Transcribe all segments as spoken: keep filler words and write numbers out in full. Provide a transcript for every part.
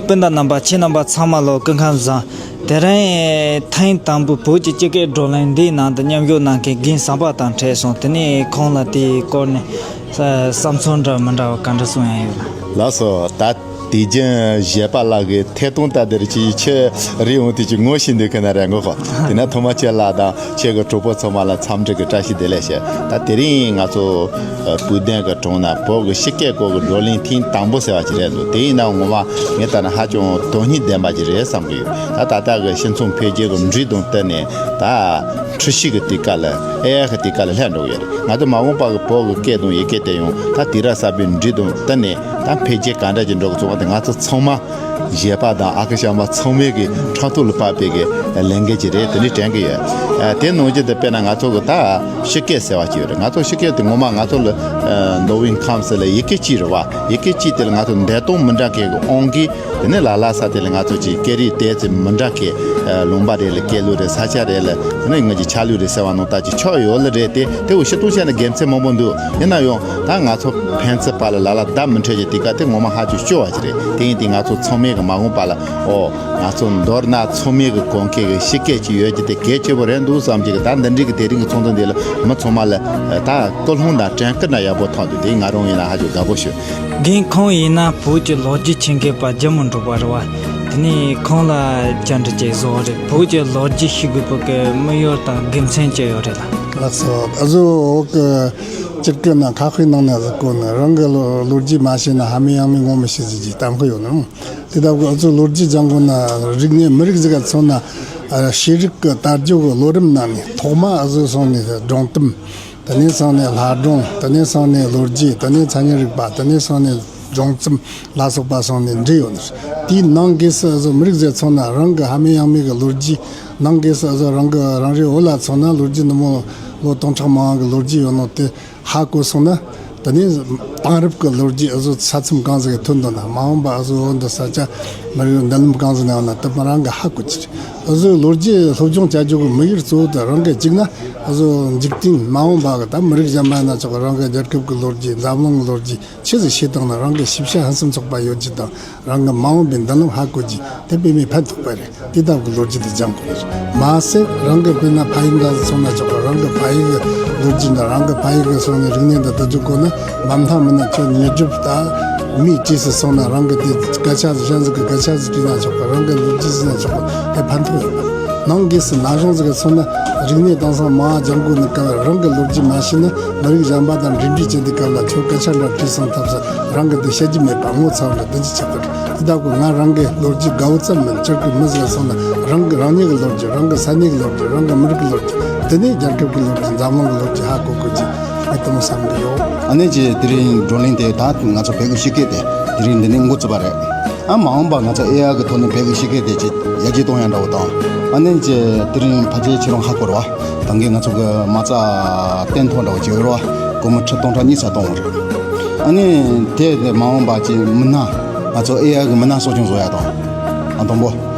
སྤུན་ཟླ་རྣམ་པ། ཁྱེད་རྣམ་པ་ཚང་མ་ལ་སྐུ་ཁམས་བཟང་། དེ་རིང་ཐེངས་དང་པོ་བོད་ཀྱི་སྤྱི་སྐད་བགྲོ་གླེང་འདིའི་ནང་དུ་མཉམ་ཞུགས་གནང་མཁན་རྒན་བསམ་པ་དང་འཕྲད་སོང་། དེ་ནས་ཁོང་ལ་དེའི་སྐོར་ནས་བསམ་ཚུལ་འདྲ་མི་འདྲ་བ་ག་འདྲ་གསུང་ཡ་ཡོད་ལ། ལགས་སོ། ད་དུས་རྒྱུན་གཞས་པ་ལགས་ཀྱི་ཐད་གཏོང་ལྟ་དེར་ཅིག་ཁྱེད་རེ་ཡོང་དུས་ཅིག་ངོ་ཤེས་འདུག་གི་ན་རེད་ངོ་ཧོ། དེ་ན་ཐོག་མ་ཁྱེད་ལགས་དང་ཁྱེད་ཀྱི་གྲོགས་པོ་ཚང་མ་ལ་འཚམས་འདྲི་གི་བཀྲ་ཤིས་བདེ་ལེགས་ཞུ། ད་དེ་རིང་ང་ཚོ་སྤུས་ལྡན་གྱི་གྲོང་ན་བོད་ཀྱི་སྤྱི་སྐད་སྐོར་གྱི་བགྲོ་གླེང་ཐེངས་དང་པོ་ཟེར་བ་ཅིག་རེད་འདུག་དེ་ཡིན་ན་ངོ་མ་ངས་ལྟ་ན་ཧ་ཅང་དོན་སྙིང་ལྡན་པ་ཅིག་རེད་བསམ་གྱི་ཡོད། ད་ད་ལྟ་གི་སྤྱི་ཚོགས་འཕེལ་རྒྱས་ཀྱི་འགྲོས་དང་བསྟུན་ནས་ད་འཁྲུལ་ཞིག་གི་དུས་སྐབས་ལ་ཨེ་ཨའི་གི་དུས་སྐབས་ལ་སླེབས་འགྲོ་གི་ཡོད་རེད། ང་ཚོ་མ་འོངས་པ་གི་བོད་ཀྱི་སྐད་དང་ཡི་གེ་དེ་ཡང་ད་དུས་རབས་གསར་པའི་འགྲོས་དང་བསྟུན་ནས་ད་འཕེལ་རྒྱས་ག་འདྲ་ཅིག་འགྲོ་གི་འདུག་པ་དེ་ང་ཚོ་ཚང་མ་གཞས་པ་དང་ཨ་ཁུ་གཞས་མ་ཚང་མས་ཀྱི་ཕྲག་ཐོག་ལ་ཕབ་པའི་གི་ལས་འགན་ཅིག་རེད། དེ་ནི་དྲན་གི་ཡོད། ཨ། དེ་ནང་བཞིན་དུ་དཔེར་ན་ང་ཚོ་གི་ད་སྤྱི་སྐད་ཟེར་བ་ཅིག་ཡོད་རེད། ང་ཚོ་སྤྱི་སྐད་དེ་ངོ་མ་ང་ཚོ་ལ་ཨ་མདོ་དབུས་ཁམས་གསུམ་ལ་ཡི་གེ་གཅིག་རེད་བ། ཡི་གེ་གཅིག་དེ་ལ་ང་ཚོ་འདས་དོན་མི་འདྲ་མཁན་གྱི་དབང་གིས་དེ་ནི་ལ་ལ་ས་དེ་ལ་ང་ཚོ་ཅིག་སྐད་རིགས་དེ་ཚོ་མི་འདྲ་མཁན། ཨ། ལུང་པ་རེ་ལ་སྐད་ལུགས་རེ། ས་ཆ་རེ་ལ་དེ་ནི་ང་ཅིག་ཆ་ལུགས་རེ་ཟེར་བ་ནང་ལྟར་ཅིག་ཆགས་ཡོད་ལེ་རེད། དེ་དེ་འུ་ཤི་ཏུང་བཤད་ན་དགེ་མཚན་མང་པོ་འདུག་ཡིན་ན་ཡང་ད་ང་ཚོ་ཕན་ཚུན་བར་ལ་ལ་ལ་བརྡ་མི་འཕྲོད་ཀྱི་དུས་སྐབས་དེ་ངོ་མ་ཧ་ཅང་སྐྱོ་བ་ཅིག་རེད། དེ་ཡིན་དུས་ང་ཚོ་ཚང་མས་གི་མ་འོངས་པ་ལ་ཨོ་ང་ཚོ་མདོར་ན་ཚང་མས་གི་གོ་མཁན་གི་སྤྱི་སྐད་ཅིག་ཡོད་རྒྱུ་དེ་གལ་ཆེ་པོ་རེད་འདུག་བསམ་གྱི་གི། ད་འདི་འདྲའི་གི་དེ་རིང་གི་ཚོགས་འདུ་འདི་ལ་མི་ཚང་མ་ལ་ད་སྐུལ་སློང་དང་དྲན་སྐུལ་འདྲ་ཡག་པོ་ཐོག་འདུག་དེ་ང་རང་ཡིན་ན་ཧ་ཅང་དགའ་པོ་བྱུང་། རྒན་ཁོང་ཡིན་ན་བོད་ཀྱི་ལོ་རྒྱུས་ཆེན་མཁས་པ་རྒྱལ་མོ་འབྲུག་པ་རེད་བ། དེ་ནས་ཁོང་ལ་བཅར་འདྲི་ཅིག་བཟོ་བ་རེད། བོད་ཀྱི་ལོ་རྒྱུས་ཤེས་དགོས་པའི་གི་དམིགས་ཡུལ་དང་དགེ་མཚན་ཅི་ཡོད་རེད་ལ། ལགས་སོ། ཨ་ཟོ་འོག་གི་སྤྱིར་གི་ན་ཁ་དཔེ་ནང་ན་ཟིག་གོ་ནི་རང་གི་ལོ་ལོ་རྒྱུས་མ་ཤེས་ན་ཧ་མི་ཡང་མི་ངོ་མི་ཤེས་ཟིག་གི་གཏམ་དཔེ་ཡོད་ནི། དེ་ལྟ་བུ་ཨ་ཟོ་ལོ་རྒྱུས་སྦྱང་དགོས་ན་རིག་གནས་མི་རིགས་ཟིག་ག་མཚོན་ན་ཤེས་རིག་གི་དར་རྒྱས་གི་ལོ་རིམ་ནང་ནས་ཐོག་མ་ཨ་ཟོ་སོང་ནས་སྒྲུང་གཏམ། དེ་ནས་སོང་ནས་ལྷ་སྒྲུང་། དེ་ནས་སོང་ནས་ལོ་རྒྱུས། དེ་ནས་མཚན་ཉིད་རིག་པ། དེ་ནས་སོང་ནས་སྒྲུང་རྩོམ་ལ་སོགས་པ་སོང་ནས་འབྲི་ཡོད་ནི། དེའི་ནང་གི་སུ་ཨ་ཟོ་མི་རིགས་ཟེར་ཚོ་ན་རང་གི་ཧ་མི་ཡང་མི་གི་ལོ་རྒྱུས། ནང་གི་སུ་ཨ་ཟོ་རང་གི་རང་རེའི་བོད་ལ་མཚོན་ན་ལོ་རྒྱུས་འདི་མོ་ལོ་སྟོང་ཕྲག་མང་གི་ལོ་རྒྱུས་ཡོད་ནོ་དེ་ཧ་གོ་སོང་ན། དེ་ནས་དེང་རབས་ཀྱི་ལོ་རྒྱུས་ཨ་ཟོ་ས་མཚམས་གང་ཟིག་གི་ཐོན་འདུག་ན། མ་འོངས་པ་ཨ་ཟོ་འོ་འདི་ས་ཆ་མི་རིགས་མདུན་ལམ་གང་ཟིག་ན་ཡོང་ན་དེ་མི་རང་གི་ཧ་གོ་ཅི་རེད། ཨ་ཟོའི་ལོ་རྒྱུས་སློབ་སྦྱོང་བྱ་རྒྱུ་གི་དམིགས་ཡུལ་གཙོ་བོ་དེ་རང་གི་གཅིག་ན་ཨ་ཟོ་འཇིག་རྟེན་མ་འོངས་པ་གི་ད་མི་རིགས་གཞན་པ་ཡིན་ན་ཆོག་གི། རང་གི་རྒྱལ་ཁབ་ཀྱི་ལོ་རྒྱུས། འཛམ་གླིང་གི་ལོ་རྒྱུས་ཆི་ཟིག་ཤེས་བཏང་ན་རང་གི་ཤེས་བྱ་ཕུན་སུམ་ཚོགས་པ་ཡོད་རྒྱུ་དང་། རང་གི་མ་འོངས་པའི་མདུན་ལམ་ཧ་གོ་རྒྱུ་དེ་དཔེ་མི་ཕན་ཐོགས་པ་རེད། དེ་ལྟ་བུའི་ལོ་རྒྱུས་དེ་སྦྱང་དགོས་རེད། མ་ཟད་རང་གི་དཔེར་ན་ཕ་ཡུལ་འདྲ་ཟིག་སོང་ན་ཆོག་གི། རང་གི་ཕ་ཡུལ་གི་ལོ་རྒྱུས་འདྲ། རང་གི་ཕ་ཡུལ་གི་སོང་ནས་རིག་གནས་འདྲ་དེ་ཚོ་གོ་ན་མ་མཐའ་མི་ན་ཁྱོད་ཉེ་སྒྲུབ་ད་མིའི་གྲས་སུ་སོང་ན་རང་གི་དེ་སྐད་ཆ་ཟིག་གཞན་ཟིག་གི་སྐད་ཆ་ཟིག་དྲིས་ན་ཆོག་གི། རང་གི་ལོ་རྒྱུས་ཟིན་ན་ཆོག་གི། དེ་ཕན་ཐོགས་ཡོད་པ། ནང་སྒོས་སུ་ན་གཞུང་ཟིག་གི་སོང་ན་རིག་གནས་དེང་སང་མང་སྦྱང་དགོས་ནི་སྐབས་རང་གི་ལོ་རྒྱུས་མ་ཤེས་ན་མི་རིགས་གཞན་པ་དང་འབྲེལ་འདྲིས་བྱེད་དུས་སྐབས་ལ་ཁྱོད་སྐད་ཆ་འདྲ་དྲིས་སོང་ཐབས་སུ་རང་གི་དེ་བཤད་རྒྱུ་མེད་པ་ངོ་ཚ་བ་འདྲ་དེ་འདྲ་ཆགས་ཀྱི་རེད། དེ་ལྟ་བུ་ང་རང་གི་ལོ་རྒྱུས་དགའ་བོ་ཙམ་མིན། སྤྱིར་གི་མི་ཟེར་སོང་ན་རང་གི་རང་ཉིད་ཀྱི་ལོ་རྒྱུས། རང་གི་ས་གནས་ཀྱི་ལོ་རྒྱུས། རང་གི་མི་རིགས་ཀྱི་ལོ་རྒྱུས། དེ་ནས་རྒྱལ་ཁབ་ཀྱི་ལོ་རྒྱུས། འཛམ་གླིང་གི་ལོ་རྒྱུས་ཧ་གོ་དགོས་ཀྱི་མེད་དུ་མོ་བསམ་གི་ཡོད། ཨ་ནེ་ཅེ་དེ་རིང་བགྲོ་གླེང་དེ་ད་ང་ཚོ་བོད་ཀྱི་སྤྱི་སྐད་དེ་དེ་རིང་འདི་ནས་འགོ་བཙུགས་པ་རེད། ཨ་མ་འོངས་པ་ང་ཚོ་ཨེ་ཨའི་གི་ཐོག་ནས་བོད་ཀྱི་སྤྱི་སྐད་དེ་ཅིག་ཡར་རྒྱས་གཏོང་ཡ་འདྲ་བོ་དང་། ཨ་ནེ་ཅེ་དེ་རིང་ཕལ་ཆེར་ཁྱེད་རང་ཧ་གོ་རེད་བ། ད་གིན་ང་ཚོ་གི་མ་རྩ་སྟོན་ཐོག་འདྲ་བོ་ཅིག་ཡོད་རེད་བ། སྒོར་མོ་ཁྲི་སྟོང་ཕྲག་གཉིས་ཙམ་གཏོང་བ་རེད། ཨ་ནི་དེ་མ་འོངས་པ་ཅིག་མི་སྣ་ང་ཚོ་ཨེ་ཨའི་གི་མི་སྣ་གསོ་སྐྱོང་བཟོ་ཡ་དང་། ཨང་དང་པོ།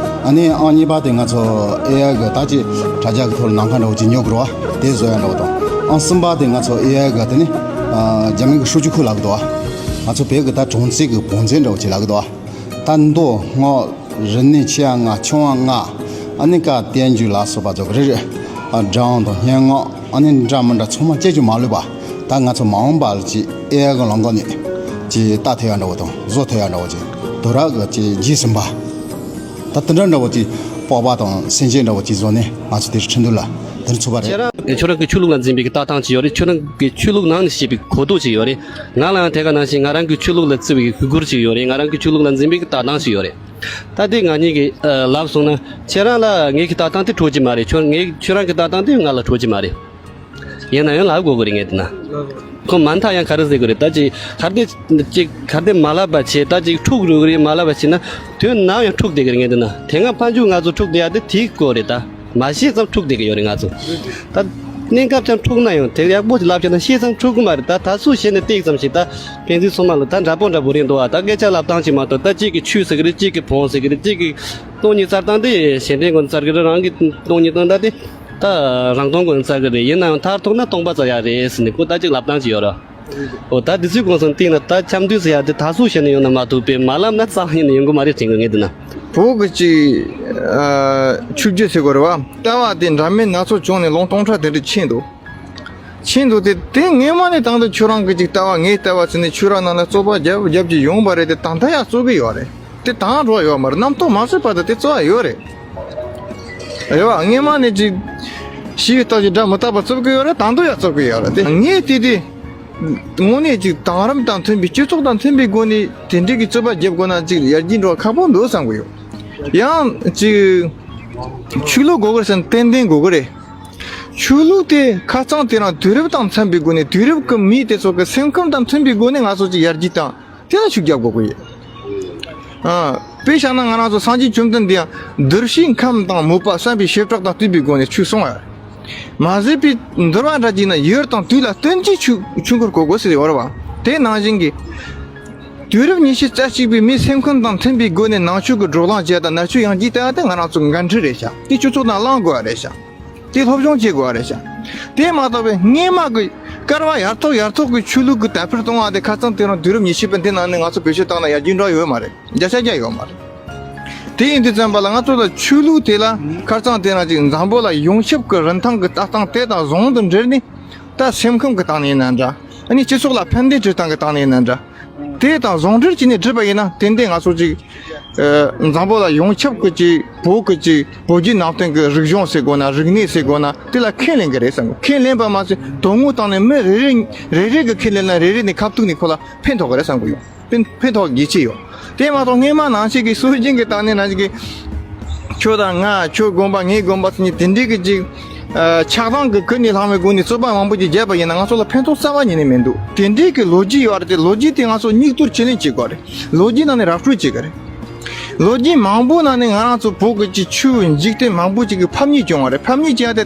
ཨ་ནི་ཨང་གཉིས་པ་དེ་ང་ཚོ་ཨེ་ཨའི་གི་ད་ཅིག་དྲ་རྒྱ་གི་ཐོག་ལ་ནམ་མཁའ་འདྲ་བོ་ཅིག་ཉོ་དགོས་རེད་བ། དེ་བཟོ་ཡ་འདྲ་བོ་དང་། ཨང་གསུམ་པ་དེ་ང་ཚོ་ཨེ་ཨའི་གི་དེ་ནི་རྒྱ་མི་གི་ཧྲུའུ་ཅི་ཁུ་ལབ་གི་འདུག་བ། ང་ཚོ་བོད་གི་ད་གྲོང་གསེབ་གི་བང་མཛོད་འདྲ་བོ་ཅིག་ལབ་གི་འདུག་བ། ད་མདོ་སྔགས་རིག་གནས་ཆེ་བ་ལྔ། ཆུང་བ་ལྔ། ཨ་ནི་བཀའ་བསྟན་བཅོས་ལ་སོགས་པ་ཚོ་རེ་རེ། ཨ་སྒྲ་དབྱངས་དང་སྙན་ངག་ཨ་ནི་འདྲ་མི་འདྲ་ཚང་མ་བཅས་ཀྱང་མ་ལུས་པ། ད་ང་ཚོ་མ་འོངས་པ་ལ་ཅིག་ཨེ་ཨའི་གི་ལམ་ཁ་ནས་ཅིག་ལྟ་ཐུབ་ཡ་འདྲ་བོ་དང་བཟོ་ཐུབ་ཡ་འདྲ་བོ་ཅིག་དོ་ར་གི་ཅིག་རྗེས་ཟིན་པ། ད་དེ་འདྲ་འདྲ་བོ་ཅིག་སྤོབས་པ་དང་སེམས་ཅན་འདྲ་བོ་ཅིག་བཟོ་ནས་ང་ཚོ་དེར་ཁྲིན་ཏུ་ལ་དེར་ཚུགས་པ་རེད། ཁྱོད་རང་གི་ཆོས་ལུགས་ལ་འཛིན་པའི་ལྟ་སྟངས་ཅིག་ཡོད་རེད། ཁྱོད་རང་གི་ཆོས་ལུགས་ནང་ནས་བཤད་པའི་གོ་རྟོགས་ཅིག་ཡོད་རེད། ང་ལའང་དེ་ག་ནང་བཞིན་ང་རང་གི་ཆོས་ལུགས་ལ་བརྩི་བའི་གུས་བཀུར་ཅིག་ཡོད་རེད། ང་རང་གི་ཆོས་ལུགས་ལ་འཛིན་པའི་ལྟ་སྟངས་ཅིག་ཡོད་རེད། ད་དེ་ང་གཉིས་ཀྱིས་ཨ་ལབ་སོང་ན་ཁྱེད་རང་ལ་ངའི་གི་ལྟ་སྟངས་དེ་འཕྲོད་ཀྱི་མ་རེད། ཁྱོད་ངའི་ཁྱོད་རང་གི་ལྟ་སྟངས་དེ་ང་ལ་འཕྲོད་ཀྱི་མ་རེད། ཡིན་ན་ཡང་ལབ་དགོས་ཀྱི་རེད་ངས་བལྟས་ན། ཁོ་མ་མཐའ་ཡང་ག་རེ་ཟེར་གྱི་རེད། ད་ཅིག་གར་དེ་ཅིག་གར་དེ་མ་ལབ་པ་བྱས། ད་ཅིག་འཁྲུག་རུ་གི་རེད། མ་ལབ་པ་བྱས་ན་དོན་ནམ་ཡང་འཁྲུག་བསྡད་ཀྱི་རེད་ངས་བལྟས་ན། དེ་སྔ་ཕན་ཆད་ང་ཚོ་འཁྲུག་བསྡད་ཡ་དེ་དེའི་སྐོར་རེད་ད། མ་ཤེས་ཙམ་འཁྲུག་བསྡད་ཀྱི་ཡོད་རེད་ང་ཚོ། ད་གནས་སྐབས་ཀྱང་འཁྲུག་ན་ཡང་དེ་ཡག་པོ་ཅིག་ལབ་བྱས་ན་ཤེས་ཙམ་འཁྲུག་གི་མ་རེད། ད་ད་སུ་ཤེས་ནས་ཏིག་ཙམ་ཞིག་ད་ཕན་ཚུན་ཚང་མ་ལ་ད་འདྲ་པོ་འདྲ་པོ་རེད་འདུག་ཨ། ད་སྐད་ཆ་ལབ་སྟངས་ཅིག་མ་གཏོགས། ད་གཅིག་གིས་ཆོས་ཟེར་གི་རེད། གཅིག་གིས་བོན་ཟེར་གི་རེད། གཅིག་གིས་སྟོང་ཉིད་རྩ་སྟངས་དེ་གཞན་དོན་ཀུན་རྩ་གི་རེད། རང་གི་སྟོང་ཉིད་སྟངས་ད་དེ་ད་རང་སྟོང་ཀུན་རྩ་གི་རེད། ཡིན་ན་ཡང་མཐར་ཐུག་ན་སྟོང་པ་རྩ་ཡག་རེད་ཟེར་ནས་ཁོ་ད་གཅིག་ལབ་སྟངས་ཅིག་ཡོད་ར། འོ་ད་དེ་ཚོའི་གོང་སོང་བལྟས་ན་ད་འཆམ་མཐུན་ཟེར་ཡ་དེ་ད་སུ་བྱས་ནས་ཡོང་ན་མ་གཏོགས་པའི་མ་ལམ་ན་རྩ་བ་ཉིད་ནས་ཡོང་གི་མ་རེད་དྲན་གི་ངས་འདི་ན། བོད་ཀྱི་ཅིག་ཨ་ཆོས་བརྒྱུད་ཟེར་དགོས་རེད་བ། ལྟ་བ་དེ་འདྲ་མིན་སྣ་ཚོགས་བྱུང་ནས་ལོ་སྟོང་ཕྲག་དེ་འདྲ་ཕྱིན་འདུག་ཕྱིན་འདུག་སྟེ་དེ་སྔས་མ་ནས་ད་ལྟ་ཁྱོད་རང་གི་ཅིག་ལྟ་བ་ངའི་ལྟ་བ་ཟེར་ནས་ཆོས་ར་ནང་ལ་རྩོད་པ་རྒྱབ་རྒྱབ་ཀྱི་ཡོང་བ་རེད་དེ་ད་ལྟ་ཡང་རྩོད་གི་ཡོད་རེད། དེ་དང་འགྲོ་ཡོད་མ་རེད། རྣམ་རྟོག་མ་སོས་པ་དང་དེ་རྩོད་ཡ་ཡོད་རེད། རེད་བ། སྔས་མ་ནས་ཅིག་ཤི་ཡི་རྟགས་ཀྱི་དགྲ་མི་རྟག་པ་རྩོད་གི་ཡོད་རེད། ད་འདོད་ཡ་རྩོད་གི་ཡོད་རེད། དེ་ངས་དེ་དེ་དངོས་གནས་ཅིག་དེང་རབས་དང་མཐུན་པའི་སྤྱི་ཚོགས་དང་མཐུན་པའི་སྒོ་ནས་དེ་འདྲའི་གི་རྩོད་པ་རྒྱབ་དགོས་ན་ཅིག་ཡར་རྒྱས་འགྲོ་བ་ཁག་པོ་འདུག་བསམ་གི་ཡོད། ཡང་ཅིག་ཆོས་ལུགས་དགོས་གི་རེད་ཟེར་ན་ཏན་ཏན་དགོས་གི་རེད། ཆོས་ལུགས་དེ་ཁ་རྩང་དེ་རང་དུས་རབས་དང་འཚམ་པའི་སྒོ་ནས་དུས་རབས་ཀྱི་མི་དེ་ཚོ་གི་སེམས་ཁམས་དང་མཐུན་པའི་སྒོ་ནས་ང་ཚོ་ཅིག་ཡར་རྒྱས་དང་། དེ་ལ་ཤུགས་རྒྱག་དགོས་ཀྱི་ཡོད། ཨ། དཔེ་བཞག་ན་ང་རང་ཚོ་སངས་རྒྱས་བཅོམ་ལྡན་འདས་ཡང་གདུལ་བྱའི་ཁམས་དང་མོས་པ་བསམ་པའི་བྱེ་བྲག་དང་བསྟུན་པའི་སྒོ་ནས་ཆོས་གསུངས་པ་རེད། མ་ཟད་པའི་འདུལ་བ་འདྲ་ཅིག་ན་ཡུལ་དང་དུས་ལ་བསྟུན་གྱིས་ཆོས་ཆོས་འཁོར་བསྐོར་དགོས་ཟེར་ཡོད་རེད་བ། དེ་ནང་བཞིན་གྱི། དུས་རབས་ཉི་ཤུ་རྩ་གཅིག་པའི་མིའི་སེམས་ཁམས་དང་མཐུན་པའི་སྒོ་ནས་ནང་ཆོས་ཀྱི་བགྲོ་གླེང་བྱས་དང་ནང་ཆོས་ཡར་རྒྱས་བཏང་ཡ་དེ་ང་རང་ཚོ་འགན་འཁྲི་རེད་ཤག་དེ་སྤྱི་ཚོགས་ནང་བླང་དགོས་པ་རེད་ཤག་དེ་སློབ་སྦྱོང་བྱེད་དགོས་པ་རེད་ཤག་དེ་མ་གཏོགས་པའི་སྔས་མ་གི་བསྐལ་པ་ཡར་ཐོག་ཡར་ཐོག་གི་ཆོས་ལུགས་ཀྱི་དར་འཕེལ་གཏོང་བ་དེ་ཁ་རྩང་དེ་རིང་དུས་རབས་ཉི་ཤུ་པའི་འདི་ནང་ནས་ང་ཚོ་བེད་སྤྱོད་བཏང་ན་ཡར་རྒྱས་འགྲོ་ཡོད་མ་རེད། བརྒྱ་ཆ་བརྒྱ་ཡོད་མ་རེད། དེ་ཡིན་དུས་ཙམ་པ་ལ་ང་ཚོ་ལ་ཆོས་ལུགས་དེ་ལ་ཁ་རྩང་དེ་རིང་ཅིག་འཛམ་བུ་གླིང་ཡོངས་ཁྱབ་ཀྱི་རིན་ཐང་གི་ལྟ་སྟངས་དེ་དང་ཟུང་དུ་འབྲེལ་ནས་ད་སེམས་ཁམས་ཀྱི་སྟེང་ནས་ཡིན་ན་འདྲ། ཨ་ནི་སྤྱི་ཚོགས་ལ་ཕན་བདེ་སྤྲོད་སྟངས་ཀྱི་སྟེང་ནས་ཡིན་ན་འདྲ། དེ་དང་ཟུང་འབྲེལ་བྱས་ནས་བསྒྲུབས་པ་ཡིན་ན་ཏན་ཏན་ང་ཚོ་ཅིག་ཨ། འཛམ་བུ་གླིང་ཡོངས་ཁྱབ་ཀྱི་ཅིག་བོད་ཀྱི་ཅིག་བོད་བརྒྱུད་ནང་བསྟན་གྱི་རིག་གཞུང་ཟེར་དགོས་ན་རིག་གནས་ཟེར་དགོས་ན་དེ་ལ་ཁས་ལེན་གྱི་རེད་བསམ་གི། ཁས་ལེན་པ་མ་ཟད་དོན་དངོས་སྟེང་ནས་མི་རེ་རེ་རེ་རེ་གི་ཁས་ལེན་ན་རེ་རེ་ནས་ཁ་ཐུག་ནས་ཁོ་ལ་ཕན་ཐོགས་ཀྱི་རེད་བསམ་གི་ཡོད། ཕན་ཕན་ཐོགས་ཡིད་ཆེས་ཡོད། དེ་མ་གཏོགས་སྔས་མ་ནང་བཞིན་གྱི་སྲོལ་རྒྱུན་གྱི་སྟེང་ནས་ནང་བཞིན་གྱི་ཁྱོད་དང་ང་ཁྱོད་དགོན་པ་ངའི་དགོན་པ་ཟེར་ནས་དེ་འདྲའི་གི་ཅིག་ཆགས་སྡང་གི་ཀུན་ནས་བསླངས་པའི་སྒོ་ནས་རྩོད་པ་མང་པོ་ཅིག་བརྒྱབ་པ་ཡིན་ན་ང་ཚོ་ལ་ཕན་ཐོགས་རྩ་བ་ཉིད་ནས་མི་འདུག་དེ་འདྲའི་གི་ལོ་རྒྱུས་ཡོད་རེད་དེ་ལོ་རྒྱུས་དེ་ང་ཚོ་སྙིགས་དོར་ཅི་ལེན་བྱེད་དགོས་རེད། ལོ་རྒྱུས་ནང་ནས་ར་སྤྲོད་བྱེད་དགོས་རེད། ལོ་རྒྱུས་མང་པོ་ནང་ནས་ང་རང་ཚོ་བོད་ཀྱི་ཅིག་ཆོས་འཇིག་རྟེན་མང་པོ་ཅིག་གི་ཕམ་ཉེས་བྱུང་བ་རེད། ཕམ་ཉེས་བྱུང་ཡ་དེ་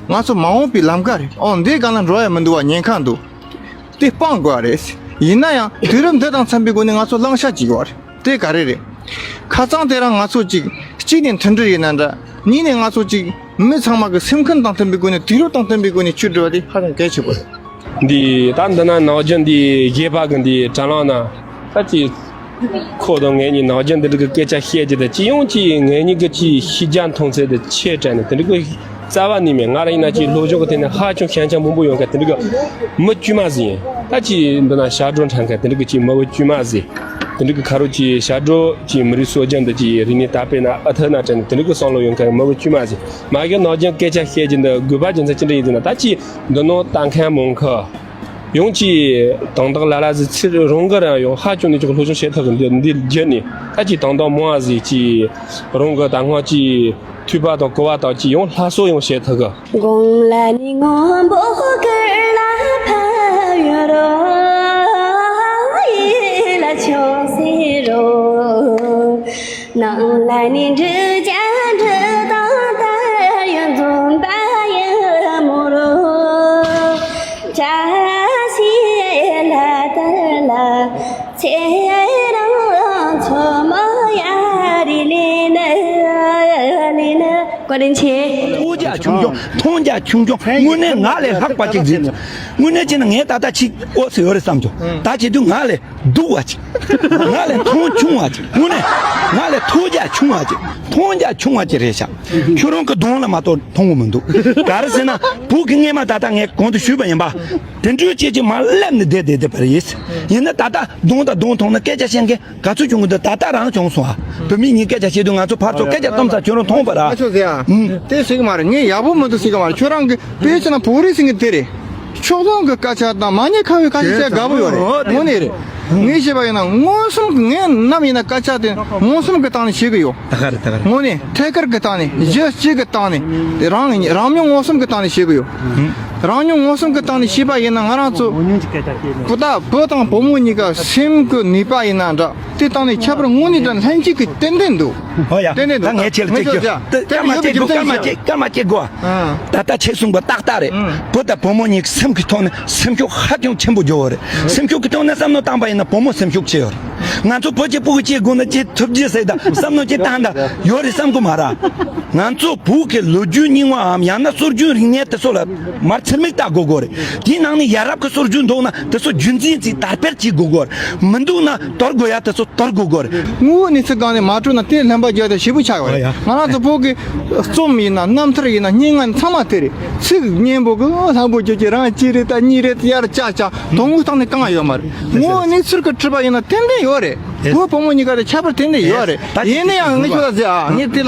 ང་ཚོ་མ་འོངས་པའི་ལམ་ཁ་རེད། ཨོ་འདིའི་སྒང་ལ་འགྲོ་ཡ་མི་འདུག་བ་ཉེན་ཁ་འདུག་དེ་སྤང་དགོས་པ་རེད། ཡིན་ན་ཡང་དུས་རབས་འདི་དང་འཚམ་པའི་སྒོ་ནས་ང་ཚོ་བླང་བྱ་བྱེད་དགོས་པ་རེད། དེ་ག་རེ་རེད། ཁ་རྩང་དེ་རང་ང་ཚོ་གཅིག་གཅིག་ནས་མཐུན་སྒྲིལ་ཡིན་ན་འདྲ། གཉིས་ནས་ང་ཚོ་གཅིག་མི་ཚང་མ་གི་སེམས་ཁམས་དང་མཐུན་པའི་སྒོ་ནས་དུས་རབས་དང་མཐུན་པའི་སྒོ་ནས་ཆོས་སྒྲུབ་པ་དེ་ཧ་ཅང་གལ་ཆེ་པོ་རེད། འདི་ད་འདི་ན་ནང་རྒྱུན་འདི་རྒྱས་པ་གི་འདི་དྲ་ལམ་ན་ད་ཅི། ཁོ་དང་ངེད་གཉིས་ནང་རྒྱུན་འདི་འདྲ་གི་སྐད་ཆ་བཤད་རྒྱུ་དང་སྤྱི་ཡོངས་ཀྱི་ངེད་གཉིས་ཀྱི་ཅིག་ཤེས་རྒྱ་མཐོང་ཚད་དེ་ཆེ་དྲན་ནས་དེ་འདྲ་གི་རྩ་བ་ནས་མེད། ང་རང་ཡིན་ན་ཅིག་སློབ་སྦྱོང་གི་ཐད་ནས་ཧ་ཅང་ཞན་ཆ་མང་པོ་ཡོད་མཁན་དེ་འདྲ་གི་མི་དཀྱུས་མ་ཟིག་ཡིན། ད་ཅིག་འདི་ན་ཞབས་བྲོ་འཁྲབ་མཁན་དེ་འདྲ་གི་ཅིག་མི་བུ་དཀྱུས་མ་ཟིག་དེ་འདྲ་གི་ཁ་རོག་ཅིག་ཞབས་བྲོ་ཅིག་མི་རིགས་སྲོལ་རྒྱུན་འདི་ཅིག་རིག་གནས་དར་སྤེལ་ན་ཨེ་ཐུབ་ན་དྲན་ནས་དེ་འདྲ་གི་བསམ་བློ་ཡོད་མཁན་མི་བུ་དཀྱུས་མ་ཟིག་མ་གཞི་ནང་རྒྱུན་སྐད་ཆ་བཤད་རྒྱུ་འདི་དགོས་པ་རྒྱུ་མཚན་ཅི་འདྲ་ཡིན་ཟེར་ན་ད་ཅིག་འདི་ནང་ལྟ་མཁན་མང་གི། ཡང་ཅིག་དང་བདག་ལ་ལ་ཟིག་ཚེ་རང་གི་རང་ཡང་ཧ་ཅང་ནས་ཅིག་སློབ་སྦྱོང་བྱེད་ཐུབ་གི་འདི་འདི་བརྒྱུད་ནས་ད་ཅིག་དང་བདག་མང་བ་ཟིག་ཅིག་རང་གི་ད་སྔ་ཅིག་ཐོས་པ་དང་གོ་བ་དང་ཅིག་ཡང་སླར་གསོ་ཡང་བྱེད་ཐུབ་གི། དགུང་ལ་ནི་སྔོན་པོ་དཀར་ལ་ཕབ་ཡོད་རོ། ཡིད་ལ་ཆུང་སེ་རོ། ནང་ལ་ནི་འབྲུག་རྒྱལ་འབྲུག་དང་དར་ཡང་འཛོམས་པ་ཡང་མོ་རོ། བཀྲ་ཤིས་ལ་དར་ལ་ཚེ་རིང་མཚོ་མོ་ཡ་རི་ལི་ན་ལི་ན། བཀའ་དྲིན་ཆེ། ཐོས་རྒྱ་ཆུང་ཆུང་མཐོང་རྒྱ་ཆུང་ཆུང་དངོས་གནས་ང་ལས་ལྷག་པ་ཅིག་ཟིན། དངོས་གནས་བྱས་ན་ངས་ད་ལྟ་ཅིག་ཨོ་ཟེར་ཡོད་རེད་བསམ་བྱུང་ད་བྱེད་དུས་ང་ལས། སྡུག་པ་ཅིག་ང་ལས་མཐོང་ཆུང་བ་ཅིག་དངོས་གནས་ང་ལས་ཐོས་རྒྱ་ཆུང་བ་ཅིག་མཐོང་རྒྱ་ཆུང་བ་ཅིག་རེད་ཤག་ཁྱོད་རང་གི་གདོང་ལ་མ་གཏོགས་མཐོང་གི་མི་འདུག་ག་རེ་ཟེར་ན་བོད་ཀྱི་སྔས་མ་ད་ལྟ་ངས་གོང་དུ་ཞུས་པ་ཡིན་པ། དེ་འདྲའི་སྐད་ཅིག་མ་སླེབས་ནས་བསྡད་བསྡད་བསྡད་པ་རེད། ཡིན་ན་ད་ལྟ་གདོང་དང་གདོང་མཐོང་ན་སྐད་ཆ་བཤད་མཁན་ག་ཚོད་བྱུང་གི་འདུག་ད་ལྟ་རང་བྱུང་སོང་ཨ། བུད་མེད་གཉིས་སྐད་ཆ་བཤད་དུས་ང་ཚོ་ཕར་ཚུར་སྐད་ཆ་གཏོང་ས་ཁྱོད་རང་མཐོང་བ་ར། ཨ་ཆོག་ཟེར་ཨ། ཨུམ། དེ་ཟེར་གི་མ་རེད། ངས་ཡག་པོ་མི་འདུག་ཟེར་གི་མ་རེད། ཁྱོད་རང་གི་དཔེ་བྱས་ན་བོད་རིགས་ཟེར་མཁན་དེ་རེད། ཕྱོགས་ལྷུང་གི་སྐད་ཆ་དང་མ་ཉེས་ཁ་བའི་སྐད་ཆ་བཤད་དགའ་པོ་ཡོད་རེད། དངོས་གནས་རེད། ངས་བཤད་པ་ཡིན་ན་མངོན་སུམ་གྱི་ངས་ནམ་ཡིན་ན་སྐད་ཆ་དེ་མངོན་སུམ་གྱི་སྟེང་ནས་བཤད་གི་ཡོད། ད་ག་རེད་ད་ག་རེད། དངོས་གནས་ཐད་ཀར་གྱི་སྟེང་ནས་གཞི་གཅིག་གི་སྟེང་ནས་རང་རང་མྱོང་མངོན་སུམ་གྱི་སྟེང་ནས་བཤད་གི་ཡོད། རང་མྱོང་མངོན་སུམ་གྱི་སྟེང་ནས་བཤད་པ་ཡིན་ན་ང་རང་ཚོ་བུ་ད་བུ་དང་བུ་མོ་གཉིས་ཀ་སེམས་ཀྱི་ནུས་པ་ཡིན་ན་འདྲ། དེ་སྟེང་ནས་ཁྱད་པར་དངོས་གནས་དང་ལྷན་སྐྱེས་ཀྱི་ཏན་ཏན་འདུག་ཨོ་ཡ། ཏན་ཏན་འདུག་ད་ངས་ཁྱེད་ལ་ངས་གཅིག་ཁྱོད་ཅག་ད་སྐར་མ་གཅིག་སྒུག་སྐར་མ་གཅིག་སྐར་མ་གཅིག་སྒུག་ཨ། ད་ལྟ་ཁྱེད་གསུངས་པ་ཏག་ཏག་རེད། ཨང་། བུ་དང་བུ་མོ་གཉིས་ཀྱི་སེམས་ཀྱི་ཐོག་ནས་སེམས་ཤུགས་ཧ་ཅང་ཆེན་པོ་འཇོག་གི་རེད། ཨང་། སེམས་ཤུགས་ཀྱི་ཐོག་ནས་བསམ་བློ་བཏང་པ་ཡིན་ན་བུ་མོ་སེམས་ཤུགས་ཆེ་ཡོད་རེད། ང་ཚོ་བོད་ཀྱི་ཕྲུ་གུ་སྐྱེ་དགོས་ན་སྐྱེ་ཐུབ་རྒྱུ་ཟེར་དང་བསམ་བློ་སྐྱེ་སྟངས་དང་ཡོད་རེད་བསམ་གི་མ་རེད། ང་ཚོ་བོད་ཀྱི་ལོ་རྒྱུས་རྙིང་བའམ་ཡང་ན་སྲོལ་རྒྱུན་རིག་གནས་དེ་ཚོ་ལ་མར་ཚུར་མིག་ལྟ་དགོས་དགོས་རེད། དེའི་ནང་ནས་ཡ་རབས་ཀྱི་སྲོལ་རྒྱུན་འདུག་ན་དེ་ཚོ་རྒྱུན་འཛིན་གྱིས་དར་སྤེལ་བྱེད་དགོས་དགོས་རེད། མི་འདུག་ན་དོར་དགོས་ཡ་དེ་ཚོ་དོར་དགོས་དགོས་རེད། དངོས་པོའི་གནས་ཚུལ་སྒང་ནས་མ་སྤྲོ་ན་དེ་ལྷན་པ་རྒྱག་དེ་ཞེ་པོ་ཆགས་ཡོད་རེད། ང་རང་ཚོ་བོད་ཀྱི་རྩོམ་ཡིན་ན་རྣམ་ཐར་ཡིན་ན་སྙན་ངག་ཚང་མ་དེ་རེད། ཚིག་སྙན་པོ་གི་ལྷ་མོ་ཁྱོད་ཀྱི་རང་གཅིག་རེད། ད་གཉིས་རེད། ཡར་བཅག་བཅག་དོན་དངོས་སྟེང་ནས་གང་ཡོད་མ་རེད། དངོས་པོའི་གནས་ཚུལ་གྱི་བྲིས་པ་ཡིན་ན་ཏན་ཏན་ཡོད་རེད། བུ་བུ་མོ་གཉིས་ཀ་རེད་ཁྱད་པར་ཏན་ཏན་ཡོད་རེད། ཡིན་ན་ཡང་ངས་ཁྱོད་ལ་ཟེར་ཨ་ངས་དེ་ལ་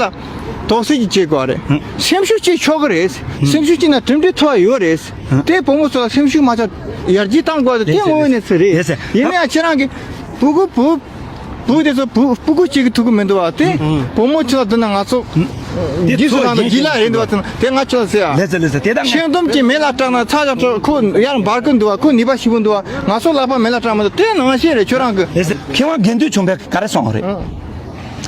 དོགས་སེལ་གྱི་བྱེད་དགོས་རེད། སེམས་ཤུགས་གཅིག་ཆོག་གི་རེད། སེམས་ཤུགས་གཅིག་ན་གྲུབ་འབྲས་ཐོབ་ཡོད་རེད། དེ་བུ་མོ་ཚོ་ལ་སེམས་ཤུགས་མ་ཆག་ཡར་རྒྱས་གཏང་དགོས་རེད། དེ་དངོས་པོའི་གནས་ཚུལ་རེད། ཡིན་ན་ཡང་ཁྱེད་རང་གི་བུ་གུ་བུ་བུ་གུ་དེ་ཚོ་བུ་བུ་གུ་གཅིག་གི་ཐུག་གི་མི་འདུག་བ། དེ་བུ་མོ་ཚོ་ལ་འདི་ན་ང་ཚོ་རྗེས་སུ་འབྲང་ན་རྗེས་ལ་རེད་འདུག་བ། དེ་ང་ཚོ་ཟེར་ཡ། ལེ་ཚེ་ལེ་ཚེ་དེ་དང་ཤིང་དུམ་གྱི་མེ་ལ་སྐྲག་ན་ཚ་ཡང་སྐྲག་ཁོ་ཡར་འབར་གི་འདུག་བ། ཁོ་ནུས་པ་ཞེ་པོ་འདུག་བ། ང་ཚོ་ལག་པ་མེ་ལ་སྐྲག་མི་འདུག་དེ་ནང་བཞིན་རེད་ཁྱོད་རང་གི། ལེ་ཚེ་མཁས་དབང་དགེ་འདུན་ཆོས་འཕེལ་ག་རེ་གསུངས་རེད།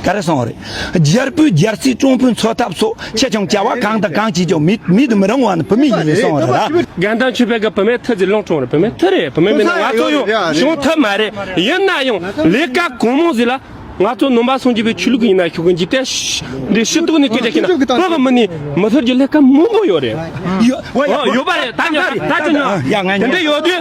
ག་རེ་གསུངས་རེད། རྒྱལ་པོས་རྒྱལ་སྲིད་དྲུང་དཔོན་འཚོ་ཐབས་སོགས། ཆེ་ཆུང་བྱ་བ་གང་དང་གང་བྱེད་ཀྱང་། མི་མི་དུ་མི་རུང་བ་ནི་བུད་མེད་ཡིན་ལས་གསུངས་རེད་ར། དགའ་ལྡན་ཆོས་འཕེལ་གྱི་བུད་མེད་མཐུ་ཟེར་ལུང་དྲངས་རེད། བུད་མེད་མཐུ་རེད། བུད་མེད་མེད་ན་ང་ཚོ་ཡང་བྱུང་ཐབས་མ་རེད། ཡིན་ན་ཡང་ལས་ཀ་གང་མང་ཟིག་ལ་ང་ཚོ་ནང་པ་སངས་རྒྱས་པའི་ཆོས་ལུགས་ཡིན་ན་ཤོག་གི་འཇིག་རྟེན་འདི་ཕྱི་ཐོག་ནས་སྐད་ཆ་བཤད་ན་བོད་ཀྱི་མི་ནི་མི་ཐུབ་ཀྱི་ལས་ཀ་མང་པོ་ཡོད་རེད། ཡོད་ཡོད་པ་རེད། ད་ཉོ་ད་ཅི་ཉོ་དེ་འདྲ་ཡོད་དུས་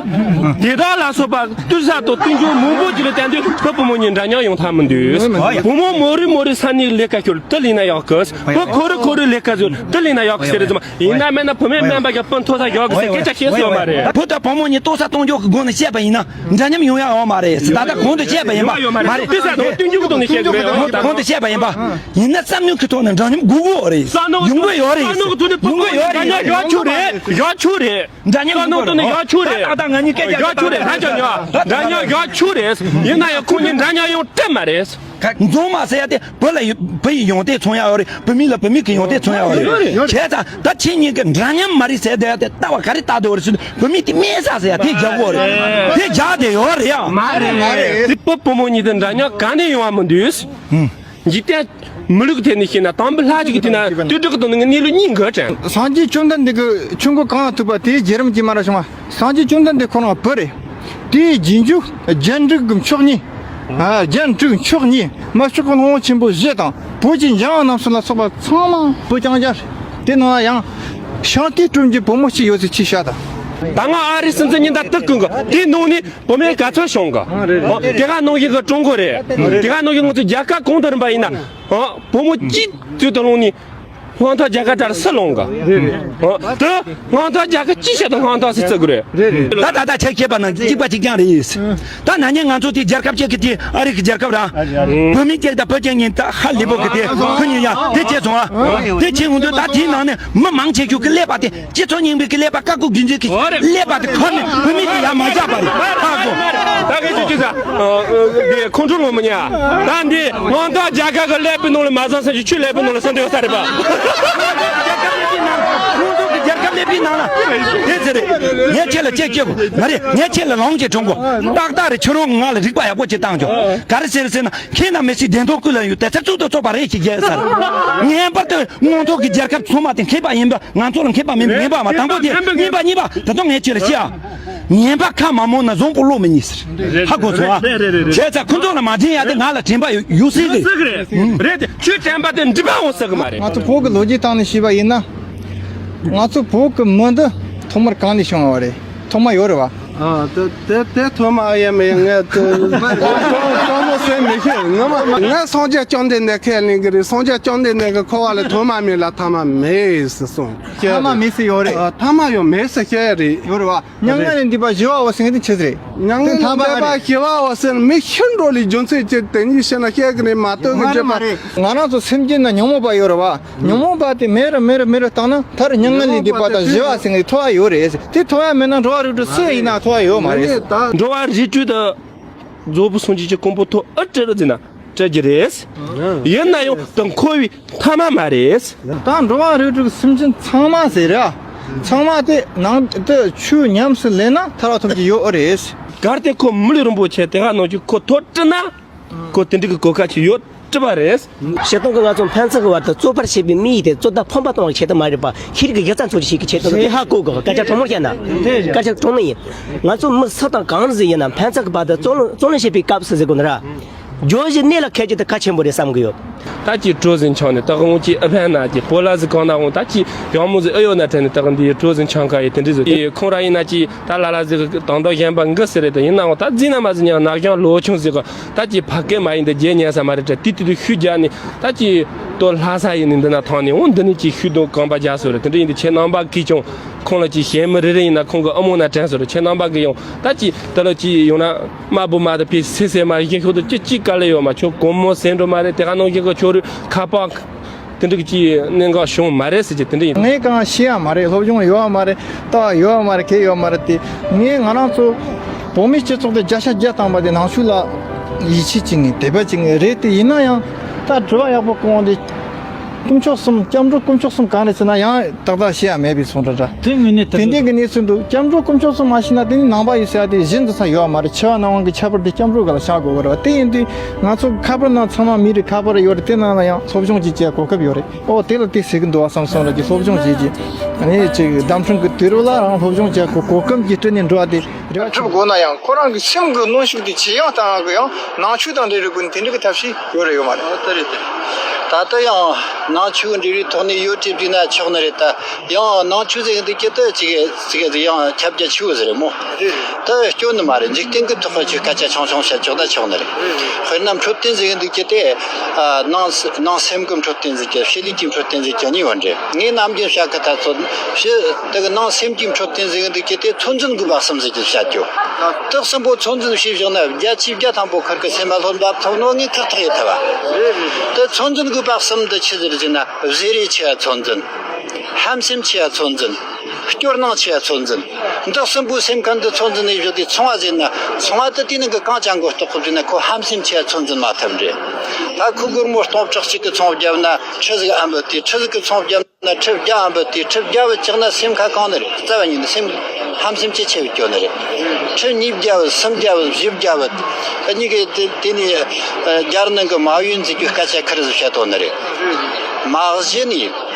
དེ་དག་ལ་སོགས་པ་ལྟོས་ས་དང་བསྟུན་རྒྱུ་མང་པོ་ཅིག་ལ་བརྟེན་དུས་བོད་བུ་མོ་གཉིས་འདྲ་མཉམ་ཡོང་ཐབས་མི་འདུག་བུ་མོ་མོ་རེ་མོ་རེ་ས་ནས་ལས་ཀ་ཤོར་དེ་ལས་ན་ཡག་གི། བུ་ཁོ་རེ་ཁོ་རེ་ལས་ཀ་ཤོར་དེ་ལས་ན་ཡག་གི་ཟེར་རེད་ཙམ་ཡིན་ན་མེད་ན་བུད་མེད་དམན་པ་གི་སྤུན་ཐོག་ས་ཡག་གི་ཟེར་སྐད་ཆ་བཤད་སྲོལ་མ་རེད། བུ་དང་བུ་མོ་གཉིས་ལྟོས་ས་གཏོང་རྒྱུ་གི་སྒོ་ནས་བཤད་པ་ཡིན་ན་འདྲ་མཉམ་ཡོང་ཡག་ཡོད་མ་རེད། ད་ལྟ་གོང་དུ་བཤད་པ་ཡིན་པ་མ་རེད། ལྟོས་ས་དང་བསྟུན་རྒྱུ་གི་ཐོག་ནས་བཤད་དགོས་རེད། གོང་དུ་བཤད་པ་ཡིན་པ་ཡིན་ན་བསམ་མནོ་གི་ཐོག་ནས་འདྲ་མཉམ་དགོས་ཀྱི་ཡོད་རེད། བསམ་མནོ་གི་ཡོང་གི་ཡོད་རེད། བསམ་མནོ་གི་ཐོག་ནས་ཡོང་གི་ཡོད་རེད། ཡག་ཆོག་རེད། ཡག་ཆོག་རེད། འདྲ་མཉམ་ཡོང་དགོས་རེད། ད་ད་ང་གཉིས་སྐད་ཆ་ཡག་ཆོག་རེད། ད་ཅག་ཉོ་འདྲ་མཉམ་ཡག་ཆོག་རེད། ཡིན་ན་ཡང་ཁོང་གཉིས་འདྲ་མཉམ་ཡོང་སྲིད་མ་རེད། འཛོམས་མ་ཟེར་ཡ་དེ་བུ་ལ་ཡོད་བུ་ཡི་ཡོང་དེ་མཚོན་ཡ་ཡོད་རེད། བུད་མེད་ལ་བུད་མེད་ཀྱི་ཡོང་དེ་མཚོན་ཡ་ཡོད་རེད། བྱས་ཙང་ད་ཁྱེད་གཉིས་ཀྱི་འདྲ་མཉམ་མ་རེད་ཟེར་བསྡད་ཡ་དེ་ལྟ་བ་ག་རེ་ལྟ་འདོད་རེད་ཟེར་ན་བུད་མེད་དེ་དམན་ས་ཟེར་ཡ་དེ་རྒྱག་གི་ཡོད་རེད། དེ་རྒྱག་བསྡད་ཡོད་རེད་ཡ། མ་རེད་མ་རེད། དེ་བུ་བུ་མོ་གཉིས་དེ་འདྲ་མཉམ་ག་ནས་ཡོང་བ་མི་འདུག་འཇིག་རྟེན་མི་ལུགས་ཐད་ནས་བཤད་ན་དང་པོ་ལྷ་ཅིག་གི་དེ་ན་དུད་འགྲོ་གི་དོན་ནི་གནས་ལུགས་གཉིས་འགལ་དྲན། སངས་རྒྱས་བཅོམ་ལྡན་འདས་ཀྱི་ཆོས་འཁོར་གང་ལ་ཐུག་པ་དེའི་རྗེ་རིམ་གྱི་མ་ར་བྱུང་བ། སངས་རྒྱས་བཅོམ་ལྡན་འདས་ཁོ་རང་བུ་རེད། དེའི་རྗེས་འཇུག་རྒྱན་དྲུག་གི་མཆོག་གཉིས། ཨ་རྒྱན་དྲུག་མཆོག་གཉིས། མ་ཕྱོགས་ཀྱི་སློབ་དཔོན་ཆེན་པོ་བཞི་དང་བོད་ཀྱི་འཇམ་དབྱངས་རྣམ་གསུམ་ལ་སོགས་པ་ཚང་མ་བུ་རྐྱང་རྐྱང་རེད། དེ་ནང་ལ་ཡང་ཤིང་རྟའི་སྒྲོམ་གྱི་བུ་མོ་གཅིག་ཡོད་ཚུལ་ཅིག་བཤད་དང་། ད་སྔ་ཨ་རི་སྲིད་འཛིན་ཉིན་ལྟར་དུ་ཀུན་གྱི་དེའི་ནང་ནས། བུད་མེད་ག་ཚོད་བྱུང་གི། དེ་ག་ནང་བཞིན་གྱི་ཀྲུང་གོ་རེད། དེ་ག་ནང་བཞིན་ང་ཚོ་རྒྱལ་ཁབ་གང་དུ་རིམ་པ་ཡིན་ན། བུ་མོ་གཅིག་ཚུལ་དུ་ལོང་ནས། སྔོན་ཐོག་རྒྱལ་ཁབ་དར་སུ་ལོང་གི། དེ་སྔོན་ཐོག་རྒྱལ་ཁབ་གཅིག་བྱས་དང་སྔོན་ཐོག་སུ་བརྩི་དགོས་རེད། ད་ད་ད་ཆ་ཁྱད་པར་ན་གཅིག་པ་གཅིག་རྐྱང་རེད། ད་ན་ནིང་ང་ཚོ་དེ་རྒྱལ་ཁབ་ཅིག་གི་དེ་ཨ་རི་གི་རྒྱལ་ཁབ་ར། བུད་མེད་ཅིག་དང་བུ་ཅིག་གཉིས་ད་ཧ་ལས་པོ་གི་དེ་ཁོ་གཉིས་ཡ་དེ་བྱས་སོང་ཨ། དེ་བྱས་འོང་དུས་ད་དེའི་ནང་ནས་མི་མང་ཆེ་ཤོས་ཀྱི་ཀླད་པ་དེ། སྤྱི་ཚོགས་རྙིང་པའི་ཀླད་པ་བཀའ་བཀོད་རྒྱུད་འཛིན་གྱི་ཀླད་པ་དེ་ཁུར་ནས་བུད་མེད་ཀྱི་ཡ་མ་བཞག་པ་རེད། ཧ་གོ། ད་ག་ཅི་ཅི་ཟ། འདི་ཁོང་ཁྲོ་ལངས་མི་ཉན། ད་འདི་དབང་ཐང་རྒྱལ་ཁབ་ཀྱི་ཀླད་པའི་ནང་ལ་མ་བཟང་ས་ཞིག་ཆུ་ཀླད་པའི་ནང་ལ་ཟིན་འདུག་ས་རེད་པ། ཁོང་ཚོ་གི་རྒྱལ་ཁབ་ཀླད་པའི་ནང་ལ་དེ་ཚེ་རེད། ངས་ཁྱེད་ལ་ཅེས་སྐྱེ་དགོས་མ་རེད། ངས་ཁྱེད་ལ་ལོང་ཅེས་གྲོང་གོ་ཏག་ཏག་རེད། ཁྱོད་རང་ང་ལ་རིག་པ་ཡག་པོ་ཅིག་བཏང་ཆོག་ག་རེ་ཟེར་ཟེར་ན་ཁྱེད་རྣམས་མི་སྲིད་བདེན་མཐོང་ཀུན་ལ་ཡོད་དེ་ཚེ་གཙུག་ཏུ་གཙོག་པ་རེད་ཅེས་བརྗོད་ས་རེད། ངེས་པར་དུ། མངོན་མཐོ་གི་རྒྱལ་ཁབ་ཚང་མ་དེ་མཁས་པ་ཡིན་པ། ང་ཚོ་ལ་མཁས་པ་མིན་པ་ངེས་པ་མ་དང་པོ་དེ་ངེས་པ་མ་དང་པོ་ངས་ཁྱོད་ལ་བཤད་ཨ། ངན་པ་ཁ་མ་མོ་ན་བཟང་པོ་བློ་མི་ཉེས་ཟེར། ཧ་གོ་སོང་ཨ། བྱས་ཙང་ཁོ་ཚོ་ལ་མ་དྲན་ཡ་དེ་ང་ལ་དྲན་པ་ཡོད་ཡོད་སྲིད་གི། རེད་དེ་ཁྱོད་དྲན་པ་དེ་འགྲིག་པ་འོང་ས་གི་མ་རེད། ང་ཚོ་བོད་ཀྱི་ལོ་རྒྱུས་སྟེང་ནས་ཤེས་པ་ཡིན་ན། ང་ཚོ་བོད་ཀྱི་མི་འདི་ཐོག་མར་གང་ནས་བྱུང་བ་རེད། ཐོག་མ་ཡོད་རེད་བ། ཨ། དེ་དེ་དེ་ཐོག་མ་ཨ་ཡ་མེ་ཡ་ངས་དེ་དྲང་མོ་ཟེར་མི་ཤེས། ངས་མ་ངས་སངས་རྒྱས་བཅོམ་ལྡན་འདས་ཁས་ལེན་གི་རེད། སངས་རྒྱས་བཅོམ་ལྡན་འདས་ཀྱི་འཁོར་བ་ལ་ཐོག་མ་མེད་ལ་ཐ་མ་མེད་ཟེར་གསུངས། ཐ་མ་མེད་ཟེར་ཡོད་རེད། ཨ། ཐ་མ་ཡང་མེད་ཟེར་བཤད་རེད། ཡོད་རེད་བ། མྱ་ངན་ལས་འདས་པ་ཞི་བ་འོད་ཟེར་དེ་ཆི་ཟིག་རེད། མྱ་ངན་ལས་འདས་པ་ཞི་བ་འོད་ཟེར་མི་ཤི་འགྲོ་ལས་རྒྱུ་མཚན་ཅི་དེ་གཉིས་བཤད་ན་བཤད་གི་རེད་མ་གཏོགས་གི་རྒྱུ་མ་རེད། ང་རང་ཚོ་སེམས་ཅན་ན་ཉོན་མོངས་པ་ཡོད་རེད་བ། ཉོན་མོངས་པ་དེ་མེད་རུ་མེད་རུ་མེད་རུ་བཏང་ན་མཐར་མྱ་ངན་ལས་འདས་པ་དང་ཞི་བ་ཟེར་མཁན་ཐོབ་ཡ་ཡོད་རེད། དེ་ཐོབ་ཡ་མེད་ན་འགྲོ་བ་རིགས་དྲུག་སུ་ཡིན་ན་ཐོབ་ཡ་ཡོད་མ་རེད། འགྲོ་བ་རིགས་དྲུག་དང་རྫོགས་པའི་སངས་རྒྱས་ཀྱི་གོ་འཕང་ཐོབ་ཨེ་སྤྲད་རུ་ཟེར་ན་སྤྲད་རྒྱུ་རེད། ཡིན་ན་ཡང་དེ་འཁོར་བའི་ཐ་མ་མ་རེད། ད་འགྲོ་བ་རིགས་དྲུག་སེམས་ཅན་ཚང་མ་ཟེར་ར། ཚང་མ་དེ་ནང་དུ་ཆོས་ཉམས་སུ་ལེན་ན་ཐར་བ་ཐོབ་ཀྱི་ཡོད་རེད། གལ་ཏེ་ཁོ་མི་ལུས་རིན་པོ་ཆེ་དེ་ག་ནང་བཞིན་ཁོ་ཐོབ་བྲིས་ན། ཁོ་དེ་འགྲིག་གི་གོ་སྐབས་ཅིག་ཡོད་སྲིད་པ་རེད། སྤྱིར་བཏང་གི་ང་ཚོ་ཕན་ཚུན་གྱི་བར་དུ་རྩོད་པར་བྱེད་པའི་མི་ཡིས་དེ་རྩོད་ཟླ་ཕམ་པ་གཏོང་བའི་ཆེད་དུ་མ་རེད་པ། ཤེས་རིག་གི་སྒྱུ་རྩལ་འཚོལ་ཞིག་གི་ཆེད་དུ་དེ་ཧ་གོ་དགོས། སྐད་ཆ་དྲང་མོ་བཤད་ན། སྐད་ཆ་དྲང་མོ་ཡིན། ང་ཚོ་མི་སུ་དང་གང་ཟིག་ཡིན་ན་ཕན་ཚུན་གྱི་བར་དུ་རྩོད་རྩོད་ལེན་བྱེད་པའི་སྐབས་སུ་ཟེར་དགོས་ན་ར། བརྗོད་གཞི་གནད་ལ་འཁེལ་རྒྱུ་དེ་གལ་ཆེན་པོ་རེད་བསམ་གི་ཡོད། ད་ཅི་གྲོ་ཟིན་ཆང་ནས་ད་གང་ཅི་ཨ་ཕན་ན་ཅི་པོ་ལ་ཟི་གང་ན་འོང་ད་ཅི་ཡང་མོ་ཟི་ཨ་ཡོད་ན་དྲན་ནས་ད་གང་འདི་གྲོ་ཟིན་ཆང་ག་ཡི་དེ་འདྲ་ཟི་ཁོང་ར་ཡིན་ན་ཅི་ད་ལ་ལ་ཟི་དང་ད་གཞན་པ་འགི་ཟི་རེད། ད་ཡིན་ན་འོང་ད་རྫི་ན་མ་ཟི་ཉང་ན་གཞང་ལོ་ཆུང་ཟི་ག་ད་ཅི་ཕ་སྐད་མ་ཡིན་ད་རྗེ་ཉན་ས་མ་རེད། ད་ཏི་ཏི་ཏི་ཤུ་རྒྱ་ནི་ད་ཅི་ཏོ་ལྷ་ས་ཡིན་ནི་འདི་ན་ཐང་ནི་འོང་འདི་ནི་ཅི་ཤུ་དང་གང་པ་རྒྱ་སོ་རེད། དེ་འདྲ་ཡིན་ད་ཁྱེད་རྣམ་པ་གིས་ཀྱང་ཁོང་ལ་ཅི་གཞན་མི་རེ་རེ་ཡིན་ན་ཁོང་གི་ཨ་མོ་ན་དྲན་སོ་རེད། ཁྱེད་རྣམ་པ་གིས་ཡང་ད་ཅི་ད་ལ་ཅི་ཡོང་ན། དམའ་བུ་མ་དང་ཕི་སེ་སེ་མ་ཡིན་ཤོག་ཏུ་ཅི་ཅི་དཀའ་ལས་ཡོད་མ་ཁྱོད་གོང་མོ་སེང་འགྲོ་མ་རེད། དེ་ག་ནང་བཞིན་གི་ཁྱོད་རུ་ཁ་པག་དེ་འདྲ་གི་ཅི་གནད་འགག་བྱུང་མ་རེད་ཟེར་གྱི་དེ་འདྲ་ཡིན། ངས་གང་ཤེས་ཡ་མ་རེད། སློབ་སྦྱོང་ཡོད་ཡ་མ་རེད། ལྟ་བ་ཡོད་ཡ་མ་རེད། གལ་ཡོད་མ་རེད་དེ། ངས་ང་རང་ཚོ་བོད་མི་སྤྱི་ཚོགས་དེ་བརྒྱ་ཆ་བརྒྱ་བཏང་པ་དེ་ནང་ཆོས་ལ་ཡིད་ཆེས་བྱེད་ངེས་དད་པ་བྱེད་ངེས་རེད། དེ་ཡིན་ན་ཡང་ད་དྲི་བ་ཡག་པོ་བསྐོང་བ་དེ། དཀོན་མཆོག་གསུམ་སྐྱབས་འགྲོ་དཀོན་མཆོག་གསུམ་གང་རེད་ཟེར་ན་ཡང་ཏག་ཏག་ཤེས་ཡ་མེད་པའི་ཚོང་འདྲ་འདྲ། དེ་དངོས་གནས་དེ་དེ་འདྲའི་གི་གནས་ཚུལ་འདུག་སྐྱབས་འགྲོ་དཀོན་མཆོག་གསུམ་མ་ཤེས་ན་དེ་ནི་ནང་པ་ཡོད་ཟེར་ཡ་དེ་གཞི་འཛིན་ས་ཡོད་མ་རེད། ཆེ་བ་ནང་བའི་གི་ཁྱད་པར་དེ་སྐྱབས་འགྲོ་ག་ལ་བཞག་དགོས་གི་རེད་བ། དེ་ཡིན་དུས་ང་ཚོ་ཁ་པར་ནང་ཚང་མ་མི་རིགས་ཁ་པར་ཡོད་རེད། དེ་ནང་ལ་ཡང་སློབ་སྦྱོང་བྱེད་ཀྱི་གོ་སྐབས་ཡོད་རེད། ཨོ་དེ་ལ་དེ་ཟེར་གི་འདུག་བ་བསམ་སོང་ར་གི་སློབ་སྦྱོང་བྱེད་ཀྱི་ནས་ཅིག་བདམས་ཐོན་གི་དུས་རབས་ལ་རང་སློབ་སྦྱོང་བྱེད་གི་གོ་སྐབས་ཀྱི་སྤྲིན་ནས་འགྲོ་བ་དེ། རེ་བ་ཆེ། ཁྲིད་དགོས་ན་ཡང་ཁོ་རང་གི་སེམས་ཀྱི་གནོན་ཤུགས་དེ་ཇེ་ཡང་བཏང་ཡག་གི་ཡང་ནང་ཆོས་དང་འབྲེལ་བའི་སྒོ་ནས་དེ་འདྲ་གི་ཐབས་ཤེས་ཡོད་རེད་ཡོད་མ་རེད། ཨོ་དེ་རེད་དེ་རེད། ད་ལྟ་ཡང་ནང་ཆོས་འབྲེལ་བའི་ཐོག་ནས་ཡོད་ཅེས་བྲིས་ན་ཆོག་ནི་རེད། ད་ཡང་ནང་ཆོས་ཟེར་གི་འདུག་ཀྱི་ད་ཅིག་ཅིག་ཡང་ཁྱབ་རྒྱ་ཆེ་བོ་ཟེར་རེད་མོ། རེད་རེད། ད་སྐྱོན་ནི་མ་རེད། འཇིག་རྟེན་གི་ཐོག་གི་ཆོས་སྐད་ཆ་ཆུང་ཆུང་བཤད་ཆོག་ན་ཆོག་ནི་རེད། རེད་རེད། དཔེར་ན་འཕྲོད་བསྟེན་ཟེར་གི་འདུག་ཀྱི་དེ། ནང་ནང་སེམས་ཀྱི་འཕྲོད་བསྟེན་ཟེར་གྱི་ཕྱི་ལུས་ཀྱི་འཕྲོད་བསྟེན་ཟེར་གྱི་གཉིས་ཡོད་རེད། ངས་ནམ་རྒྱུན་བཤད་གི་ད་ཚོ་ཕྱི་དེ་གི་ནང་སེམས་ཀྱི་འཕྲོད་བསྟེན་ཟེར་གི་འདུག་ཀྱི་དེ་ཚོད་འཛིན་དགོས་པ་གསུམ་ཟེར་གྱི་བཤད་རྒྱུ། དེ་གསུམ་པོ་ཚོད་འཛིན་བྱས་བཞག་ན་བརྒྱ་ཆའི་བརྒྱ་ཐམ་པོ་ཁུར་གི་སེམས་ལ་ལྷོད་འབབ་ཐུབ་ནོ་ངས་ཁག་ཐེག་ཡོད་ཐལ་བ། དེ་ཚོད་འཛིན་དགོས་པ་གསུམ་འདི་ཆི་ཟིག་རེད་ཟེར་ན་བཟེ་རེས་ཆེ་བ་ཚོད་འཛིན། ཧམ་སེམས་ཆེ་བ་ཚོད་འཛིན། སྐྱོ་སྣང་ཆེ་བ་ཚོད་འཛིན། འདི་གསུམ་པོའི་སེམས་ཁམས་འདི་ཚོད་འཛིན་ནས་བཞག་དུས་ཚོང་བ་ཟེར་ན་ཚོང་བ་དེ་དེ་ནང་གི་གང་ཅང་མགོ་གཏོགས་གི་ཟེར་ན་ཁོ་ཧམ་སེམས་ཆེ་བ་ཚོད་འཛིན་མ་ཐུབ་འདྲ། ད་ཁོ་སྒོར་མོ་སྟོང་ཕྲག་གཅིག་གི་ཚོང་བརྒྱབ་ན་ཁྲི་ཟིག་ཨ་འབུད་དེ། ཁྲི་ཟིག་གི་ཚོང་བརྒྱབ་ན་ཁྲི་བརྒྱ་ཨ་འབུད་དེ། ཁྲི་བརྒྱ་བུད་བཅུག་ན་སེམས་ཁ་གང་ནི་རེད། རྩ་བ་ཉིད་ནས་སེམས་ཧམ་སེམས་ཆེ་ཆེ་བུད་སྐྱོ་ནི་རེད། ཁྲི་ཉིས་བརྒྱ་བུད་སུམ་བརྒྱ་བུད་བཞི་བརྒྱ་བུད། ཨ་གཉིས་ཀའི་དེ་དེ་ནས་རྒྱ་རི་ནང་གི་མ་ཡུན་ཟེར་རྒྱུ་སྐད་ཆ་ཁ་རི་ཟིག་བཤད་དོ་ནི་རེད། མ་གཞི་ནས།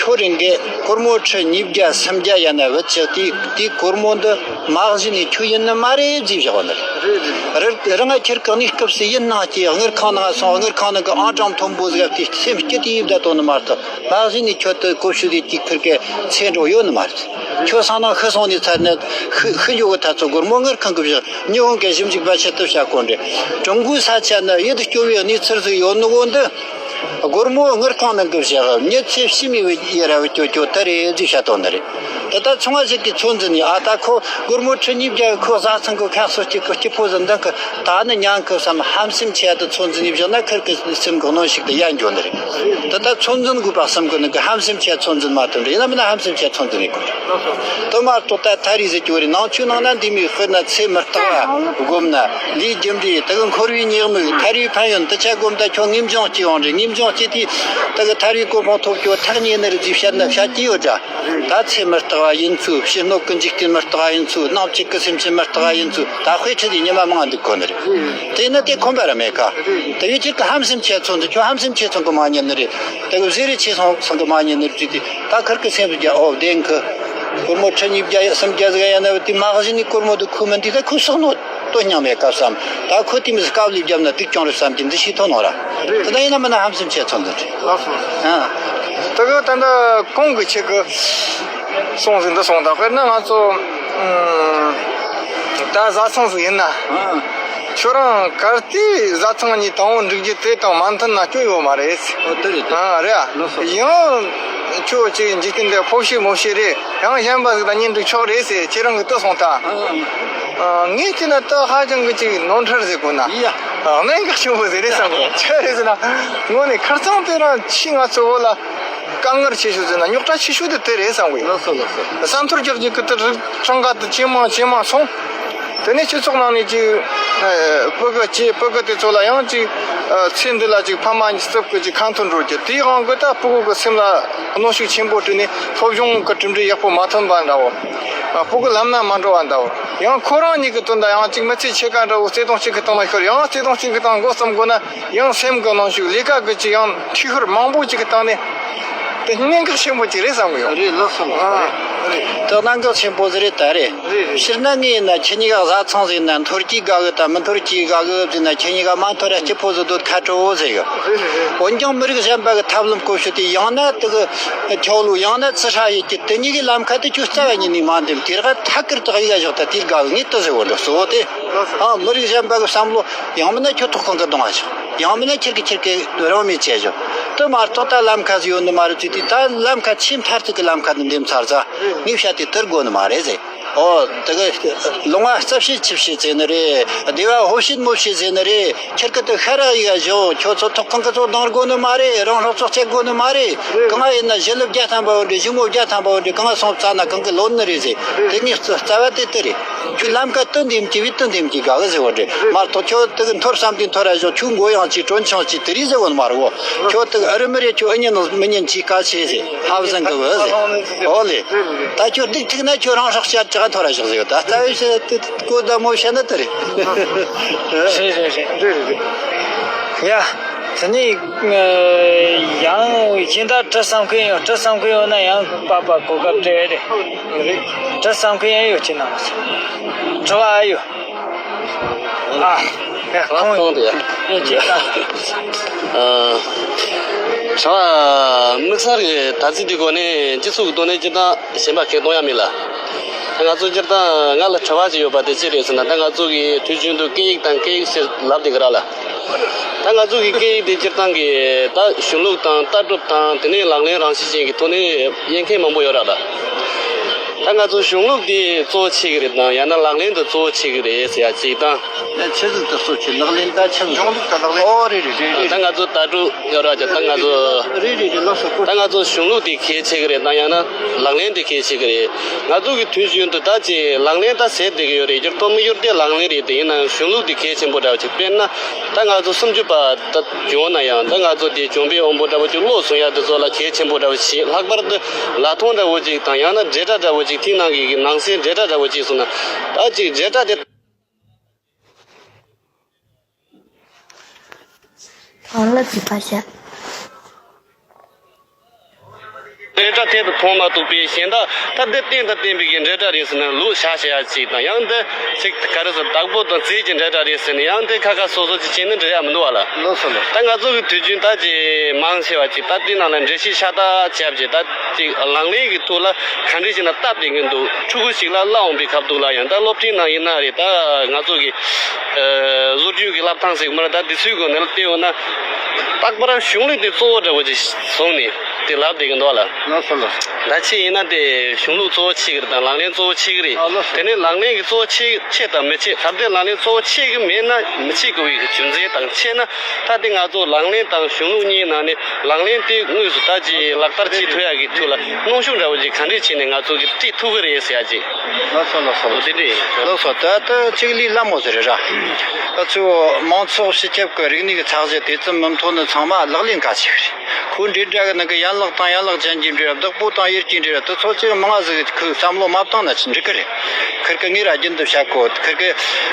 ཁྱོད་རང་གིས་སྒོར་མོ་ཁྲི་ཉིས་བརྒྱ་སུམ་བརྒྱ་ཡན་ན་བུད་ཅིག་དེ་དེ་སྒོར་མོ་འདི་མ་གཞི་ནས་ཁྱོད་ཡིན་ནི་མ་རེད་ཟེར་བཞག་པ་ནི་རེད། རེད། རང་ང་ཁྱེར་གང་ནས་སྐབས་སུ་ཡིན་ནང་སྐྱེས་དངུལ་ཁང་ནང་སོང་། དངུལ་ཁང་ནང་གི་ཨང་གྲངས་མཐོན་པོ་ཟིག་དེ་སེམས་སྐྱིད་དེ་ཡིབ་ད་དོ་ནི་མ་གཏོགས་མ་གཞི་ནས་ཁྱོད་དུ་གོ་ཤུ་དེ་དེ་ཁུར་གི་ཚེ་འགྲོ་ཡོད་ནི་མ་རེད། ཁྱོད་སང་ནང་ཤི་སོང་ནས་ཚར་ནི་ཤི་ཤི་ཡོད་གི་ད་ཚོ་སྒོར་མོ་དངུལ་ཁང་གི་བཞག་ཉི་ཧོང་གི་ཞིབ་འཇུག་པ་ཆེད་དུ་བྱ་དགོས་འདྲ། ཀྲུང་གོའི་ས་ཆ་ནི་ཡིད་སྐྱོ་བའི་གནས་ཚུལ་ཟིག་ཡོད་ནི་འོ་འདི། སྒོར་མོ་དངུལ་ཁང་ནང་གི་བཞག་མྱི་ཚེ་ཕྱི་མའི་ཡི་ར་བུ་སྐྱོ་སྐྱོ་དེ་རེད་ཟེར་བཤད་དོ་ནི་རེད། དེ་ལྟར་ཚོང་བ་ཞིག་གིས་ཚོད་འཛིན་ནས་ཨ་ད་ཁོ་སྒོར་མོ་ཁྲི་ཉིས་བརྒྱ་ཁོ་བཟའ་ཚང་གི་ཁ་གསོ་སྐྱིད་གི་སྐྱིད་པོ་ཟིག་འདང་གི་ད་ནི་ཉང་གི་བསམ་ཧམ་སེམས་ཆེ་དུ་ཚོད་འཛིན་ནས་བཞག་ན་ཁུར་གི་སེམས་གི་གནོན་ཤུགས་དེ་ཡར་འགྱོ་ནི་རེད། དེ་ལྟར་ཚོད་འཛིན་དགོས་པ་བསམ་གི་ནི་གི་ཧམ་སེམས་ཆེ་ཚོད་འཛིན་མ་ཐུབ་རེད། ཡིན་ན་མིན་ན་ཧམ་སེམས་ཆེ་ཚོད་འཛིན་རེད་དགོས་རེད། དེ་མ་གཏོགས་ད་ད་རེས་ཟེར་གྱི་རེད། ནང་ཆོས་ནང་ན་འདི་མོ་དཔེར་ན་ཚེ་མི་རྟག་པ་སྒོམ་ན་ལས་རྒྱུ་འབྲས་དེ་གི་འཁོར་བའི་ཉེས་དམིགས་ཐར་བའི་ཕན་ཡོན་དེ་ཆ་སྒོམ་ད་ཁྱོད་ངེས་འབྱུང་སྐྱེ་ཡོང་རེད། ངེས་འབྱུང་སྐྱེ་དུས་དེ་གི་ཐར་བའི་གོ་འཕང་ཐོབ་རྒྱུ་ཐག་ཉེ་ནི་རེད་ཅེས་བཤད་ན་བཤད་ཀྱི་ཡོད་འདྲ། ད་ཚེ་མི་རྟག་པ་ཡིན་ཚུལ། ཕྱི་སྣོད་ཀྱི་འཇིག་རྟེན་མི་རྟག་པ་ཡིན་ཚུལ། ནང་བཅུད་ཀྱི་སེམས་ཅན་མི་རྟག་པ་ཡིན་ཚུལ། ད་དཔེ་ཁྲིད་དེ་ཉི་མ་མང་འདུག་གོ་ནི་རེད། དེ་ནི་དེ་ཁོམ་པ་ར་མེད་ཀ། དེ་ཡོད་ཅིག་གི་ཧམ་སེམས་ཆེ་ཚོད་འདི་ཁྱོད་ཧམ་སེམས་ཆེ་ཚོད་གི་མ་ཉན་ནི་རེད། དེ་གི་བཟེ་རེ་ཆེ་སོང་སོང་གི་མ་ཉན་ནི་རེད་ཅེས་དེ། ད་ཁུར་གི་སེམས་སུ་རྒྱ་ཨོ་བདེན་གི། སྒོར་མོ་ཁྲི་ཉིས་བརྒྱ་ཡ་སུམ་བརྒྱ་ཟིག་ཡ་ན་བུ་དེ་མ་གཞི་ནས་སྒོར་མོ་དེ་ཁུ་མི་འདི་ད་ཁུ་སོག་ནོ་དོ་སྙམ་མེད་སྐབས་སམ། ད་ཁུ་དེ་མི་སྐབས་ལས་བརྒྱབ་ན་སྡུག་ཀྱང་རེད་བསམ་གྱི་འདི་ཤི་ཐོ་ནོ་ར། དེ་ད་ཡིན་ན་མིན་ན་ཧམ་སེམས་ཆེ་ཚོད་འདི་རེད། ལགས་སོ། ཨ། དེ་གི་ད་ལྟ་གོང་གི་ཆེད་གི་སོང་ཟིན་འདི་སོང་ད་དཔེར་ན་ང་ཚོ་ད་བཟའ་ཚང་ཟིག་ཡིན་ན། ཁྱོད་རང་གར་དེའི་བཟའ་ཚང་གཉིས་དང་པོ་འགྲིག་རྒྱུ་དེ་དང་མ་མཐུན་ན་སྐྱོན་ཡོད་མ་རེད། ཨོ་དེ་རེད་དེ། ཨ་རེད་ཨ། ལགས་སོ། ཡང་ཁྱོད་ཅིག་འཇིག་རྟེན་འདི་ཕོ་ཤི་མོ་ཤི་རེད། ཡང་གཞན་པ་ཟིག་དང་གཉེན་སྒྲིག་ཆོག་རེད་ཟེར་ཁྱེད་རང་གི་ལྟོས་སོང་ད། ཨ། ངས་བལྟས་ན་ད་ཧ་ཅང་གི་ཅིག་ནོར་འཁྲུལ་ཟེར་དགོས་ན། ཡ། གནད་འགག་ཆེན་པོ་ཟིག་རེད་བསམ་གི། ཆི་རེད་ཟེར་ན་དངོས་གནས་ཁ་རྩང་དེ་རང་ཕྱིས་ང་ཚོ་བོད་ལ་དཀའ་ངལ་ཆེ་ཤོས་ཟེར་ན་རྙོག་དྲ་ཆེ་ཤོས་དེ་དེ་རེད་བསམ་གི། ལགས་སོ་ལགས་སོ། ས་མཐོར་རྒྱག་རྒྱུ་གི་དེ་རིགས་གྲངས་ཀ་དེ་ཇེ་མང་ཇེ་མང་སོང་། དེ་ནས་སྤྱི་ཚོགས་ནང་ནས་ཅིག་ཨ་ཕྲུ་གུ་ཅིག་ཕྲུ་གུ་དེ་ཚོ་ལ་ཡང་ཅིག་ཨ་ཚེ་འདི་ལ་ཅིག་ཕ་མ་གཉིས་རྩུབ་གི་ཅིག་ཁ་འཐོར་འགྲོ་རྒྱུ་དེའི་དབང་གིས་ད་ཕྲུ་གུ་གི་སེམས་ལ་གནོན་ཤུགས་ཆེན་པོ་སྤྲད་ནས་སློབ་སྦྱོང་གི་གྲུབ་འབྲས་ཡག་པོ་མ་ཐོན་པ་འདྲ་བོ། ཨ་ཕྲུ་གུ་ལམ་ན་མ་འགྲོ་བ་འདྲ་བོ། ཡང་ཁོ་རང་ཉིད་ཀྱི་དོན་དུ་ཡང་ཅིག་མི་ཚེ་ཕྱེད་ཀ་འདྲ་བོ་བརྩེ་དུང་གཅིག་གི་སྟེང་ལ་ཤོར། ཡང་བརྩེ་དུང་གཅིག་གི་སྟེང་མགོ་བརྩམས་དགོས་ན། ཡང་སེམས་ཀྱི་གནོན་ཤུགས་ལས་ཀ་གི་ཅིག་ཡང་འཐུས་ཤོར་མང་པོ་ཅིག་གི་སྟེང་ནས་དེ་གནད་འགག་ཆེན་པོ་ཅིག་རེད་བསམ་གི་ཡོད། རེད་ལགས་སོ་ལགས་སོ། ཨ། རེད། དེ་གནད་འགག་ཆེན་པོ་ཟིག་རེད་ད་རེད། རེད་རེད། སྤྱིར་ན་ངས་ཡིན་ན་ཁྱེད་གཉིས་ཀ་བཟའ་ཚང་ཟིག་ཡིན་ན་འཐོར་གྱིས་དགའ་གི་དང་མི་འཐོར་གྱིས་དགའ་གི་ཟིག་ཡིན་ན། ཁྱེད་གཉིས་ཀ་མ་འཐོར་ཡ་སྐྱིད་པོ་ཟིག་འདོད་ཁ་དྲོ་བོ་ཟིག་གི། རེད་རེད་རེད། འོན་ཀྱང་མི་རིགས་གཞན་པ་གི་ཐབས་ལམ་བཀོལ་སྤྱོད་དེ། ཡང་ན་དེ་གི་ཆོ་ལོ། ཡང་ན་ཚུལ་ཧྲ་ཡེད་རྒྱུ། དེ་གཉིས་ཀའི་ལམ་ཁ་དེ་ཁྱོད་རྩ་བ་ཉིད་ནས་མ་འདེམས། དེ་ར་ཐད་ཀར་དུ་གཡུག་བཞག་ད་དེར་དགའ་གི། ངས་དེ་ཟེར་བོ་འདྲ་གཙོ་བོ་དེ། ཨ། མི་རིགས་གཞན་པ་གི་བསམ་བློ། ཡང་མིན་ན་ཁྱོད་ཐོག་ཁང་གི་གདོང་ང་བཞག། ཡང་མིན་ན་ཁྱེད་ཀྱི་ཁྱེད་ཀྱི་རང་མོས་བྱས་བཞག། དེ་མ་གཏོགས་ད་ལམ་ཁ་ཟིག་ཡོད་ནི་མ་རེད་ཟེར་དུས། ད་ལམ་ཁ་ཆེས་མཐར་ཐུག་གི་ལམ་ཁ་འདི་འདེམས་ཚར་ཙང་། ངས་བཤད་དེ་དེར་དགོས་ནི་མ་རེད་ཟེར། ཨོ། དེ་གི་ལོང་བ་རྩ་བཤད་ཆུ་བཤད་ཟེར་ནི་རེད། སྡེ་བ་ཧོ་བཤད་མོ་བཤད་ཟེར་ནི་རེད། ཁྱེད་ཀྱི་དེ་ཤ་ར་ཡི་ག་བཞག། ཁྱོད་ཚོ་ཐོག་ཁང་གི་ཚོ་གདོང་དགོས་ནི་མ་རེད། རང་སྲོག་ཚོགས་བཅད་དགོས་ནི་མ་རེད། གང་ང་ཡིན་ན་ཞི་ལུ་བརྒྱ་ཐམ་པ་བོ་འདྲ། ཞི་མོ་བརྒྱ་ཐམ་པ་བོ་འདྲ། གང་ང་སོང་ཙ་ན་གང་གི་ལོན་ནི་རེད་ཟེར། དེ་ངས་རྩ་བ་དེ་དེ་རེད། ཁྱོད་ལམ་ཁ་དེ་འདེམས་ཀྱི་བས་དེ་འདེམས་ཀྱི་དགའ་གི་ཟེར་བ་རེད། མ་གཏོགས་ཁྱོད་དེ་གི་འཐོར་བསམ་དུས་འཐོར་ར་བཞག། ཁྱོད་མགོ་ཡང་གཅིག་གྲོན་ཆུང་གཅིག་དེ་རིགས་ཟེར་བ་མ་རེད་བོ། ཁྱོད་དེ་གི་ཨ་རི་མི་རེད། ཁྱོད་ཨ་ཉན་ནོ་མི་ཉན་གཅིག་ག་ཆེ་ཟེར། ཧབ་བཟང་གི་བོ་ཟེར། ཨོ་ལེ། ད་ཁྱོད་སྡུག་ཐུག་ན་ཁྱོད་རང་སྲོག་བཅད་ཀྱི་འཐོར་ར་བཞག་ཟེར། ད་རྩ་བའི་བཤད་དེ་གོ་ད་མོ་བཤད་ན་དེ་རེད། རེད་རེད་རེད། ཡ། དེ་ནས་ཡང་གཞན་དག་དྲི་བསམ་མཁན་ཡོད། དྲི་བསམ་མཁན་ཡོད་ན་ཡང་པ་པ་གོ་སྐབས་སྤྲད་རེད། དྲི་བསམ་མཁན་ཡང་ཡོད་ཀྱི་ན། དྲི་བ་ཨ་ཡོད། ཨ། ཡ། ཁོང་ཁོང་དེ་ཡ། ཡོད་ཀྱི་ན། ཨ། དྲི་བ་དམིགས་བསལ་གྱི་ད་ཚིག་དེ་གོ་ནས་སྤྱི་ཚོགས་ཀྱི་ཐོག་ནས་སྤྱིར་བཏང་གཞན་པ་ཁས་གཏོང་ཡ་མེད་ལ། ད་ང་ཚོ་སྤྱིར་བཏང་ང་ལ་དྲི་བ་ཅིག་ཡོད་པ་དེ་ཅི་རེད་ཟེར་ན། ད་ང་ཚོ་གི་དུས་རྒྱུན་དུ་སྐད་ཡིག་དང་སྐད་ཡིག་ཟེར་ལབ་བསྡད་ཀྱི་ར་ལ། ད་ང་ཚོ་གི་སྐད་ཡིག་དེ་སྤྱིར་བཏང་གི་ད་གཞུང་ལུགས་དང་ལྟ་གྲུབ་དང་དེ་ནས་ལག་ལེན་རང་བཞིན་ཅན་གྱི་ཐོག་ནས་དབྱེ་མཁན་མང་པོ་ཡོད་ར་ལ། ད་ང་ཚོ་གཞུང་ལུགས་དེ་གཙོ་བོ་ཆེ་གི་རེད་དང་། ཡང་ན་ལག་ལེན་དེ་གཙོ་བོ་ཆེ་གི་རེད་ཟེར་ཡ་གཅིག་དང་། ཆི་ཟིག་ད་གཙོ་ཆེ། ལག་ལེན་ད་ཆི་ཟིག། གཞུང་ལུགས་དང་ལག་ལེན། ཨོ་རེད་རེད་རེད་རེད། ད་ང་ཚོ་ལྟ་གྲུབ་ཡོད་ར་ཅིག། ད་ང་ཚོ། རེད་རེད་རེད། ལགས་སོ། ད་ང་ཚོ་གཞུང་ལུགས་དེ་གལ་ཆེ་གི་རེད་དང་། ཡང་ན་ལག་ལེན་དེ་གལ་ཆེ་གི་རེད། ང་ཚོ་གི་དུས་རྒྱུན་དུ་ད་ཅིག་ལག་ལེན་ད་ཟེར་བསྡད་གི་ཡོད་རེད། སྒྱུར་ཐོ་མི་སྒྱུར་དེ་ལག་ལེན་རེད་དེ། ཡིན་ནའང་གཞུང་ལུགས་དེ་གལ་ཆེན་པོ་འདྲ་བ་ཅིག། དཔེར་ན་ད་ང་ཚོ་སུམ་ཅུ་པ་ད་བྱུང་ན་ཡང་། ད་ང་ཚོ་དེ་བྱོན་པའི་དབང་པོ་འདྲ་བོ་ཅིག་སློབ་གསུང་ཡ་དེ་ཚོ་ལ་གལ་ཆེན་པོ་འདྲ་བོ་ཞིག། ལྷག་པར་དུ་ལ་ཐོང་འདྲ་བོ་ཅིག་དང་། ཡང་ན་འབྲེལ་སྒྲ་འདྲ་བོ་ཅིག། དེའི་ནང་གི་ནང་གསེས་འབྲེལ་སྒྲ་འདྲ་བོ་ཅིག་གསུངས་ན། ད་ཅིག་འབྲེལ་སྒྲ་དེ། གང་ལ་གཟིགས་པ་བྱ། འབྲེལ་སྒྲ་དེ་དང་མཐུན་མ་གཏོགས་པའི་གཞན་དག་ད་འདི་རྟེན་དང་བརྟེན་པའི་གི་འབྲེལ་སྒྲ་རེད་ཟེར་ན་ལོག་བྱ་བྱེད་ཡ་ཅིག་དང་། ཡང་འདི་ཅིག་ག་རེ་ཟེར། བདག་པོ་དང་རྫས་ཀྱི་འབྲེལ་སྒྲ་རེད་ཟེར་ནས་ཡང་འདི་ཁ་ཁ་སོ་སོ་ཅིག་བྱས་ནས་འབྲེལ་ཡ་མི་འདུག་བ་ལ། ལགས་སོ་ལགས། ད་ང་ཚོ་གི་དུས་རྒྱུན་ད་ཅིག་མང་ཆེ་བ་ཅིག་ད་དེའི་ནང་ལ་འགྲེལ་བཤད་ཤ་སྟག་བྱས་པ་ཅིག། ད་ཅིག་ལག་ལེན་གྱི་ཐོག་ལ་ག་འདྲ་ཞིག་ན་སྟབས་བདེ་གི་འདུག། ཕྲུ་གུ་ཞིག་ལ་བསླབ་འོང་པའི་སྐབས་དུས་ལ་ཡང་། ད་སློབ་གྲྭའི་ནང་ཡིན་ན་རེད། ད་ང་ཚོ་གི་ཨ་བཟོ་སྐྲུན་གྱི་བསླབ་སྟངས་ཟེར་གི་མ་རེད། ད་དེ་ཚོའི་སྒོ་ནས་བལྟས་ཡོང་ན། རྟག་པར་གཞུང་ལུགས་དེ་གཙོ་བོ་འདྲ་བོ་ཅིག་བཟུང་ནས་དེ་ལབ་བསྡད་གི་འདུག་ལ། ལགས་སོ་ལགས་སོ། ད་ཁྱེད་ཡིན་ན་དེ་གཞུང་ལུགས་གཙོ་བོ་ཆེ་གི་རེད་དང་། ལག་ལེན་གཙོ་བོ་ཆེ་གི་རེད། ཨ་ལགས་སོ། དེ་ནས་ལག་ལེན་གྱི་གཙོ་བོ་ཆེ་ཆེ་དང་མི་ཆེ། གལ་ཏེ་ལག་ལེན་གཙོ་བོ་ཆེ་གི་མེད་ན་མི་ཆེ་དགོས་པའི་རྒྱུ་མཚན་དང་། ཆེ་ན། ད་དེ་ང་ཚོ་ལག་ལེན་དང་གཞུང་ལུགས་གཉིས་ནང་ནས་ལག་ལེན་དེ་དངོས་སུ་ད་ཅིག་ལག་བསྟར་བྱེད་ཐུབ་ཡག་གི་ཐོག་ལ་སྣང་ཤུགས་འདྲ་བོ་ཅིག་ག་འདྲས་བྱས་ནས་ང་ཚོ་གིས་སྤྲད་ཐུབ་ཀྱི་རེད་ཟེར་ཡག་ཅིག། ལགས་སོ་ལགས་སོ། འོ་དེ་འདྲས་ཡིན། ལགས་སོ། ད་ལྟ་གཅིག་ལས་སླ་མོ་ཟིག་རེད་ར། ཨ་ཚོ་མང་ཚོགས་སྤྱི་ཁྱབ་ཀྱི་རིག་གནས་ཀྱི་ཚད་གཞི་དེ་ཙམ་མི་མཐོ་ནི་ཚང་མ་ལག་ལེན་གལ་ཆེ་གི་རེད། ཁོ་འབྲེལ་སྒྲ་གི་ནང་གི་ཡན་ལག་དང་ཡན་ལག་ཅན་གྱི་འབྲེལ་བ། བདག་པོ་དང་ཡུལ་གྱི་འབྲེལ་བ་དེ་ཚོ་ཅིག་མང་ང་ཟིག་ཁོས་བསམ་བློ་མ་བཏང་ན་ཅི་འགྲིག་གི་རེད། ཁིར་གི་ངས་ར་རྒྱུན་དུ་བཤད་གོ། ཁིར་གི་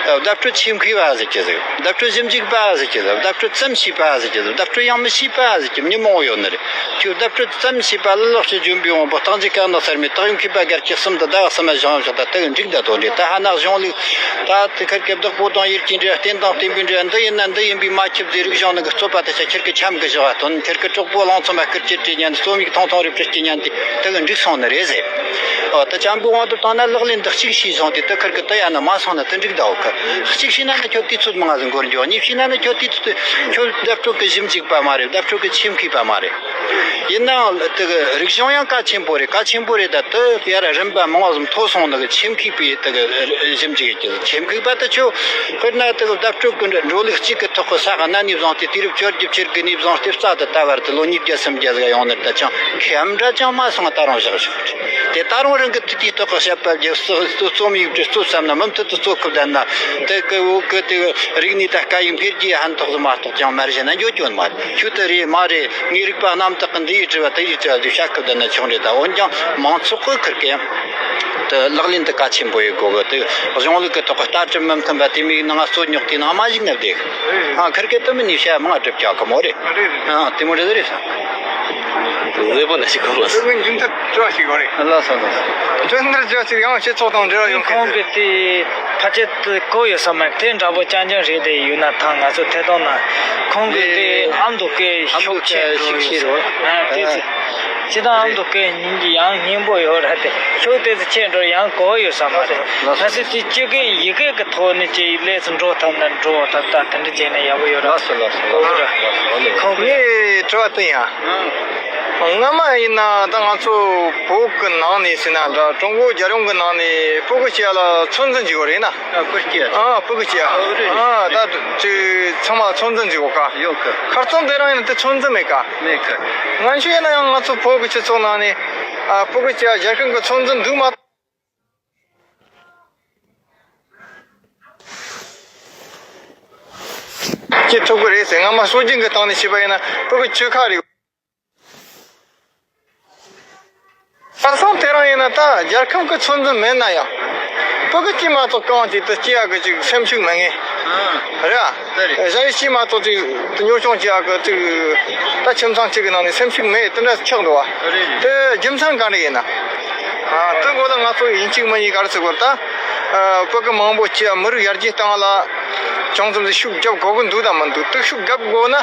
བརྡ་སྤྲོད་ཆེད་མཁས་པ་ཟེར་གྱི་ཟིག། བརྡ་སྤྲོད་ཞིབ་འཇུག་པ་ཟེར་གྱི་ཟིག། བརྡ་སྤྲོད་རྩོམ་ཤེས་པ་ཟེར་གྱི་ཟིག། བརྡ་སྤྲོད་ཡང་མི་ཤེས་པ་ཟེར་གྱི་ཟིག། མྱི་མང་བོ་ཡོད་ནི་རེད། ཁྱོད་བརྡ་སྤྲོད་རྩོམ་ཤེས་པ་ལ་ལོག་ཅིག་འཇོན་པའི་དབང་པོ། རྟག་འཇུག་གི་ནང་གསར་མའི་དག་ཡིག་མཁས་པ་སྒར་གྱི་གསུམ་དུ་ཟླ་བ་གསུམ་བཞེངས་བཞག། ད་དེ་གི་འགྲིག་ད་དོ་འདྲ། ད་ཧ་ན་གཞུང་ལུགས་ད་དེ་ཁིར་གི་བདག་པོ་དང་ཡུལ་གྱི་འབྲེལ་བ། རྟེན་དང་བརྟེན་པའི་འབྲེལ་བ། འདི་ཡིན་ན་འདི་ཡིན་པས་མ་ཁྱབ་ཟེར། རིག་གཞུང་ནང་གི་རྩོད་པ་དེ་ཆ་ཁིར་གི་འཆམ་གི་བཞག་པ་དང་། ཁིར་གི་གྲོགས་པོ་གླང་ཚོམ་པ་ཁིར་གྱིས་བྲིས་ཉན། རྩོམ་ཡིག་ཐུང་ཐུང་རེ་བྲིས་ཀྱི་ཉན་དེ་དེ་གི་འགྲིག་སོང་ནི་རེད་ཟེར། ཨོ། ད་ཅམ་པོའི་དབང་དུ་བཏང་ན་ལག་ལེན་འདི་གཅིག་ཤེས་སོང་དུས། ད་ཁིར་གི་ད་ཡང་ན་མ་སོང་ན་ད་འགྲིག་ད་འོ་གི། གཅིག་ཤེས་ན་ནི་ཁྱོད་དུས་ཚོད་མང་ང་ཟིག་འགོར་འགྱོ། གཉིས་ཤེས་ན་ནི་ཁྱོད་དུས་ཚོད། ཁྱོད་བརྡ་སྤྲོད་གི་ཞིབ་འཇུག་པ་མ་རེད། བརྡ་སྤྲོད་གི་ཆེད་མཁས་པ་མ་རེད། ཡིན་ནའང་དེ་གི་རིག་གཞུང་ཡང་གལ་ཆེན་པོ་རེད། གལ་ཆེན་པོ་རེད། ད་དེ་ཡར་རིམ་པ་མང་བ་ཟིག་མཐོ་སོང་ནི་གི་ཆེད་མཁས་པའི་དེ་གི་ཞིབ་འཇུག་ཡེད་རྒྱུ། ཆེད་མཁས་པ་དེ་ཁྱོད་དཔེར་ན་དེ་གི་བརྡ་སྤྲོད་གི་འགྲོ་ལུགས་གཅིག་གི་ཐོག་གི་ས་ག་ན་ནས་བཟུང་སྟེ་དུས་རབས་བཅོ་བརྒྱད་བཅུ་དགུ་ནས་བཟུང་སྟེ་རྩ་དེ་ད་བར་དུ་ལོ་ཉིས་བརྒྱ་སུམ་བརྒྱ་ཟིག་ཡོང་ནི་རེད། ད་ཅང་ཁེམ་འདྲ་ཅང་མ་སོང་། ད་རུང་བཞག་བཞག་རེད། དེ་ད་རུང་རང་གི་དེའི་ཐོག་གི་བཤད་པ་རྒྱག། རྩོམ་ཡིག་བྲིས། རྩོམ་བསམ་ན་མུ་མཐུད་དུ་རྩོམ་ཁུབ་བསྡད་ན། དེ་གི་འོག་གི་དེ་རིག་གནས་ད་སྐད་ཡིག་འཕེལ་རྒྱས་ཧན་ཐོག་ཟིག་མ་གཏོགས་ཅང་མར་ཞེ་ན་འགྱོ་རྒྱུ་མ་རེད། ཁྱོད་དེ་རེད་མ་རེད། ངའི་རིག་པ་རྣམ་དག་གི་འདི་ཡི་དྲི་བ་དེ་ཡི་དྲི་བ་དེ་བཤད་ཁུབ་བསྡད་ན་ཆོག་རེད། ད་འོན་ཀྱང་མང་ཚོགས་གི་ཁིར་གི་དེ་ལག་ལེན་དེ་གལ་ཆེན་པོ་ཡེད་དགོས་གི། དེ་གཞུང་ལུགས་གི་ཐོག་གི་ལྟ་གྲུབ་མི་མཐུན་པ་དེ་མིག་ནང་རྩོད་རྙོག་དེ་ནང་མ་ཞིག་ན་བསྡད་གི། ཨ། ཁིར་གི་དེ་མིན་ནི་བཤད་མང་སྒྲུབ་རྒྱག་གི་མོ་རེད། ཨ། དེ་མོ་རེད་རེད་ས། མཛེས་པོ་འདྲ་ཞིག་གོ་མ་སོང་། མཇུག་མཐར་དྲི་བ་ཞིག་ཡོད་རེད། ལགས་སོ་ལགས་སོ། མཇུག་མཐར་དྲི་བ་ཞིག་ཡང་སྤྱི་ཚོགས་དང་འབྲེལ་བ་ཡོད་མཁན་ཁོང་གི་དེ་ཕལ་ཆེར་དུ་གོ་ཡོད་ས་མ་རེད། དེ་འདྲ་པོ་རྐྱང་རྐྱང་རེད། དེ་ཡོད་ན་ཐང་ང་ཚོ་ཐད་གཏོང་ན་ཁོང་གི་དེ་ཨ་མདོ་སྐད་ཤུགས་ཆེ་འགྲོ་ཡོད་ས་རེད། ཨ་དེ་ཚེ་སྤྱི་བཏང་ཨ་མདོ་སྐད་ཡང་སྙན་པོ་ཡོད་རེད། དེ་ཤུགས་དེ་ཚེ་ཆེ་འགྲོ་ཡང་གོ་ཡོད་ས་མ་རེད། ལགས་སོ། ད་སེ་དེ་སྤྱི་སྐད་ཡི་གེ་གི་ཐོག་ནས་ཅིག་ལས་སུ་འགྲོ་ཐུབ་ན་འགྲོ་ཐུབ། ད་དེ་འདྲ་བྱས་ན་ཡག་པོ་ཡོད་རེད། ལགས་སོ་ལགས་སོ་ལགས་སོ། ཁོང་གི་ངས་དྲི་བ་བཏོན་ཡ། སྔ་མ་ཡིན་ན་ད་ང་ཚོ་བོད་ཀྱི་ནང་ནས་ཟེར་ན་འདྲ། ཀྲུང་གོ་རྒྱལ་ཡོངས་ཀྱི་ནང་ནས་སྤུ་གུ་སྐྱེ་ལ་ཚོད་འཛིན་བྱེད་དགོས་རེད་ན། ཨ་སྤུ་གུ་སྐྱེ། ཨ་སྤུ་གུ་སྐྱེ། ཨ་ད་ཅིག་ཚང་མ་ཚོད་འཛིན་བྱེད་དགོས་ཀ། ཡོད་གི། ཁ་སང་དེ་རིང་ཡིན་ན་དེ་ཚོད་འཛིན་མེད་ཀ། མེད་གི། སྔ་ཕྱི་ཡིན་ན་ཡང་ང་ཚོ་བོད་ཀྱི་སྤྱི་ཚོགས་ནང་ནས་ཨ་སྤུ་གུ་སྐྱེ་རྒྱལ་ཁབ་ཀྱི་ཚོད་འཛིན་འདུག་མ། སྐྱེ་ཐུབ་ཀྱི་རེད་ཟེར། སྔ་མ་སྲོལ་རྒྱུན་གྱི་སྟེང་ནས་བཤད་པ་ཡིན་ན་སྤུ་གུ་བཅུ་ཁ་རེད། ཁ་སང་དེ་རིང་ཡིན་ན་ད་རྒྱལ་ཁབ་ཀྱི་ཚོད་འཛིན་མེད་ན་ཡང་སྤུ་གུ་གཅིག་མ་གཏོགས་གང་ཅིག་ཏུ་སྐྱེ་ཡག་གི་ཅིག་སེམས་ཤུགས་མེད་ངེས། རེད་ཨ། ད་རེད། གཞན་ཡུལ་གཅིག་མ་གཏོགས་ཅིག་ཏུ་གཉོར་སྐྱོང་བྱེད་ཡག་གི་ཅིག་ད་ཁྱིམ་ཚང་གཅིག་གི་ནང་ནས་སེམས་ཤུགས་མེད། དེ་འདྲ་ཆགས་འདུག་བ། རེད་རེད། དེ་རྒྱུ་མཚན་ག་འདྲ་ཡིན་ན། ཨ་དེ་འགོ་ལ་ང་ཚོ་ཡིན་གཅིག་མིན་གཉིས་ག་རེ་ཟེར་དགོས་རེད་ད། ཨ་སྤུ་གུ་མང་པོ་སྐྱེ་མི་རིགས་ཡར་རྒྱས་གཏོང་ལ་ཅུང་ཙམ་ཞིག་ཤུགས་རྒྱབ་དགོས་ཀྱི་འདུག་དང་མི་འདུག་དེ་ཤུགས་རྒྱབ་དགོས་ན་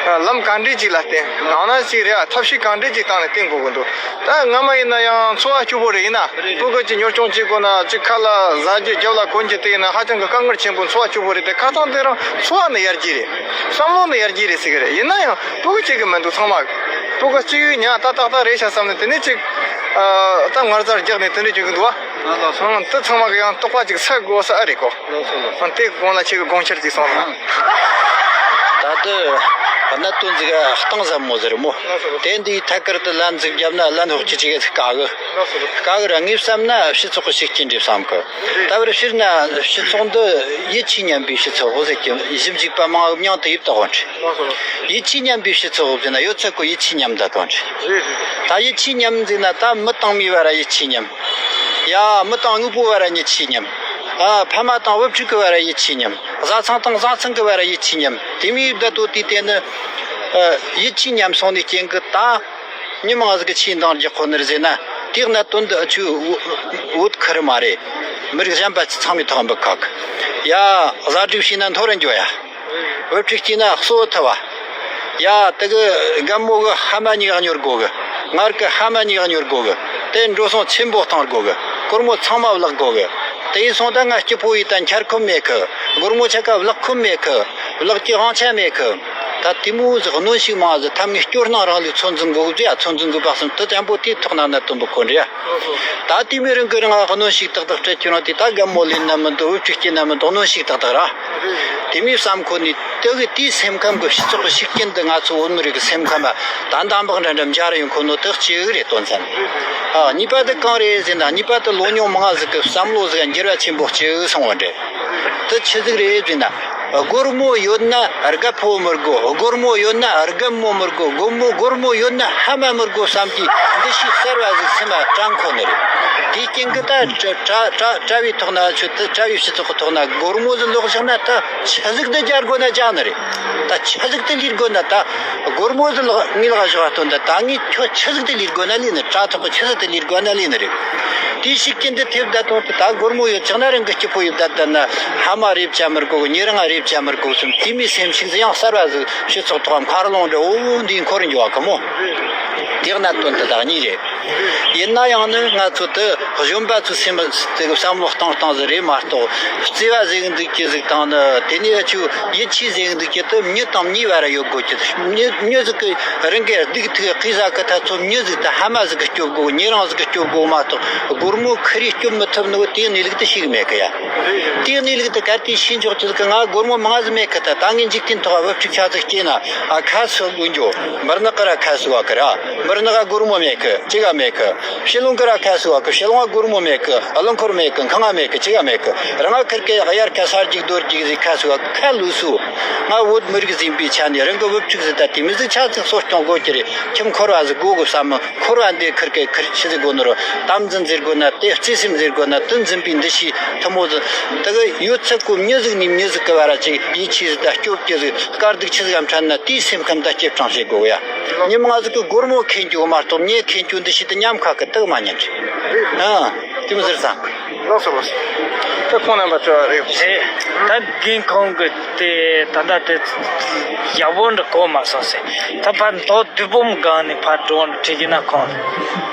ལམ་ག་འདྲས་ཅིག་ལ་བརྟེན་ནང་ན་ཞིག་རེད་ཨ། ཐབས་ཤེས་ག་འདྲས་ཅིག་བཏང་ནས་བརྟེན་དགོས་ཀྱི་འདུག་ད་སྔ་མ་ཡིན་ན་ཡང་འཚོ་བ་སྐྱོ་པོ་རེད། ཡིན་ན་སྤུ་གུ་གཅིག་གཉོར་སྐྱོང་བྱེད་དགོས་ན་གཅིག་ཁ་ལ་ཟ་རྒྱུ་རྒྱབ་ལ་གོན་རྒྱུ་དེ་ཡིན་ན་ཧ་ཅང་གི་དཀའ་ངལ་ཆེན་པོ། འཚོ་བ་སྐྱོ་པོ་རེད་དེ། ཁ་སང་དེ་རིང་འཚོ་བ་ནི་ཡར་རྒྱས་རེད། བསམ་བློ་ནི་ཡར་རྒྱས་རེད་ཟེར་གི་རེད། ཡིན་ན་ཡང་སྤུ་གུ་གཅིག་གི་མི་འདུག་ཚང་མ་སྤུ་གུ་གཅིག་ཡོད་ཉག་ཏག་ཏག་ཏག་རེད་ཤག་བསམ་ནས་དེ་ནས་ཅིག་ཨ་ད་ངར་ཚར་རྒྱག་ནས་དེ་འདྲས་བྱེད་ཀྱི་འདུག་བ། ཨ་ལགས་སོ། ཨང་། དེ་ཚང་མ་གི་ཡང་དོགས་པ་ཅིག་སེལ་དགོས་ས་ཨ་རེད་གོ། ལགས་སོ་ལགས་སོ། ཨང་། དེ་གོང་ལ་ཁྱེད་ཀྱི་དགོངས་འཆར་ཅིག་གསུངས་རོགས། ད་ལྟ་གནད་དོན་ཟིག་གཏིང་ཟབ་མོ་ཟིག་རེད་མོ། ལགས་སོ། དེ་འདིའི་ཐད་ཀར་དུ་ལན་ཟིག་བརྒྱབ་ན་ལན་ཧོག་ཅི་ཅིག་དཀའ་གི། ལགས་སོ་ལགས་སོ། དཀའ་གི་ར། ངས་བསམ་ན་སྤྱི་ཚོགས་ཀྱི་ཤུགས་རྐྱེན་རེད་བསམ་གི། རེད། ད་བར་སྤྱིར་ན་སྤྱི་ཚོགས་འདི་ཡིད་ཆེས་མཉམ་པའི་སྤྱི་ཚོགས་ཟེར་གི། ཞིབ་འཇུག་པ་མང་བོ་མྱིང་དུ་ཡིབ་དག་འོང་ཁྲི། ལགས་སོ་ལགས་སོ། ཡིད་ཆེས་མཉམ་པའི་སྤྱི་ཚོགས་ཟེར་ན་ཡོད་ཚད་ཀོ་ཡིད་ཆེས་མཉམ་ད་དོན་ཁྲི། རེད་རེད། ད་ཡིད་ཆེས་མཉམ་ཟེར་ན་ད་མི་དང་མིའི་བར་ཡིད་ཆེས་མཉམ། ཡ་མི་དང་དངོས་པོའི་བར་ཡིད་ཆེས་མཉམ། ཨ་ཕ་མ་དང་བུ་ཕྲུག་གི་བར་ཡིད་ཆེས་མཉམ། བཟའ་ཚང་དང་བཟའ་ཚང་གི་བར་ཡིད་ཆེས་མཉམ། དེ་མིའི་བརྡ་དོ་དེ་དེ་ནི་ཨ་ཡིད་ཆེས་མཉམ་སོང་ནས་རྐྱེན་གི་ད་མི་མང་ཟིག་གི་ཆེས་འདང་རྒྱག་ཁོ་ནར་ཟེར་ན་དེའི་གནད་དོན་འདི་ཨ་ཆུ་བོད་ཁུ་རི་མ་རེད། མི་རིགས་གཞན་པ་ཚང་མའི་ཐོག་འབུད་ཁག་གི། ཡ་བཟའ་སྒྲིག་བྱས་ན་མཐོ་རུ་འགྱོ་ཡ། བུ་ཕྲུག་སྐྱེས་ན་གསོ་བོ་ཐུབ་བ། ཡ་དེ་གི་རྒན་མོ་གི་ཕ་མ་གཉིས་ཀ་གཉོར་དགོ་གི། ངར་གི་ཕ་མ་གཉིས་ཀ་གཉོར་དགོ་གི། དེ་འགྲོ་སོང་ཆེན་པོ་གཏོང་དགོ་གི། སྒོར་མོ་ཚང་མ་བརླག་དགོ་གི། དེ་ཡིན་སོང་ད་ང་སྐྱིད་པོ་ཡིས་ད་འཁྱར་ཁོམ་མེད་གི། སྒོར་མོ་ཆ་ག་བརླག་ཁོམ་མེད་གི། བརླག་གི་དབང་ཆ་མེད་གི། ད་དེ་མོ་ཟིག་གནོན་ཤུགས་མང་ཟིག་ཐབས་ངའི་སྐྱོ་སྣང་རང་ལུགས་ཚོད་འཛིན་དགོ་གི། ཡ་ཚོད་འཛིན་དགོས་པ་སོང་དུ་དྲན་པོ་དེའི་ཐོག་ན་གནད་དོན་པོ་ཁོ་འདྲ་ཡ། ད་དེ་མོ་རང་གི་རང་གནོན་ཤུགས་ཏག་ཏག་སྤྲད་ཀྱི་རང་དེ་ད་རྒན་མོ་ལེན་ན་མི་འདུག་བུ་ཕྲུག་སྐྱེས་ན་མི་འདུག་གནོན་ཤུགས་ཏག་ཏག་ར། དེ་མོའི་བསམ་ཁོ་ནས་དེ་གི་དེའི་སེམས་ཁམས་ཀྱི་སྤྱི་ཚོགས་ཀྱི་ཤུགས་རྐྱེན་འདི་ང་ཚོ་བོད་མི་རིགས་ཀྱི་སེམས་ཁམས་ལ་ད་འདམ་བག་འདྲ་འདྲ་འབྱར་ཡོང་ཁོ་ནོ་དེ་གཅིག་རེད་དོན་ཚན། ཨ་གཉིས་པ་དེ་གང་རེད་ཟེར་ན་གཉིས་པ་དེ་ལོ་ཉུང་མང་ཟིག་གི་བསམ་བློ་ཟིག་འགྱུར་བ་ཆེན་པོ་གཅིག་སོང་བ་འདྲ། དེ་ཆི་ཟིག་རེད་ཟེར་ན། སྒོར་མོ་ཡོད་ན་རྒད་པོ་མི་དགོ། སྒོར་མོ་ཡོད་ན་རྒན་མོ་མི་དགོ། སྒོར་མོ་སྒོར་མོ་ཡོད་ན་ཕ་མ་མི་དགོ་བསམ་གྱི་འདུ་ཤེས་གསར་བ་ཟིག་སེམས་ལ་དྲན་ཁོ་ནི་རེད། དེའི་རྐྱེན་གྱིས་ད་གྲྭ་གྲྭ་གྲྭ་བའི་ཐོག་ན་ཆུ་དེ་གྲྭ་བའི་སྤྱི་ཚོགས་ཀྱི་ཐོག་ན་སྒོར་མོ་ཟིག་ལོག་བཞག་ན་ད་ཆི་ཟིག་ཏུ་རྒྱག་དགོས་ན་རྒྱག་ནི་རེད། ད་ཆི་ཟིག་ཏུ་ལས་དགོས་ན་ད་སྒོར་མོ་ཟིག་ལོག་ངའི་ལག་བཞག་པ་སྟོན། ད་ད་ངས་ཁྱོད་ཆི་ཟིག་ཏུ་ལས་དགོས་ན་ལས་ནི། དྲ་ཐོག་གི་ཆི་ཟིག་ཏུ་ལས་དགོས་ན་ལས་ནི་རེད། དེའི་ཤུགས་རྐྱེན་འདི་ཐེབས་བསྡད་དོན་དུ་ད་སྒོར་མོ་ཡོད་ཆགས་ན་རང་གི་སྐྱིད་པོ་ཡོད་བསྡད་བསྡད་ན་ཕ་མ་རེ་བྱ་མི་དགོ་གི། ཉེ་རིང་རེ་བྱ་མི་དགོ་གསུམ་དེ་མོའི་སེམས་ཤུགས་ཡང་གསར་བ་ཟིག་སྤྱི་ཚོགས་ཐོག་མཁར་ལོང་འདྲ་བོ་འདིའི་འཁོར་འགྱོ་བ་གི་མོ། དེ་གནད་དོན་དེ་དག་གཉིས་རེད། ཡིན་ན་ཡང་ནི་ང་ཚོ་དེ་གཞོན་པ་ཚོའི་སེམས་དེ་གི་བསམ་བློ་གཏོང་སྟངས་ཟིག་རེད་མ་གཏོགས། བརྩེ་བ་ཟིག་འདུག་གི་ཟིག་དང་ནི་དེ་ནས་ཆུ་ཡིད་ཆེས་ཟིག་འདུག་གི་དེ་མྱི་དང་མྱིའི་བར་ཡོད་དགོས་ཀྱི། མྱི་མྱི་ཟིག་གི་རང་གི་སྡུག་ཐུག་གི་ཟ་གི་ཐ་ཚོ་མྱི་ཟིག་དང་ཕ་མ་ཟིག་གི་སྐྱོབ་དགོས། ཉེ་རིང་ཟིག་གི་སྐྱོབ་དགོས་མ་གཏོགས། སྒོར་མོ་ཁེ་རེ་སྐྱོབ་མི་ཐུབ་ནོ་དེའི་གནས་ལུགས་དེ་ཤེས་གི་མེད་གི་ཡ། དེའི་གནས་ལུགས་དེ་གལ་ཏེ་ཤེས་འཇོག་གི་ཟིག་གི་ང་སྒོར་མོ་མང་ཟིག་མེད་གི། ད་ད་ངས་འཇིག་རྟེན་ཐོག་བུ་ཕྲུག་ཆ་ཟིག་སྐྱེས་ན་ཨ་ཁ་སོ་དགོས་འགྱོ། མི་རྣག་གི་ར་ཁ་སོ་བ་གི་ར། མི་རྣག་ག་སྒོར་མོ་མེད་གི་ཅིག་མེད་གི། ཕྱི་ལུང་གི་ར་ཁ་སུ་བ་གི། ཕྱི་ལུང་བ་སྒོར་མོ་མེད་གི། རླངས་འཁོར་མེད་གི། ཁང་བ་མེད་གི། ཅི་ག་མེད་གི། རང་ང་ཁིར་ཀའི་དབྱར་ཁ་ས་རྒྱུག་རྡོ་རྒྱུག་ཟིག་ཁ་སུ་བ་ཁ་ལུས་སུ། ང་བོད་མི་རིགས་ཟིན་པའི་ཆ་ནས་རང་གི་བུ་ཕྲུག་ཟིག་ད་དེ་མི་ཟིག་ཆ་ཚིག་གསོ་སྐྱོང་དགོས་ཀྱི་རེད། ཁྱིམ་འཁོར་བ་ཟིག་དགོས་གི་བསམ། འཁོར་བ་འདི་ཁིར་ཀའི་ཁིར་ཆི་ཟིག་དགོས་ནི་རོ། དམ་འཛིན་ཟེར་དགོས་ན་དེ། བརྩེ་སེམས་ཟེར་དགོས་ན་དེ། འཛིན་པའི་འདུ་ཤེས་ཐུན་མོང་ཟིག་དེ་གི་ཡོད་ཚད་གོ། མྱི་ཟིག་ནས་མྱི་ཟིག་གི་བར་ཅིག་ཡིད་ཆེས་ཟིག་དང་སྐྱོབ་ཀྱི་ཟིག་དཀའ་སྡུག་ཆི་ཟིག་ཡང་འཕྲད་ན་དེའི་སེམས་ཁམས་དང་སྐྱེད་སྲིང་བྱེད་དགོས་ཡ། ཉི་མ་ཟིག་གི་སྒོར་མོ་ཁེངས་རྒྱུ་མ་གཏོགས་མྱི་ཁེངས་རྒྱུ་འདུ་ཤེས་དེ་ཉམས་ཁ་གི་དག་མ་ཉན་རེད། ཨ་དེ་མོ་ཟེར་ས། ལགས་སོ་ལགས་སོ། ད་ཁོང་རྣམ་པ་བྲེལ་བ་རེད། རེད། ད་རྒན་ཁོང་གི་དེ་ད་ལྟ་དེ་ཡག་པོ་འདྲ་གོ་མ་སོང་ཟེར། ད་ཕར་མདོ་བདུད་འབུམ་སྒང་ནས་ཕར་འགྲོ་འདྲ་བྲིས་ཀྱི་ན་ཁོང་།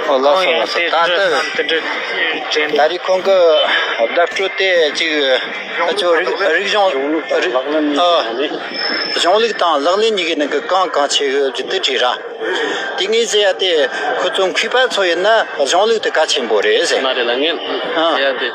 ཨོ་ལགས་སོ་ལགས་སོ། ད་ལྟ་དེ་འདྲ་དྲན། ད་རེས་ཁོང་གི་བརྡ་སྤྲོད་དེ་ཅིག་ཨ་ཅོ་རིག་རིག་གཞུང་རིག་ཨ་གཞུང་ལུགས་དང་ལག་ལེན་གཉིས་ཀྱི་ནང་གི་གང་གང་ཆེ་གི་དེ་བྲིས་ར། དེ་ངས་ཟེར་ཡ་དེ་ཁོ་ཚོ་མཁས་པ་ཚོ་ཡིན་ན་གཞུང་ལུགས་དེ་གལ་ཆེན་པོ་རེད་ཟེར། མ་རེད་ལ། ངས་ཨ་ཟེར་ཡ་དེ་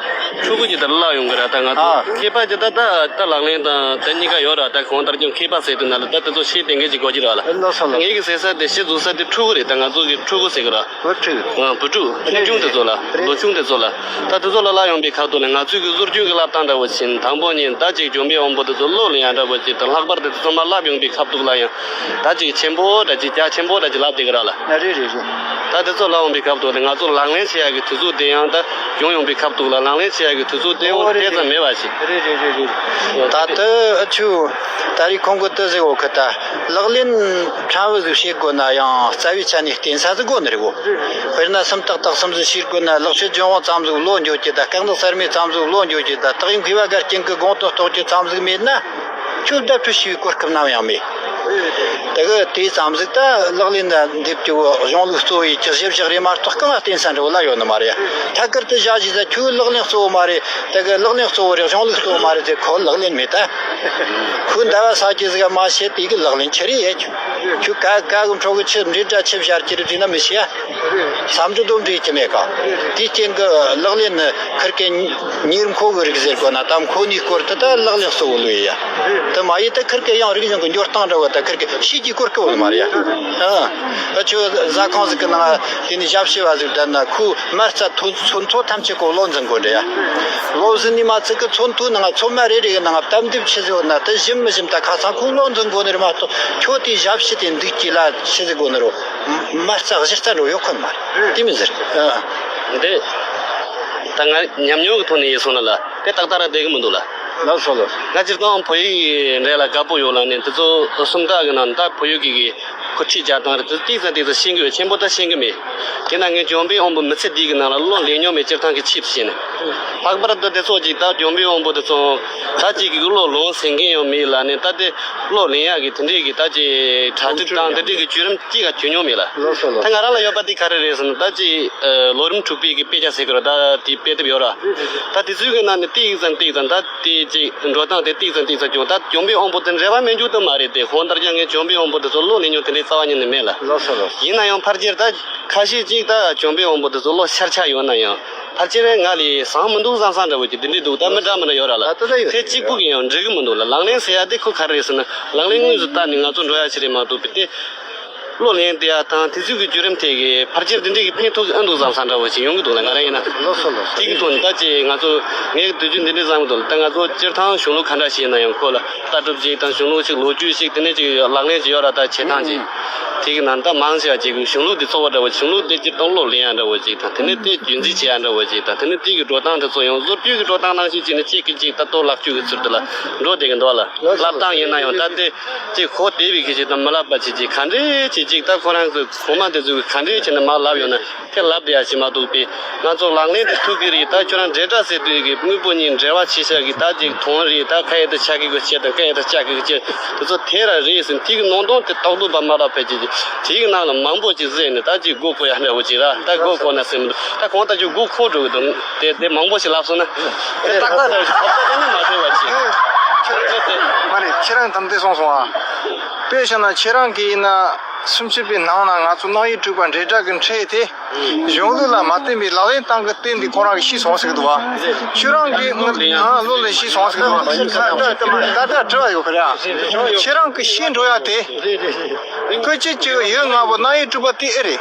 ཕྲུ་གུ་ཅིག་དེ་བརླག་ཡོང་གི་ར། ད་ང་ཚོ་ཨ་མཁས་པ་ཅིག་ད་ད་ད་ལག་ལེན་དང་དེ་གཉིས་ཀ་ཡོད་ར། ད་གང་ལྟར་ཀྱང་མཁས་པ་ཟེར་དུས་ན་ལ་ད་དེ་ཚོ་ཤེས་ལྡན་མཁན་ཅིག་དགོས་ཀྱི་ར་ལ། ལགས་སོ་ལགས། ངས་གི་ཟེར་ས་དེ་གཞི་བཙུགས་ས་དེ་ཕྲུ་གུ་རེད། ད་ང་ཚོ་གི་ཕྲུ་གུ་ཟེར་གི་ར། བུ་ཕྲུག་ཨ་བུ་ཕྲུག་ཆུང་ཆུང་དེ་ཚོ་ལ། རེད། ལོ་ཆུང་དེ་ཚོ་ལ། ད་དེ་ཚོ་ལ་བརླག་ཡོང་པའི་ཁ་ཐུག་ལ་ང་ཚོས་གི་བཟོ་བཅོས་གི་བསླབ་སྟངས་འདྲ་བོ་ཕྱིན། དང་པོ་ཉིད་ད་ཅིག་འཇོན་པའི་དབང་པོ་དེ་ཚོ་བློ་ལེན་ཡ་འདྲ་བོ་ཅིག་དང་། ལྷག་པར་དུ་དེ་ཚོ་མར་བསླབ་ཡོང་པའི་ཁ་ཐུག་ལ་ཡང་ད་ཅིག་ཆེན་པོ་འདྲ་ཅིག་རྒྱ་ཆེན་པོ་འདྲ་ཅིག་བསླབ་བསྡད་གི་ར་ལ། ཨ་རེད་རེད་རེད། ད་དེ་ཚོ་བསླབ་ཡོང་པའི་ཁ་ཐུག་ལ་ང་ཚོ་ལག་ལེན་བྱེད་ཡ་གི་དུས་ཚོད་དེ་ཡང་ད་ཡོང་ཡོང་པའི་ཁ་ཐུག་ལ་ལག་ལེན་བྱེད་ཡ་གི་དུས་ཚོད་དེ་ཡང་ཨོ་རེད་དེ་ཙམ་རེད། མེད་པ་ཞིག་རེད་རེད་རེད་རེད། ད་ལྟ་ཨ་ཆུ་ད་རེས་ཁོང་གི་ཏི་ཟེར་འོ་ཁི་ད་ལག་ལེན་ཕྲན་བུ་ཟིག་བྱེད་དགོས་ན་ཡང་རྩ་བའི་ཆ་ནས་བརྟེན་ས་ཟིག་དགོས་ནི་རེད་གོ། དཔེར་ན་སུམ་རྟགས་དག་གསུམ་ཟིག་ཤེས་དགོས་ན་ལེགས་བཤད་ལྗོན་དབང་ཙམ་ཟིག་བློ་འགྱོ་རྒྱུ་དང་། སྐད་གྲགས་གསར་མའི་ཙམ་ཟིག་བློ་འགྱོ་རྒྱུ་དང་། རྟགས་ཡིན་མཁས་པ་འགལ་རྐྱེན་གྱི་དགོངས་དོན་རྟོགས་རྒྱུ་ཙམ་ཟིག་མེད་ན་ཁྱོད་བརྡ་སྤྲོད་བྱས་པའི་གོ་སྐབས་ནམ་ཡང་མེད། དེ་གི་དེ་ཙམ་ཟིག་ད་ལག་ལེན་ན་འདེབས་རྒྱུ་གཞུང་ལུགས་གཙོ་བོའི་གི་གཞི་བཞག་རེད་མ་གཏོགས་གང་ལ་བརྟེན་ས་འདྲ་བོ་ལ་ཡོད་ནི་མ་རེད། ཐད་ཀར་དུ་བཞག་བཞིན་ས་ཁྱོད་ལག་ལེན་གཙོ་བོ་མ་རེད། དེ་གི་ལག་ལེན་གཙོ་བོ་རེད། གཞུང་ལུགས་གཙོ་བོ་མ་རེད་ཟེར། ཁོ་ལག་ལེན་མེད་ད། ཁོས་ཟླ་བ་ས་ཀྱི་ཟིག་མ་བྱེད་དེ་གི་ལག་ལེན་ཆི་རེད་ཡེད་རྒྱུ། ཁྱོད་ཀ་ཀ་གི་འཕྲོ་གི་ཆི་འདྲེ་འདྲ་ཆི་བཞར་གྱི་རེད་ཟེར་ན་མི་ཤེས་ཡ། བསམ་གྲུབ་དོམ་འདྲེ་ཅི་མེད་ག། དེའི་རྐྱེན་གི་ལག་ལེན་ནི་ཁིར་ཀའི་ཉེར་མཁོ་གི་རིགས་ཟེར་དགོས་ན་ད་མཁོ་གནད་སྐོར་དུ་ད་ལག་ལེན་གཙོ་བོ་ལོས་ཡ། དེ་མ་ཡིན་ད་ཁིར་ཀའི་ཡང་རིག་གཞུང་གི་འགྱུར་སྟངས་འདྲ་བོ་ད་ཁིར་ཀའི་ཤེས་ཀྱི་སྐོར་གི་བོ་མ་རེད་ཡ། ཨ་ཁྱོད་ཟ་ཁང་ཟིག་གི་ནང་དེ་ནས་ཞབས་ཕྱི་བ་ཟིག་བསྡད་ན་ཁོའི་མ་རྩ་ཚོན་མཚོན་ཐོ་ཐམས་ཅད་ཁོ་བློ་འཛིན་དགོས་འདྲ་ཡ། ལོ་ཟིན་ནས་མ་ཚིག་གི་ཚོན་མཐོའི་ནང་ཚོད་མ་རེ་རེ་གི་ནང་གཏམ་རྒྱུད་ཆི་ཟིག་ཡོད་ན་དེ་ཞིམ་མི་ཞིམ་ད་ཁ་སང་ཁོའི་བློ་འཛིན་དགོས་ནི་རེད་མ་གཏོགས་ཁྱོད་དེ་ཞབས་ཕྱི་དེ་འདུག་གི་ལ་ཆི་ཟིག་དགོས་ནི་རོ། མ་རྩ་གཞི་རྩ་འགྲོ་ཡོད་ཁོ་ནི་མ་རེད། དེ་མི་ཟེར། ཨ། འདི་ད་ང་ཉམས་མྱོང་གི་ཐོག་ནས་ཡིན་སོང་ན་ལ་དེ་ཏག་ཏག་ར་བསྡད་གི་མི་འདུག་ལ། ལགས་སོ་ལགས། ང་སྤྱིར་བཏང་བོད་ཡིག་འདྲ་ལ་དགའ་པོ་ཡོད་ལ་ནི་དེ་ཚོ་སུམ་རྟགས་གི་ནང་ད་བོད་ཡིག་གི་གི་ཁོ་ཁྲིད་རྒྱག་སྟངས་རེད། དེ་ཏིག་ཙམ་ཏིག་ཙམ་ཤེས་གི་ཡོད། ཆེན་པོ་ད་ཤེས་གི་མེད། དེ་ན་ངས་འཇོན་པའི་དབང་པོ་མི་ཚེ་འདི་གི་ནང་ལ་བློ་ལེན་མྱོང་མེད། སྤྱིར་བཏང་གི་ཆེད་དུ་བྱས་ནས། ལྷག་པར་དུ་དེ་ཚོ་ཅིག་ད་འཇོན་པའི་དབང་པོ་དེ་ཚོ་ད་ཅིག་གི་བློ་ལོངས་ཟིན་མཁན་ཡང་མེད་ལ་ནི་ད་དེ་བློ་ལེན་ཡག་གི་དེ་འདྲའི་གི་ད་ཅིག་གྲ་སྒྲིག་དང་དེ་འདྲའི་གི་བརྒྱུད་རིམ་ཅིག་ག་བརྒྱུད་མྱོང་མེད་ལ། ལགས་སོ་ལགས། ད་ང་རང་ལ་ཡོད་པ་དེ་ག་རེ་རེད་ཟེར་ན་ད་ཅིག་ལོ་རིམ་དྲུག་པའི་གི་དཔེ་ཆ་ཟེར་གི་ར། ད་དེ་དཔེ་དེབ་ཡོད་ར། ད་དེ་ཚོའི་གི་ནང་ནས་ཏིག་ཙམ་ཏིག་ཙམ་ད་དེ་ཅིག་འགྲོ་སྟངས་དེ་ཏིག་ཙམ་ཏིག་ཙམ་བྱུང་། ད་འཇོན་པའི་དབང་པོ་དེ་འབྲེལ་བ་མེད་རྒྱུ་དེ་མ་རེད་དེ། གང་ལྟར་ཀྱང་ངས་འཇོན་པའི་དབང་པོ་དེ་ཚོ་བློ་ལེན་མྱོང་དེ་འདྲའི་རྩ་བ་ཉིད་ནས་མེད་ལ། ལགས་སོ་ལགས། ཡིན་ན་ཡང་ཕལ་ཆེར་ད་ཁ་ཤས་ཅིག་ད་འཇོན་པའི་དབང་པོ་དེ་ཚོ་བློ་ཤར་ཆ་ཡོད་ན་ཡང་ཕལ་ཆེར་ང་ལས་བཟང་མི་འདུག་བསམ་བསམ་འདྲ་བོ་ཅིག་དེ་འདྲའི་འདུག་ད་མི་འདྲ་མི་འདྲ་ཡོད་ར་ལ། ད་ལྟ་ཡོད། དེ་གཅིག་པུ་གི་ཡང་འགྲིག་གི་མི་འདུག་ལ། ལག་ལེན་ཟེར་ཡ་དེ་ཁོ་ག་རེ་རེད་ཟེར་ན་ལག་ལེན་དངོས་སུ་བསྟར་ནས་ང་ཚོ་འགྲོ་ཡ་ཞིག་རེད་མ་གཏོགས་པའི་དེ། བློ་ལེན་བསྡད་ཡ་དང་དེ་ཚོའི་གི་བརྒྱུད་རིམ་ཐད་ཀྱི་ཕལ་ཆེར་འདི་འདྲའི་གི་ཕན་ཐོགས་ཀྱི་ཨེ་འདུག་བསམ་བསམ་འདྲ་བོ་ཞིག་ཡོང་གི་འདུག་ལ། ང་རང་ཡིན་ན། ལགས་སོ་ལགས་སོ། དེ་གི་ཐོག་ནས་ད་ཅིག་ང་ཚོ་ངས་དུས་རྒྱུན་འདི་འདྲའི་བསམ་གི་འདུག་ལ། ད་ང་ཚོ་སྤྱིར་བཏང་གཞུང་ལུགས་ག་འདྲ་ཞིག་ཡིན་ན་ཡང་ཁོ་ལ་ལྟ་གྲུབ་ཅིག་དང་གཞུང་ལུགས་ཅིག་ལོ་རྒྱུས་ཤིག་དེ་ནས་ཅིག་ལག་ལེན་ཅིག་ཡོད་ར། ད་བྱེད་སྟངས་ཅིག་དེ་གི་ནང་ད་མང་ཆེ་བ་ཅིག་གཞུང་ལུགས་འདི་གཙོ་བོ་འདྲ་བོ། གཞུང་ལུགས་འདི་སྤྱིར་བཏང་བློ་ལེན་ཡ་འདྲ་བོ་ཅིག་དང་། དེ་ནས་དེ་རྒྱུན་འཛིན་བྱེད་ཡ་འདྲ་བོ་ཅིག་དང་། དེ་ནས་དེ་གི་འགྲོ་སྟངས་དེ་ཚོ་ཡང་བཟོ་བཅོས་ཀྱི་འགྲོ་སྟངས་ནང་བཞིན་བྱས་ནས་གཅིག་གིས་གཅིག་ད་གཏོར་བརླག་བཅོས་ཀྱི་ཚུལ་དུ་ལ་འགྲོ་བསྡད་གི་འདུག་ལ། ལགས་སོ་ལགས་སོ། བསླབ་སྟངས་ཡིན་ན་ཡང་ད་དེ། ཅིག་གོ་བདེ་བའི་གི་ཅིག་དང་མི་བསླབ་པ་ཅིག་ཅིག་ག་འདྲས་ཅིག་ཅིག་ད་ཁོ་རང་གི་གོང་མ་དེ་ཚོས་ག་འདྲས་བྱས་ནས་མར་བསླབ་ཡོད་ན་དེ་བསླབ་བསྡད་ཡ་ཞིག་མ་གཏོགས་པའི་ང་ཚོ་ལག་ལེན་དེ་ཐུག་གི་རེད། ད་ཁྱོད་རང་འབྲེལ་སྒྲ་ཟེར་དུས་ཀྱི་དངོས་པོ་གཉིས་འབྲེལ་བ་ཆེ་ཤོས་ཀྱི་ད་ཅིག་དོན་རེད། ད་ཁ་ཡ་དེ་ཆག་གི་གི་ཆེད་དང་ཁ་ཡ་དེ་ཆག་གི་གི་ཆེད་དེ་ཚོ་དེ་ར་རེད་ཟེར། དེ་གི་ནང་དོན་དེ་རྟོགས་ཐུབ་པ་མ་རག་ཕལ་ཆེར་ཅིག་དེ་གི་ནང་ལ་མང་པོ་ཅིག་ཟེར་ནས་ད་ཅིག་མགོ་འཁོར་ཡ་འདྲ་བོ་ཅིག་ར། ད་མགོ་འཁོར་ན་ཟེར་མི་འདུག་ད་གང་ལྟར་ཅིག་མགོ་འཁོར་འགྲོ་གི་འདུག་དེ་དེ་མང་པོ་ཞིག་ལབ་སོང་ན་དེ་ཏག་ཏག་འདྲ་བོ་ཞིག་ཐོབ་ཐང་དེ་ནི་མ་ཐོབ་པ་ཅིག་མ་རེད། ཁྱེད་རང་དམ་དེ་སོང་སོང་ཨ། དཔེ་བཞག་ན་ཁྱེད་རང་གིས་ཡིན་ན་སུམ་ཅུ་པའི་ནང་ན་ང་ཚོ་རྣམ་དབྱེ་དྲུག་པ་འབྲེལ་སྒྲ་གི་ཕྲད་དེ་གཞུང་ལུགས་ལ་མ་བརྟེན་པའི་ལག་ལེན་སྟངས་ཀྱི་སྟེང་དེ་ཁོ་རང་གིས་ཤེས་སོང་ཟེར་གི་འདུག་བ། ཁྱོད་རང་གིས་ང་ཨ་བློ་ལ་ཤེས་སོང་ཟེར་གི་འདུག་བ། ད་ལྟ་དྲི་བ་ཡོད་གི་རེད་ཨ། ཁྱེད་རང་གིས་ཤེས་འགྲོ་ཡ་དེ་སྐུ་སྐྱེ་གཅིག་ཡོད་ལྔ་པོ་རྣམ་དབྱེ་དྲུག་པ་དེ་ཨེ་རེད།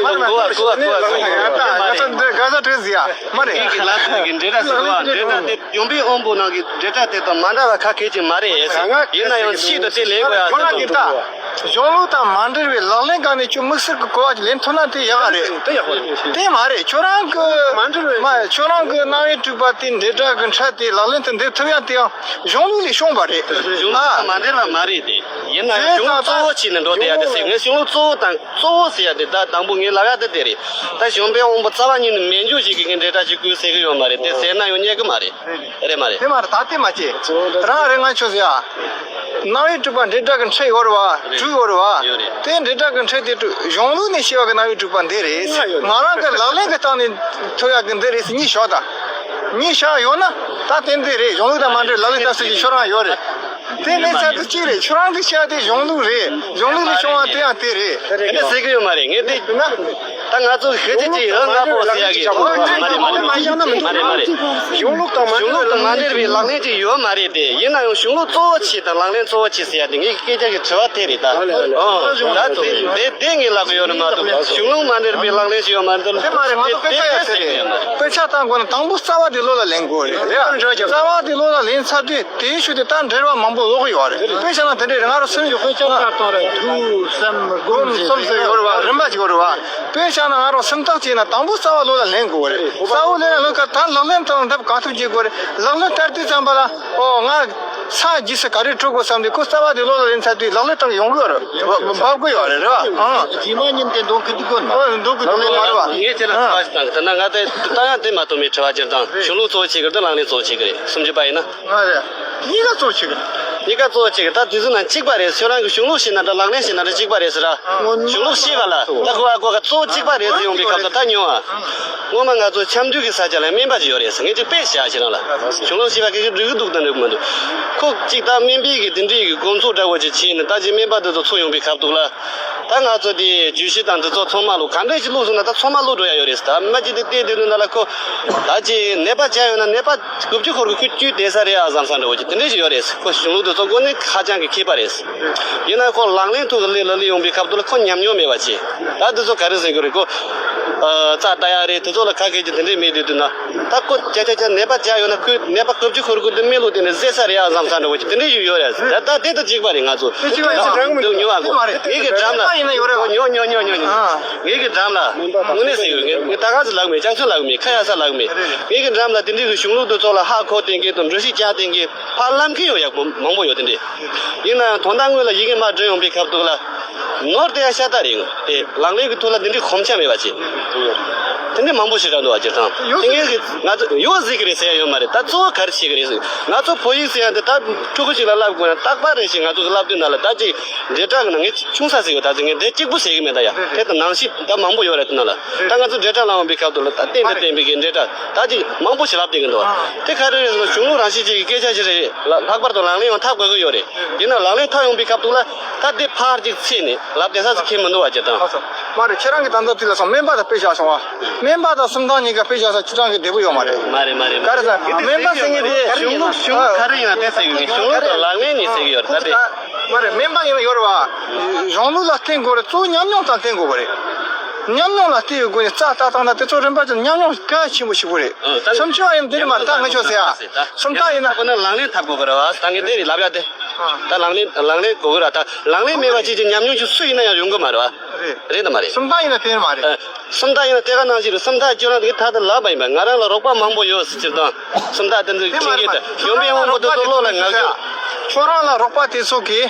ཚོ་གོ་བ་གོ་བ་གོ་བ་གོ་བ། ང་ཚོ་འདི་ག་ས་བྲིས་ཟིག་ཡ་མ་རེད། ཁྱེད་ཀྱི་ལབ་ཚོད་ཀྱི་འབྲེལ་སྒྲ་ཟེར་བ་འབྲེལ་སྒྲ་དེ་གཞུང་པའི་དབང་པོ་ནང་གི་འབྲེལ་སྒྲ་དེ་དང་མ་འདྲ་བ་ཁ་ཁད་ཅིག་མ་རེད་ཟེར། ཡིན་ན་ཡང་ཆེད་དུ་དེ་ལེན་དགོས་ཡ་ཟེར་དང་། གཞུང་ལུགས་དང་མ་འབྲེལ་བའི་ལག་ལེན་སྒང་ནས་ཁྱོད་དམིགས་བསལ་གྱི་གོ་བ་ཅིག་ལེན་ཐུབ་ན་དེ་ཡག་ག་རེད། དེ་ཡག་པོ་རེད། དེ་མ་རེད། ཁྱོད་རང་གི་མ་འབྲེལ་བའི་མ་ཁྱོད་རང་གི་རྣ་བའི་དྲུག་པ་དེ་འབྲེལ་སྒྲ་གི་ཕྲད་དེ་ལག་ལེན་དུ་འདེབས་ཐུབ་ཡ་དེ་ཡང་གཞུང་ལུགས་ལས་བྱུང་བ་རེད། གཞུང་ལུགས་དང་མ་འབྲེལ་བ་མ་རེད་དེ། ཡིན་ན་ཡང་གཞུང་ལུགས་གཙོ་བོ་བྱས་ནས་འགྲོ་བསྡད་ཡ་དེ་ཟེར། ངས་གཞུང་ལུགས་གཙོ་བོ་དང་གཙོ་བོ་ཟེར་ཡ་དེ་ད་དང་པོ་ངས་ལབ་ཡ་དེ་དེ་རེད། ད་གཞུང་པའི་དབང་པོ་རྩ་བ་ཉིད་ནས་མེད་འཇོག་བྱེད་མཁན་གྱི་འབྲེལ་སྒྲ་ཅིག་དགོས་ཟེར་གི་ཡོད་མ་རེད། དེ་ཟེར་ན་ཡང་རྙེད་གི་མ་རེད། རེད་མ་རེད། དེ་མ་རེད། ད་དེ་མ་བྱེད། རང་རེ་ང་ཆོས་ཟེར་ཡ། རྣ་བའི་དྲུག་པ་འབྲེལ་སྒྲ་གི་ཕྲད་ཡོད་རེད་བ། དྲུག་ཡོད་རེད་བ། ཡོད་རེད། དེ་འབྲེལ་སྒྲ་གི་ཕྲད་དེ་དྲུག་གཞུང་ལུགས་ནས་བཤད་པ་གི་རྣ་བའི་དྲུག་པ་འདི་རེད། ང་རང་གི་ལག་ལེན་གི་སྟེང་ནས་ཐོབ་ཡག་གི་འདི་རེད་ཟེར་གཉིས་བཞག་ད། གཉིས་བཞག་ཡོད་ན་ད་དེ་འདི་རེད། གཞུང་ལུགས་དང་མ་འབྲེལ་ལག་ལེན་བསྟར་སྲོལ་གྱི་ཁྱོད་རང་ཡོད་རེད། དེ་མིན་ཚད་དུ་གཅིག་རེད། ཁྱོད་རང་གི་བཤད་དེ་གཞུང་ལུགས་རེད། གཞུང་ལུགས་ལས་བྱུང་བ་དེ་ཡང་དེ་རེད། དེ་འདྲ་ཟེར་གི་ཡོད་མ་རེད། ངས་དེ་ད་ང་ཚོ་ཤེས་ཚད་ཀྱི་ཡང་ང་པོ་ཟེར་ཡ་གི་མ་རེད་མ་རེད་མ་རེད་མ་རེད་མ་རེད། གཞུང་ལུགས་དང་མ་འབྲེལ་བའི་ལག་ལེན་ཅིག་ཡོད་མ་རེད་དེ། ཡིན་ན་ཡང་གཞུང་ལུགས་གཙོ་བོ་ཆེ་དང་ལག་ལེན་གཙོ་བོ་ཆེ་ཟེར་ཡ་དེ་ངའི་སྐད་ཆ་གི་དྲི་བ་དེ་རེད་ད། ཨོ་ད་དེ་དེ་ངས་ལབ་གི་ཡོད་ནི་མ་གཏོགས་གཞུང་ལུགས་མ་འབྲེལ་བའི་ལག་ལེན་ཞིག་ཡོད་མ་རེད། དེ་མ་རེད། ང་ཚོ་དཔེ་ཆ་ཡོད་ཟེར་གི་ཡོད་མ་རེད། དཔེ་ཆ་བཏང་དགོས་ན་དང་པོ་རྩ་བ་དེ་བློ་ལ་ལེན་དགོས་རེད། རྩ་བ་དེ་བློ་ལ་ལེན་ཚར་དུས་དེའི་ཤུལ་དེ་ད་འབྲེལ་བ་མང་པོ་ལོག་གི་ཡོད་རེད། དཔེ་བཞག་ན་དེ་འདྲས་རེད། ང་རང་སེམས་ཀྱི་དཔེ་ཆ་ལྟར་གཏོང་རེད། ཐུགས་སེམས་སྒོམ་སེམས་ཟེར་ཡོད་རེད་བ། རིམ་པ་ཅིག་ཡོད་རེད་བ། དཔེ་བཞག་ན་ང་རང་སེམས་ཐག་བཅད་ན་དང་པོ་རྩ་བ་བློ་ལ་ལེན་དགོས་རེད། རྩ་བ་ལེན་ན་ལོས་ཀ་ད་ལག་ལེན་དང་འདེབས་གང་ཐུབ་བྱེད་དགོས་རེད། ལག་ལེན་བསྟར་དུས་ཙམ་པ་ལ་ཨོ་ང་ས་རྗེས་སུ་ག་རེ་འགྲོ་དགོས་བསམ་དུས་ཁོ་རྩ་བ་དེ་བློ་ལ་ལེན་ཚར་དུས་ལག་ལེན་བསྟར་ཡོང་གི་ཡོད་རེད། འབབ་གི་ཡོད་རེད། རེད་བ། ཨང་། རྗེས་མ་ཉིན་དེ་འདོན་གི་འདུག་གོ་ནི། ཨོ་འདོན་གི་འདུག་མ་རེད་བ། ངས་ཁྱེད་ལ་དྲི་བ་ཞིག་བཏང་གི། ད་ན་ང་དེ་ད་ཡང་དེ་མ་གཏོགས་མེད། དྲི་བ་སྤྱིར་བཏང་གཞུང་ལུགས་གཙོ་བོ་བྱེད་ཀྱི་རེད་ད་ལག་ལེན་གཙོ་བོ་བྱེད་ཀྱི་རེད། སུམ་ཅུ་པ་ཡིན་ན། ང་རེད། གཉིས་ཀ་གཙོ་བོ་བྱེད་ཀྱི་རེད། གཉིས་ཀ་གཙོ་བོ་བྱེད་ཀྱི་རེད། ད་དེ་ཚོ་ནང་གཅིག་པ་རེད། ཁྱོད་རང་གི་གཞུང་ལུགས་ཤེས་ན་འདྲ་ལག་ལེན་ཤེས་ན་འདྲ་གཅིག་པ་རེད་ཟེར་ར། གཞུང་ལུགས་ཤེས་པ་ལ་ད་གོ་བ་གོ་ག་གཙོ་བོ་གཅིག་པ་རེད་ཟེར་ཡོང་པའི་སྐབས་སུ་ད་ཉོ་ཨ། སྔོན་མ་ང་ཚོ་ཆབ་མདོ་གི་ས་ཆ་ལ་སྨན་པ་ཅིག་ཡོད་རེད་ཟེར། ངས་ཅིག་དཔེ་བཞག་ཁྱེད་རང་ལ། གཞུང་ལུགས་ཤེས་པ་གི་གི་འགྲིག་གི་འདུག་དང་འགྲིག་གི་མི་འདུག་ཁོ་གཅིག་ད་སྨན་པའི་གི་དེ་འདྲའི་གི་དགོངས་ཚུལ་འདྲ་བོ་ཅིག་བྱས་ནས་ད་ཅིག་སྨན་པ་དེ་ཚོ་ཚོ་ཡོང་པའི་སྐབས་དུ་ལ། ད་ང་ཚོ་དེ་བརྗོད་གཞི་དང་འདི་ཚོ་ཚང་མ་ལོ་ག་འདྲས་ཅིག་བླུགས་སོང་ན་ད་ཚང་མ་བླུགས་འགྲོ་ཡ་ཡོད་རེད་ཟེར། ད་སྨན་ཅིག་དེ་བལྟས་དུས་ན་ལ་ཁོ་ད་ཅིག་ནད་པ་བྱ་ཡོད་ན་ནད་པ་དགུ་བཅུ་འཁོར་གི་ཁོ་བཅུ་བསྡད་ས་རེད་ཨ་བསམ་ས་འདྲ་བོ་ཅིག་དེ་འདྲས་ཅིག་ཡོད་རེད་ཟེར། ཁོ་གཞུང་ལུགས་དེ་ཚོ་དངོས་གནས་ཧ་ཅང་གི་མཁས་པ་རེད་ཟེར། ཡིན་ན་ཁོ་ལག་ལེན་ཐོག་གི་ལས་ལ་ལས་ཡོང་པའི་སྐབས་དུ་ལ་ཁོ་ཉམས་མྱོང་མེད་པ་ཅིག་ད་འདི་ཚོ་ག་རེ་ཟེར་གི་རེད། ཁོ་ཨ་རྩ་ལྟ་ཡ་རེད། དེ་ཚོ་ལ་ཁ་སྐད་ཅིག་དེ་འདྲས་མེད་དུས་དུས་ན། ད་ཁོ་ཅ་ཅ་ཅ་ནད་པ་བྱ་ཡོད་ན་ཁོས་ནད་པ་དགུ་བཅུ་འཁོར་གི་དེ་སྨན་བླུགས་དེ་ནས་བཟས་ས་རེད་ཨ་བསམ་ས་འདྲ་བོ་ཅིག་དེ་འདྲས་ཞིག་ཡོད་རེད་ཟེར། ད་དེ་དང་གཅིག་པ་རེད། ང་ཚོ་དེ་གཅིག་པ་རེད། འདུག་ཉོ་བ་གོ། ངེད་ཀྱི་འགྲམ་ལ་ཉོ་ཉོ་ཉོ་ཉོ་ཉོ། ངེད་ཀྱི་འགྲམ་ལ་དངོས་གནས་ཟེར་གི་ངས་ད་ག་ཚོད་ལབ་མེད། ཅང་ཚོད་ལབ་མེད། ཁ་ཡ་ས་ལབ་མེད། ངེད་ཀྱི་འགྲམ་ལ་དེ་འདྲས་གི་གཞུང་ལུགས་དེ་ཚོ་ལ་ཧ་གོ་བསྡད་མཁན་དང་འགྲེལ་བཤད་རྒྱག་བསྡད་མཁན་ཕར་ལམ་ཁ་ཡོད་ཡག་པོ་མང་པོ་ཡོད། དེ་འདྲས་ཡིན་ན་ཡང་དོན་དག་དངོས་ལ་ཡི་གེ་མ་འབྲི་ཡོང་པའི་སྐབས་དུ་ལ། ནོར་དེ་ཡང་ཤ་སྟག་རེད། དེ་ལག་ལེན་གྱི་ཐོག་ལ་འདི་འདྲའི་གོམས་ཆ་མེད་པ་བྱེད། དེ་འདྲའི་མང་པོ་ཞིག་རག་འདུག་བ། སྤྱིར་བཏང་དེ་ངས་ང་ཚོ་ཡོད་ཟིག་གི་རེད་ཟེར་ཡ་ཡོད་མ་རེད། ད་གཙོ་བོ་ག་རེ་བྱེད་ཀྱི་རེད་ཟེར། ང་ཚོ་བོད་ཡིག་ཟེར་ཡ་འདི་ད་ཕྲུ་གུ་ཞིག་ལ་བསླབ་དགོས་ན་རྟག་པར་རེ་ཞིག་ང་ཚོ་གི་བསླབ་དུས་ན་ལ་ད་ཅིག་འབྲེལ་སྒྲ་གི་ནང་ངས་ཆུང་ས་ཟིག་ཡོད། ད་ཅིག་ངས་འདི་གཅིག་པུ་ཟེར་གི་མེད། ད་ཡ་དེ་ད་ནང་བཞིན་ད་མང་པོ་ཡོད་རེད། དེ་ནང་ལ་ད་ང་ཚོ་འབྲེལ་སྒྲ་བླངས་པའི་སྐབས་དུ་ལ་ད་གཏན་དུ་བསྟན་པའི་གི་འབྲེལ་སྒྲ་ད་ཅིག་མང་པོ་ཞིག་ལབ་བསྡད་གི་འདུག་དེ་ག་རེ་རེད་ཟེར་ན་གཞུང་ལུགས་རང་བཞིན་ཅན་གྱི་སྐད་ཆ་ཞིག་རེད། ལྷག་པར་དུ་ལག་ལེན་ཡང་འཐབ་དགོས་ཀྱི་ཡོད་རེད། ཡིན་ན་ལག་ལེན་འཐབ་ཡོང་པའི་སྐབས་དུ་ལ་ད་དེ་ཕར་ཅིག་ཚིག་ནས་ལབ་བསྡད་ས་ཅིག་ཁྱད་མི་འདུག་བ། སྤྱིར་བཏང་ལགས་སོ། མ་རེད། ཁྱེད་རང་གིས་ད་ལྟ་དུས་ལ་སོང་སྨན་པ་དང་དཔེ་བཞག་སོང་བ། སྨན་པ་དང་སུམ་རྟགས་གཉིས་ཀ་དཔེ་བཞག་ས་ཁྱེད་རང་གིས་བདེ་པོ་ཡོད་མ་རེད། མ་རེད་མ་རེད་མ་ག་རེ་རེད། ཟེར་སྨན་པ་ཟེར་མཁན་དེ་གཞུང་ལུགས་གཞུང་ལུགས་ག་རེ་ཡིན་ན་དེ་ཟེར་གི་ཡོད། གཞུང་ལུགས་དང་ལག་ལེན་གཉིས་ཟེར་གི་ཡོད་རེད། ད་དེ་མ་རེད། སྨན་པ་ཡིན་ན་ཡོད་རེད་བ། གཞུང་ལུགས་ལ་བརྟེན་དགོས་རེད། གཙོ་བོ་ཉམས་མྱོང་དང་བརྟེན་དགོས་པ་རེད། ཉམས་མྱོང་ལ་བརྟེན་ཡོད་དགོས་ནས་རྩ་ལྟ་སྟངས་དང་དེ་ཚོ་རིམ་པ་ཅན་ཉམས་མྱོང་གལ་ཆེན་པོ་ཞིག་པོ་རེད། ཨ་ད་སུམ་ཅུ་པ་ཡིན་དེ་རེད་མ་རེད། ད་ང་ཆོས་ཟེར་ཡ་སུམ་རྟགས་ཡིན་ན་ཁོ་ན་ལག་ལེན་འཐབ་དགོས་པ་རེད་བ། ད་ངས་དེ་རེད་ལབ་ཡ་དེ། ད་ལག་ལེན་ལག་ལེན་དགོས་གི་ར། ད་ལག་ལེན་མེད་པ་ཅིག་ཅིག་ཉམས་མྱོང་ཅིག་སུ་ཡིན་ན་ཡང་ཡོང་གི་མ་རེད་བ། རེད། རེད་དམ་མ་རེད། སུམ་རྟགས་ཡིན་ན་དེ་མ་རེད། ཨ། སུམ་རྟགས་ཡིན་ན་དེ་ག་ནང་བཞིན་རེད། སུམ་རྟགས་བཅོས་ན་དེ་ད་ལྟ་ལབ་པ་ཡིན་པ། ང་རང་ལ་རོགས་པ་མང་པོ་ཡོད་ཟེར། སྤྱིར་བཏང་སུམ་རྟགས་དེ་ཚོ་དེ་མ་ཁྱིམ་རེད་གྱི་མ་ད་གཞོན་པའི་དབང་པོ་དེ་ཚོ་བློ་ལ་ངར་གྱུར། ཁྱོད་རང་ལ་རོགས་པ་དེ་ཚོ་གིས་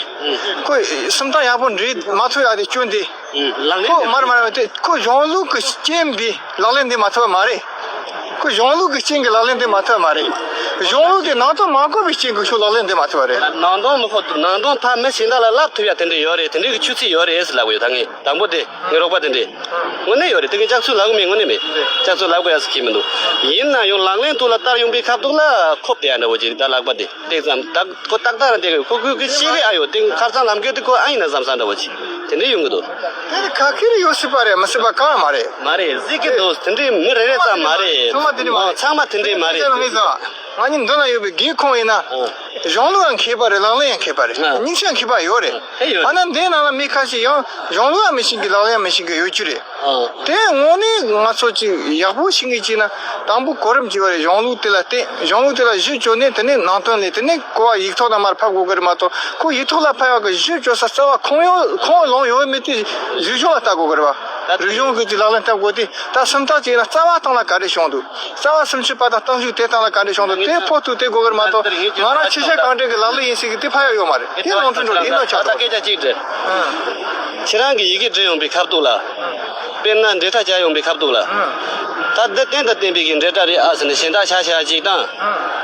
ཁོས་སུམ་རྟགས་ཡག་པོ་འབྲི་མ་ཐུབ་ཡ་དེ་སྐྱོན་དེ། ལག་ལེན་ཁོ་མར་མར་དེ་ཁོ་གཞུང་ལུགས་ཀྱི་རྐྱེན་པས་ལག་ལེན་འདི་མ་ཐུབ་པ་མ་རེད། ཁོ་གཞུང་ལུགས་ཀྱི་རྐྱེན་གྱིས་ལག་ལེན་འདི་མ་ཐུབ་པ་མ་རེད། གཞུང་ལུགས་དེ་ནང་དོན་མ་གོ་བའི་རྐྱེན་གྱིས་ཁྱོད་ལག་ལེན་འདི་མ་ཐུབ་པ་རེད། ནང་དོན་མི་ཁོ་ནང་དོན་ཕར་མི་གཞན་དག་ལ་བསླབ་ཐུབ་ཡ་དེ་འདྲ་ཡོད་རེད། དེ་འདྲའི་གི་ཆུ་ཚད་ཡོད་རེད་ཟེར་ལབ་གི་ཡོད། ད་ངས་དང་པོ་དེ་ངའི་རོགས་པ་དེ་འདྲས། དངོས་གནས་ཡོད་རེད། དེ་གི་ལྕགས་ཚུལ་ལབ་གི་མེད། དངོས་གནས་མེད། ལྕགས་ཚུལ་ལབ་དགོས་ཡ་ཟེར་གྱི་མི་འདུག། ཡིན་ན་ཡང་ལག་ལེན་ཐོག་ལ་བསྟར་ཡོང་པའི་ཁ་ཐུག་ལ་ཁོབ་བསྡད་ཡ་འདྲ་བོ་ཅིག་རེད། ད་ལག་པ་དེ་དེ་ཙམ་ད་ཁོ་ཏག་ཏག་རང་དེ་གི་ཁོ་ཁོ་གི་ཤེས་གི་ཨ་ཡོད། དེ་ཁར་ཚང་ལམ་གི་དེ་ཁོ་ཨ་ཡིན་ན་བསམ་ས་འདྲ་བོ་ཅིག་དེ་འདྲ་ཡོང་གི་འདུག། དེ་ནི་ཁ་ཁེ་རེ་ཡོད་སྲིད་པ་རེད། མི་སྲིད་པ་གང་ཡང་མ་རེད། མ་རེད། གཟིགས་ཀྱི་འདུག། དེ་འདྲའི་མི་རེ་རེ་ཙམ་མ་རེད། ཚང་མ་དེ་འདྲ་མ་རེད། ཚང་མ་དེ་འདྲའི་མ་རེད། ཚང་མ་ངེད་ཀྱི་འདི་ན་ཡོད་པའི་སྒེའུ་ཁུང་ཡིན་ན། ཨ། གཞུང་ལུགས་ཡང་མཁས་པ་རེད། ལག་ལེན་ཡང་མཁས་པ་རེད། ཨ། གཉིས་ཆ་མཁས་པ་ཡོད་རེད། ཨེ་ཡོད་རེད། ཨ་ན་འདི་ནང་ལ་མི་ཁ་ཤས་ཡང་གཞུང་ལུགས་ཡང་མི་ཤེས་གི། ལག་ལེན་ཡང་མི་ཤེས་གི་ཡོད་རྒྱུ་རེད། ཨ། དེ་དངོས་གནས་ང་ཚོ་ཅིག་ཡག་པོ་ཤེས་ངེས་ཅིག་ན་དང་པོ་གོ་རིམ་ཅིག་ཡོད་རེད། གཞུང་ལུགས་དེ་ལ་བརྟེན། གཞུང་ལུགས་དེ་ལ་གཞི་བཅོལ་ནས། དེ་ནས་ནང་དོན་ལས། དེ་ནས་གོ་བ་ཡིག་ཐོག་ནས་མར་ཕབ་དགོས་གི་རེད་མ་གཏོགས། ཁོ་ཡིག་ཐོག་ལ་ཕབ་ཡག་གི་གཞི་བཅོལ་ས་རྩ་བ་ཁུངས་ཡོད་ཁུངས་ལོང་ཡོད་མེད་དེ་རིག་གཞུང་ལ་ལྟ་དགོས་གི་རེད་བ། རིག་གཞུང་གི་ཅིག་ལག་ལེན་བསྟར་དགོས་དེ། ད་སུམ་རྟགས་ཅིག་ཡིན་ན་རྩ་བ་སྟེང་ལ་ག་རེ་བྱུང་འདུག། རྩ་བ་སུམ་ཅུ་པ་དང་སྟོང་ཕྲག་དེ་སྟེང་ལ་ག་རེ་བྱུང་འདུག། དེ་ཕོ་ཐུག་དེ་དགོས་གི་རེད་མ་གཏོགས། ང་རང་ཆོས་ཤ་གང་དྲན་གི་ལག་ལེན་ཡིན་ཟེར་གི་དེ་ཕ་ཡག་ཡོད་མ་རེད། དེ་ནང་དོན་འགྲོ་དེ་ནོ་ཆགས་འགྲོ། ཁྱེད་རང་གི་ཡི་གེ་འབྲི་ཡོང་པའི་ཁ་ཐུག་ལ། དཔེར་ན་འབྲེལ་སྒྲ་རྒྱག་ཡོང་པའི་ཁ་ཐུག་ལ། ད་འདི་རྟེན་དང་བརྟེན་པའི་གི་འབྲེལ་སྒྲ་རེད་ཨ་ཟེར་ནས་གཞན་དག་བཞག་བཞག་ཅིག་དང་།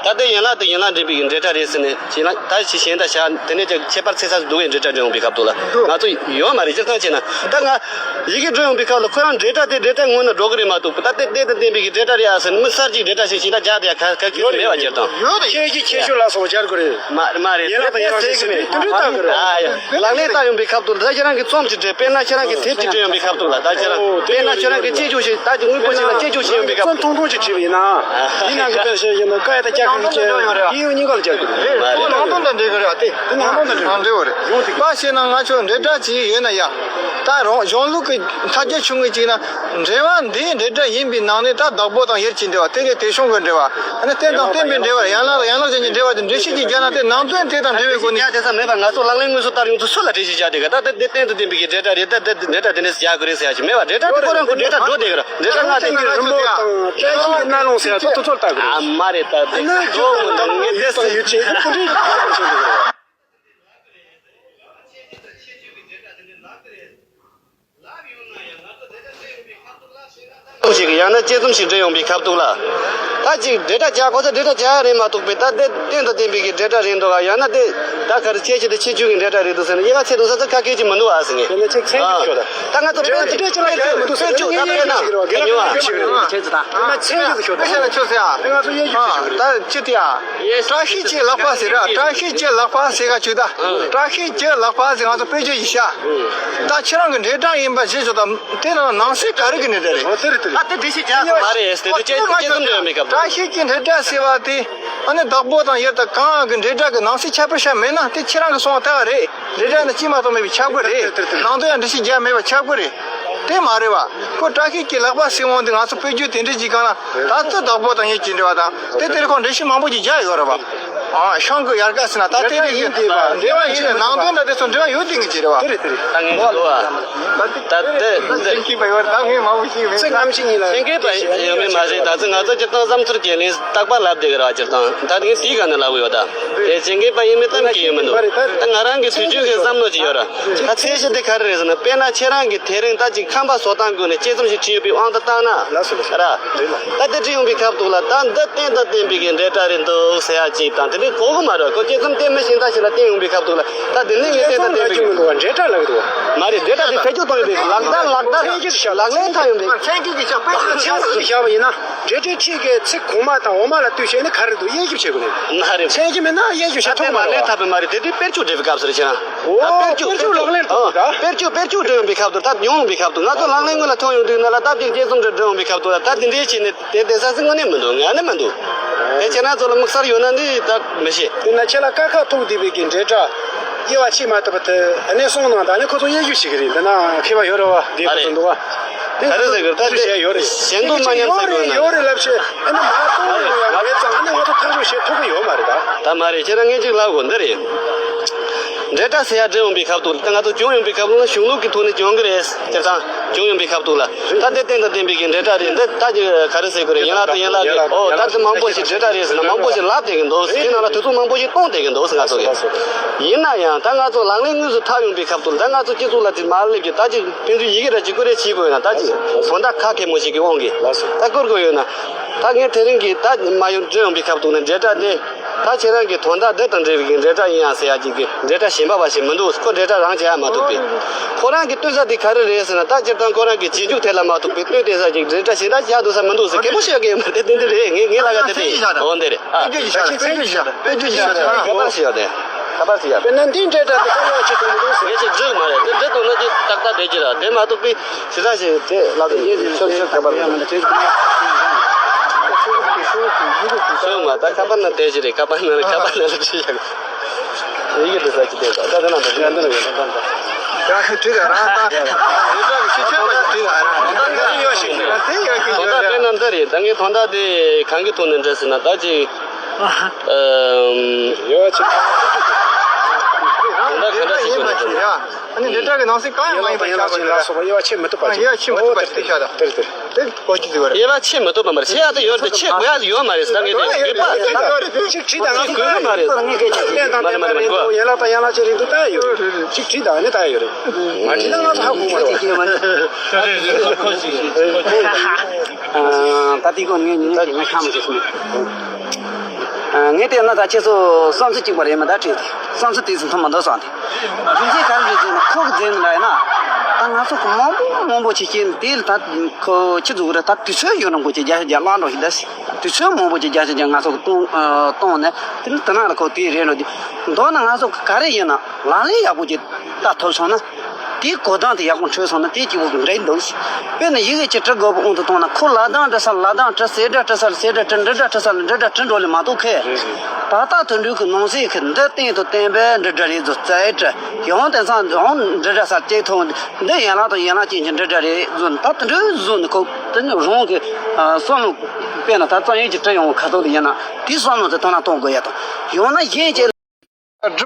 ད་འདི་ཡན་ལག་དང་ཡན་ལག་འབྲེལ་བའི་གི་འབྲེལ་སྒྲ་རེད་ཟེར་ནས་གཞན་ལ་ད་ཞིག་གཞན་དག་བཞག། དེ་ནས་ཀྱང་ཁྱད་པར་ཚེ་ས་སུ་འདུག་པའི་འབྲེལ་སྒྲ་འབྲི་ཡོང་པའི་སྐབས་དུ་ལ་ང་ཚོ་ཡོད་མ་རེད། སྤྱིར་བཏང་བྱས་ན་ད་ང་ཡི་གེ་འབྲི་ཡོང་པའི་སྐབས་ལ་ཁོ་རང་འབྲེལ་སྒྲ་དེ་འབྲེལ་སྒྲ་ངོས་ནས་འགྲོ་གི་རེད་མ་གཏོགས། ད་དེ་རྟེན་དང་བརྟེན་པའི་གི་འབྲེལ་སྒྲ་རེད་ཨ་ཟེར་ནས་མི་གསར་གཅིག་འབྲེལ་སྒྲ་ཞིག་ཞིག་ད་རྒྱག་དེ་ཡ་ག་ག་གི་མེད་པ། སྤྱིར་བཏང་ཁྱེད་ཀྱི་ཁྱེད་ཤོད་ལ་སོགས་སྦྱར་དགོས་རེད། མ་མ་རེད། ཡན་ལག་དང་ཡན་ལག་ཟེར་གི་མེད། དེ་འདྲའི་ལྟ་དགོས་རེད། ཨ་ཡ། ལག་ལེན་བསྟར་ཡོང་པའི་སྐབས་དུ་ད་ཁྱེད་རང་གི་རྩོམ་ཅིག་འབྲི། དཔེར་ན་ཁྱེད་རང་གི་དེབ་ཅིག་འབྲི་ཡོང་པའི་སྐབས་དུ་ལ་ད་ཁྱེད་རང་དཔེར་ན་ཁྱེད་རང་གི་དཔྱད་བརྗོད་ཞིག་ད་དེ་དངོས་པོ་ཞིག་ལ་དཔྱད་བརྗོད་བྱེད་ཡོང་པའི་སྐབས། རྩོམ་ཐུང་ཐུང་ཅིག་བྲིས་པ་ཡིན་ན། ཡིན་ནའང་གི་དཔེར་བཤད་ཡིན་ན་ཀ་ཡ་ད་ཀྱ་གི་ཀྱ་ཡིན་ཡོད་གཉིས་ཀ་ལ་སྦྱར་དགོས་རེད། ནང་དོན་དང་འབྲེལ་གི་རེད་བ། དེ་དེ་ནང་དོན་དང་འབྲེལ། འབྲེལ་བ་རེད། ཡོང་དེ་ད་བཤད་ན་ང་ཚོ་འབྲེལ་སྒྲ་ཅིག་ཡོད་ན་ཡང་། ད་རང་གཞུང་ལུགས་ཀྱི་མཐའ་རྒྱ་ཆུང་ངུ་ཅིག་ན་འབྲེལ་བ་འདིའི་འབྲེལ་སྒྲ་ཡིན་པའི་ནང་ནས་ད་བདག་པོ་དང་ཡུལ་གྱི་འབྲེལ་བ། དེ་ནས་དེ་བྱུང་གི་འབྲེལ་བ། ཨ་ནི་རྟེན་དང་བརྟེན་པའི་འབྲེལ་བ། ཡན་ལག་དང་ཡན་ལག་ཅན་གྱི་འབྲེལ་བ་དེ་འགྲེལ་བཤད་ཅིག་རྒྱག་ན་དེ་ནང་དོན་དེ་དང་འབྲེལ་བའི་སྒོ་ནས། ཡ་དེ་ས་མེད་པ། ང་ཚོ་ལག་ལེན་དངོས་སུ་བསྟར་ཡོང་དུས་སུ་ལ་འགྲེལ་བཤད་རྒྱག་དེ་ག་ད་དེ་དེ་རྟེན་དུ་བརྟེན་པའི་གི་འབྲེལ་སྒྲ་རེད། ད་དེ་འབྲེལ་སྒྲ་དེ་འགྲེལ་བཤད་རྒྱག་དགོས་རེད་ཟེར་ཡ་ཞིག་མེད་པ། འབྲེལ་སྒྲ་དེ་ཁོ་རང་གི་འབྲེལ་སྒྲ་འགྲོ་བསྡད་གི་ར། འབྲེལ་སྒྲ་ང་དེ་གི་རིན་པོ་དང་བཀྲ་ཤིས་ཀྱི་སྣ་ལོང་ཟེར་ཡ་ད་དེ་ཚོར་ལྟ་དགོས་རེད། ཨ་མ་རེད། ད་དེ་ཨ་ནི་ཁྱོད་ཀྱི་ད་ངས་དེ་ཟེར་ཡོད་ཅེས་ཁོ་འདྲའི་ཁྱོད་ཀྱི་ཁྱོད་ཀྱི། ཞིག་ཡང་ན་དཔྱད་རྩོམ་ཞིག་འབྲི་ཡོང་པའི་ཁ་ཐུག་ལ། ད་ཅིག་འབྲེལ་སྒྲ་རྒྱག་དགོས་ས་འབྲེལ་སྒྲ་རྒྱག་རེད་མ་གཏོགས་པའི་ད་དེ་རྟེན་དང་བརྟེན་པའི་གི་འབྲེལ་སྒྲ་རེད་འདུག་ག་ཡང་ན་དེ་ད་ག་རེ་ཁྱེད་ཀྱི་དེ་ཁྱེད་ཆོས་ཀྱི་འབྲེལ་སྒྲ་རེད་འདུག་ཟེར་ན་ཡི་ག་ཚད་འདུག་ས་ཚོ་ཁ་སྐད་ཅིག་མི་འདུག་ཨ་ཟེར་ངས། དེ་ནས་ཅིག་མཚན་ཨ། ད་ང་ཚོ་དཔེར་བརྗོད་དཔེར་བརྗོད་དཔེར་བརྗོད་ད་དཔེར་ན་ཉོ་ཨ། ཁྱེད་ཚོ་ད་ཨ་མ་མཚན་གྱི་ཚོ་ཤོད་ད། ད་ང་ཚོ་གཡས་གྱོད་ཚོ་ཤོད། ད་ཅི་དེ་ཨ། བཀྲ་ཤིས་ཀྱི་ལག་པ་ཟེར་ར། བཀྲ་ཤིས་ཀྱི་ལག་པ་ཟེར་ག་ཅིག་ད། བཀྲ་ཤིས་ཀྱི་ལག་པ་ཟེར་ང་ཚོ་དཔེར་བརྗོད་ཡིན་ཤག། ད་ཁྱེད་རང་གི་འབྲེལ་སྒྲ་ཡིན་པ་བཞེས་ཆོག་དང་། དེ་ནང་ནང་གསེས་ག་རེ་གི་འབྲེལ་སྒྲ་རེད། ཨོ་དེ་རེད་དེ་རེད། ད་དེ་འགྲེལ་བཤད་རྒྱག་མ་རེད་ཟེར་དུས་དཔྱད་དཔྱད་རྩོམ་འབྲི་ཡོང་པའི་སྐབས་དུ། བཀྲ་ཤིས་ཀྱི་འབྲེལ་སྒྲ་ཟེར་བ་དེ། ཨ་ནི་བདག་པོ་དང་ཡུལ་དང་གང་གི་འབྲེལ་སྒྲ་གི་ནང་གསེས་ཁྱད་པར་བཤད་མེད་ན་དེ་ཁྱེད་རང་གི་གསུང་བ་ལྟ་བ་རེད། འབྲེལ་སྒྲ་ནི་སྐྱེས་མ་གཏོགས་མེད་པས་ཁྱབ་དགོས་རེད། ནང་དོན་ཡང་འགྲེལ་བཤད་རྒྱག་མེད་པས་ཁྱབ་དགོས་རེད། དེ་མ་རེད་བ། ཁོ་བཀྲ་ཤིས་ཀྱི་ལག་པ་ཟེར་འོང་དུས་ང་ཚོ་དཔེར་བརྗོད་དེ་འདྲ་ཅིག་སྒང་ལ་ད་ལྟ་བདག་པོ་དང་ཡུལ་གྱི་འབྲེལ་བ་དང་དེ་དེར་ཁོང་འགྲེལ་བཤད་མང་པོ་ཅིག་རྒྱག་ཡོད་རེད་བ། ཨ་ཤང་གི་ཡར་ཀ་ཟེར་ན་ད་དེ་རེད། ཡིན་དེ་བ་འབྲེལ་བ་ཡིན་ནའི་ནང་དོན་དང་དེ་ཚོ་འབྲེལ་བ་ཡོད་དེ་ངེས་ཀྱི་རེད་བ། དེ་རེད་དེ་རེད། ད་ངས་འདུག་བ། ད་དེ་ད་དེ་ཚེ་སྐྱིད་པ་ཡོད་རེད། ད་ངས་མང་པོ་ཤེས་མེད། ཚེ་རྣམ་ཤེས་གཉིས་ལ་ཚེ་སྐྱིད་པ་ཡོད་མེད་མ་ཟད་ད་ཚེ་ང་ཚོ་སྤྱིར་བཏང་བསམ་ཚུལ་གྱི་ལན་རྟག་པར་ལབ་བསྡད་ཀྱི་རེད་བ། སྤྱིར་བཏང་ད་དེ་ངས་དེའི་སྒང་ནས་ལབ་གི་ཡོད་ད། དེ་ཚེ་སྐྱིད་པ་ཡིན་མིན་གཏམ་གྱི་ཡོད་མི་འདུག། ད་ང་རང་གི་དུས་རྒྱུན་གྱི་བསམ་བློ་ཅིག་ཡོད་ར། ད་ཚད་གཞི་དེ་ག་རེ་རེད་ཟེར་ན། དཔེར་ན་ཁྱེད་རང་གིས་དེ་རིང་ད་ཅིག་ཁམས་པ་བཟོ་སྟངས་སྒོ་ནས་དཔྱད་རྩོམ་ཞིག་བྲིས་ཡོད་པའི་དབང་དུ་བཏང་ན། ལགས་སོ་ལགས་སོ། ར། རེད་ལགས། ད་དེ་བྲིས་ཡོང་པའི་སྐབས་དུ་ལ་ད་འདི་རྟེན་དང་བརྟེན་པའི་གི་འབྲེལ་སྒྲ་རེད་འདུག་ཟེར་ཡ་ཅིག་དང་། དེ་ནས་གོ་གི་མ་རེད། ཁོ་དཔྱད་རྩོམ་དེ་མི་གཞན་དག་ཞིག་ལ་བརྟེན་ཡོང་པའི་སྐབས་དུ་ལ་ད་དེ་ནས་ངས་རྟེན་དང་བརྟེན་པའི་གི། འབྲེལ་སྒྲ་ལབ་གི་འདུག་བ། མ་རེད། འབྲེལ་སྒྲ་དེ་བེད་སྤྱོད་གཏོང་ཡོང་པའི་ལག་བསྟར་ལག་བསྟར་ལག་ལེན་འཐབ་ཡོང་པའི། མཚན་གྱི་གི་ཆ་དཔེ་མཚོན་ཆེན་པོ་ཞིག་བཞག་པ་ཡིན་ན། འབྲེལ་སྒྲའི་ཕྲད་ཀྱི་ཚིག་གོང་མ་དང་འོག་མ་ལ་ལྟོས་བྱས་ནས་ག་རེ་འདུག་དབྱེ་ཞིབ་བྱེད་དགོས་ནས། མ་རེད། མཚན་གྱི་མིན་ན་དབྱེ་ཞིབ་བྱེད་ཐུབ་མ་རེད་བ། ལག་ལེན་འཐབ་པའི་མ་རེད། དེ་དུས་དཔེར་བརྗོད་འབྲི་བའི་སྐབས་སུ་རེད་ཆེ་ན། འོ་དཔེར་བརྗོད་དཔེར་བརྗོད་ལག་ལེན་འཐབ་ཨ། དཔེར་བརྗོད་དཔེར་བརྗོད་འབྲི་ཡོང་པའི་སྐབས་དུ་ད་ཡོང་པའི་སྐབས་དུ་ང་ཚོ་ལག་ལེན་དངོས་ལ་ཐོན་ཡོང་དུས་ན་ལ་སྟབས་ཀྱིས་དཔྱད་རྩོམ་འབྲི་འབྲི་ཡོང་པའི་སྐབས་དུ་ད་དེ་འདྲའི་བྱས་ནས་དེ་དེ་ས་སི་དངོས་གནས་མི་འདུག། ང་ནི་མི་འདུག། དེ་ཁྱེད་རང་ཚོ་ལ་དམིགས་བསལ་ཡོད་ན་ནི་ད་མི་ཤེས། དེ་ན་ཁྱེད་ལ་ཀ་ཁ་ཐུག་བསྡད་པའི་གི་འབྲེལ་སྒྲ་དབྱེ་བ་ཕྱེ་མ་ཐུབ་པ་དེ་ཨ་ནེ་སོང་ནང་ད་ཨ་ནེ་ཁོ་ཚོ་དབྱེ་ཞིབ་བྱེད་གི་རེད། འདི་ན་མཁས་པ་ཡོད་རེད་བ། འདི་ཁོ་ཚོ་འདུག་བ། ག་རེ་ཟེར་གི་རེད། ད་དེ་ཞེ་ཡོད་རེད། ཞེ་འདུག་མ་ཉམས་ཟེར་དགོས་ན། ཡོད་རེད་ལབ་ཤེས། ཨ་ནི་མ་གཏོང་ཡོད་ཡ་མེད་ཙང་ཨ་ནི་ང་ཚོ་ཐག་གཅོད་བྱེད་ཐུབ་ཀྱི་ཡོད་མ་རེད་ད། ད་མ་རེད། ཁྱེད་རང་ངས་ཅིག་ལབ་དགོས་འདི་རེད། འབྲེལ་སྒྲ་ཟེར་ཡ་འབྲི་ཡོང་པའི་སྐབས་དུ་ད་ང་ཚོ་སྦྱོང་ཡོང་པའི་སྐབས་ལ་གཞུང་ལུགས་ཀྱི་ཐོག་ནས་སྦྱོང་གི་རེད། སྤྱིར་བཏང་སྦྱོང་ཡོང་པའི་སྐབས་དུ་ལ་ད་དེ་རྟེན་དང་བརྟེན་པའི་གི་འབྲེལ་སྒྲ་རེད། འདི་ད་ཅིག་ག་རེ་ཟེར་དགོས་རེད། ཡན་ལག་དང་ཡན་ལག་གི་ཨོ་ད་དེ་མང་པོ་ཞིག་འབྲེལ་སྒྲ་རེད་ཟེར་ན་མང་པོ་ཞིག་ལབ་བསྡད་གི་འདུག། དེ་ནང་ལ་དུས་ཚོད་མང་པོ་ཞིག་གཏོང་བསྡད་གི་འདུག་ཟེར་ང་ཚོ་གི། ཡིན་ན་ཡང་ད་ང་ཚོ་ལག་ལེན་དངོས་སུ་འཐབ་ཡོང་པའི་སྐབས་དུ་ད་ང་ཚོ་སྤྱི་ཚོགས་ལ་དེ་མ་སླེབས་ཀྱི་ད་ཅིག་ཕན་ཚུན་ཡི་གེ་ར་ཅིག་བསྐུར་རེས་བྱེད་དགོས་ཡོད་ན་ད་ཅིག་དགོང་དག་ཁ་མཁན་མོ་ཞིག་གི་དབང་གིས་ད་བསྐུར་དགོས་ཡོད་ན། ད་ངས་དེ་རིང་གི་ད་མ་ཡོང་འབྲི་ཡོང་པའི་སྐབས་དུ་ནས་འབྲེལ་སྒྲ་དེ། ད་ཁྱེད་རང་གི་དོན་དག་འདི་དང་འབྲེལ་བའི་འབྲེལ་སྒྲ་ཡིན་ཡང་ཟེར་ཡ་ཅིག་གི་འབྲེལ་སྒྲ་གཞན་པ་བ་ཞིག་མི་འདུག་ཁོ་འབྲེལ་སྒྲ་རང་བྱེད་ཡ་མ་ཐུབ་པས། ཁོ་རང་གི་ལྟོས་ས་དེ་ག་རེ་རེད་ཟེར་ན། ད་སྤྱིར་བཏང་ཁོ་རང་གི་རྗེས་འཇུག་ཐད་ལ་མ་ཐུག་པའི་ལྟོས་ལྟོས་ས་ཅིག་འབྲེལ་སྒྲ་གཞན་དག་བྱ་འདུག་ས་མི་འདུག་ཟེར་སྐད་པོ་ཤོད་ཡ་གི་ཡོད་མ་རེད། དེ་འདི་རེད། ངས་ངས་ལབ་ཡ་དེ་རེད། འོ་འདི་རེད་ཨ། དཔེ་བརྗོད་ཀྱི་ཤ་དཔེ་བརྗོད་ཀྱི་ཤ་དཔེ་བརྗོད་ཀྱི་ཤ་ཁ་པར་ཞིག་ཡོད་དེ། ཁ་པར་ཞིག་ཡོད། དཔེར་ན་འདིའི་འབྲེལ་སྒྲ་དེ་ག་ལ་བྱེད་ཐུབ་མི་འདུག་ཟེར། ངས་ཅིག་འཛུལ་མ་རེད། དེ་འདི་དང་ན་ཅིག་ཏག་ཏག་བསྡད་ཀྱི་ར། དེ་མ་གཏོགས་པའི་ཞེ་དྲག་ཞིག་དེ་ལབ་དུས་ངས་ཤོག་ཤོག་ཁ་པར་མ་ན་དེ། ཤོག་མ་ད་ཁ་པར་ན་བསྡད་ཀྱི་རེད། ཁ་པར་ན་ཁ་པར་ན་ལ་ཅིག་ཡག་ཡི་གེ་དེ་ས་ཅིག་དེ་ད་ད་དེ་ན་ད་དེ་ན་དེ་ན་ཡོད་ད་ད། ཡ་ཁི་བྲིས་ད་རང་ད། དེ་ད་གི་ཤི་ཆོས་པ་ཅིག་བྲིས་ད་རང་ད་ད་ཡོད་ཤིག་ད་དེ་ཡོད་ཤིག་ཡོད་ད། དཔེར་ན་འདི་རེད། ད་ངས་དོན་དག་དེ་གང་གི་ཐོག་ནས་འདྲི་ཟེར་ན། ད་ཅིག་ཨམ། ཡོད་ཅིག་ད་ག་འདྲ་ཞིག་ཡོད་ན་ཅིག་ཡ། ཨ་ནི་འདི་འདྲ་གི་ནང་གསེས་གང་ཡང་མ་ཡིན་པ་ཡན་ལག་ཅན་ལ་སོགས་པ་དབྱེ་བ་ཕྱེ་མི་ཐུབ་པ་ཅིག་དབྱེ་བ་ཕྱེ་མི་ཐུབ་པ་ཞིག་དེ་ཤ་ད། དེ་རེད་དེ་རེད། དེ་གོ་ཅི་ཟེར་བ་རེད། དབྱེ་བ་ཕྱེ་མི་ཐུབ་པ་མ་རེད། ཕྱེ་ཡ་དེ་ཡོད་རེད། ཕྱེ་དགོས་ཡ་ཡོད་མ་རེད། ད་ངས་དེ་ཡོད་པ་ཅིག་བྲིས་དང་ཕྱེ་དགོས་ཡ་མ་རེད། ད་ངས་སྐད་ཆ་བཤད། མ་རེད་མ་རེད་མ་རེད། ཡན་ལག་དང་ཡན་ལག་ཅན་རེད་འདུག་ད་ཡོད་རེད། ཅིག་བྲིས་དང་ཨ་ནི་ད་ཡོད་རེད། མ་བྲིས་ན་ང་ཚོ་ཧ་གོ་མ་རེད། ད་དེ་གོ་ངས་ངས་ངས་ཤ་མ་བྱེད་སོང་། ངས་བལྟས་ན་ད་ཁྱེད་ཚོ་བསམ་ཚུལ་གཅིག་པ་རེད་མི་ད་བྲིས་ཏེ། བསམ་ཚུལ་དེ་ཚོ་མཐུན་མི་འདུག་བསམ་སྟེ། རྒྱུ་མཚན་ག་རེ་རེད་ཟེར་ན། ཁོ་གི་རྫས་འདི་ལ་ཡིན་ན། ད་ང་ཚོ་གི་མང་པོ་མང་པོ་ཅིག་སྐྱེས་ནས། དེ་ལ་ད་ཁོ་ཁྱི་ཚོ་གི་རེད། ད་དུས་ཚོད་ཡོད་རུང་གོ་ཅིག་བརྒྱ་ཆ་བརྒྱ་བརླག་འགྲོ་ཞིག་ད་སྲིད། དུས་ཚོད་མང་པོ་ཅིག་བརྒྱ་ཆ་བརྒྱ་ང་ཚོ་གི་གཏོང་ཨ་གཏོང་ནས། དེ་ནི་དེ་ན་ལ་ཁོ་དེ་རེད་འགྲོ་དུས། མདོར་ན་ང་ཚོ་གི་ག་རེ་ཡིན་ན་ལག་ལེན་ཡག་པོ་ཅིག་བསྟར་ཐུབ་སོང་ན། དེའི་གོ་སྟངས་དེ་ཡག་པོ་འཕྲོད་སོང་ན་དེ་སྐྱིད་པོ་གི་འདྲ་འདུག་དཔེར་ན་ཡི་གེ་གཅིག་འབྲི་དགོས་པའི་དབང་དུ་བཏང་ན། ཁོ་ལ་དྭགས་འབྲི་ས་ལ་ལ་དྭགས་འབྲི། གསེར་སྒྲ་འབྲི་ས་ལ་གསེར་སྒྲ་འབྲི། འབྲི་སྒྲ་འབྲི་ས་ལ་འབྲི་སྒྲ་འབྲི་འགྲོ་ལེ་མ་གཏོགས། ཁོས་ད་ལྟ་དུས་འགྲོས་ཀྱི་ནང་གསེས་ཀྱི་འདི་སྟེང་དུ་བསྟན་པའི་འབྲི་སྒྲ་རེད་ཟེར་རྩ་བའི་འབྲི། ཡང་དེང་སང་ཡང་འབྲི་སྒྲ་ས་གཅིག་ཐོན། འདི་ཡན་ལག་དང་ཡན་ལག་ཅན་གྱི་འབྲི་སྒྲ་རེད་ཟེར་ནས། ད་དུས་འགྲོས་བཟོས་ནས་ཁོ་དེ་ནི་རང་གི་ཨ་བསམ་བློ། དཔེར་ན་ད་རྩོམ་ཡིག་ཅིག་བྲི་ཡོང་བའི་ཁ་ཐུག་ལ་ཡིན་ན། དེའི་བསམ་བློ་དེ་དོན་ལ་གཏོང་དགོས་ཡ་དང་། ཡང་ན་གཞན་གྱི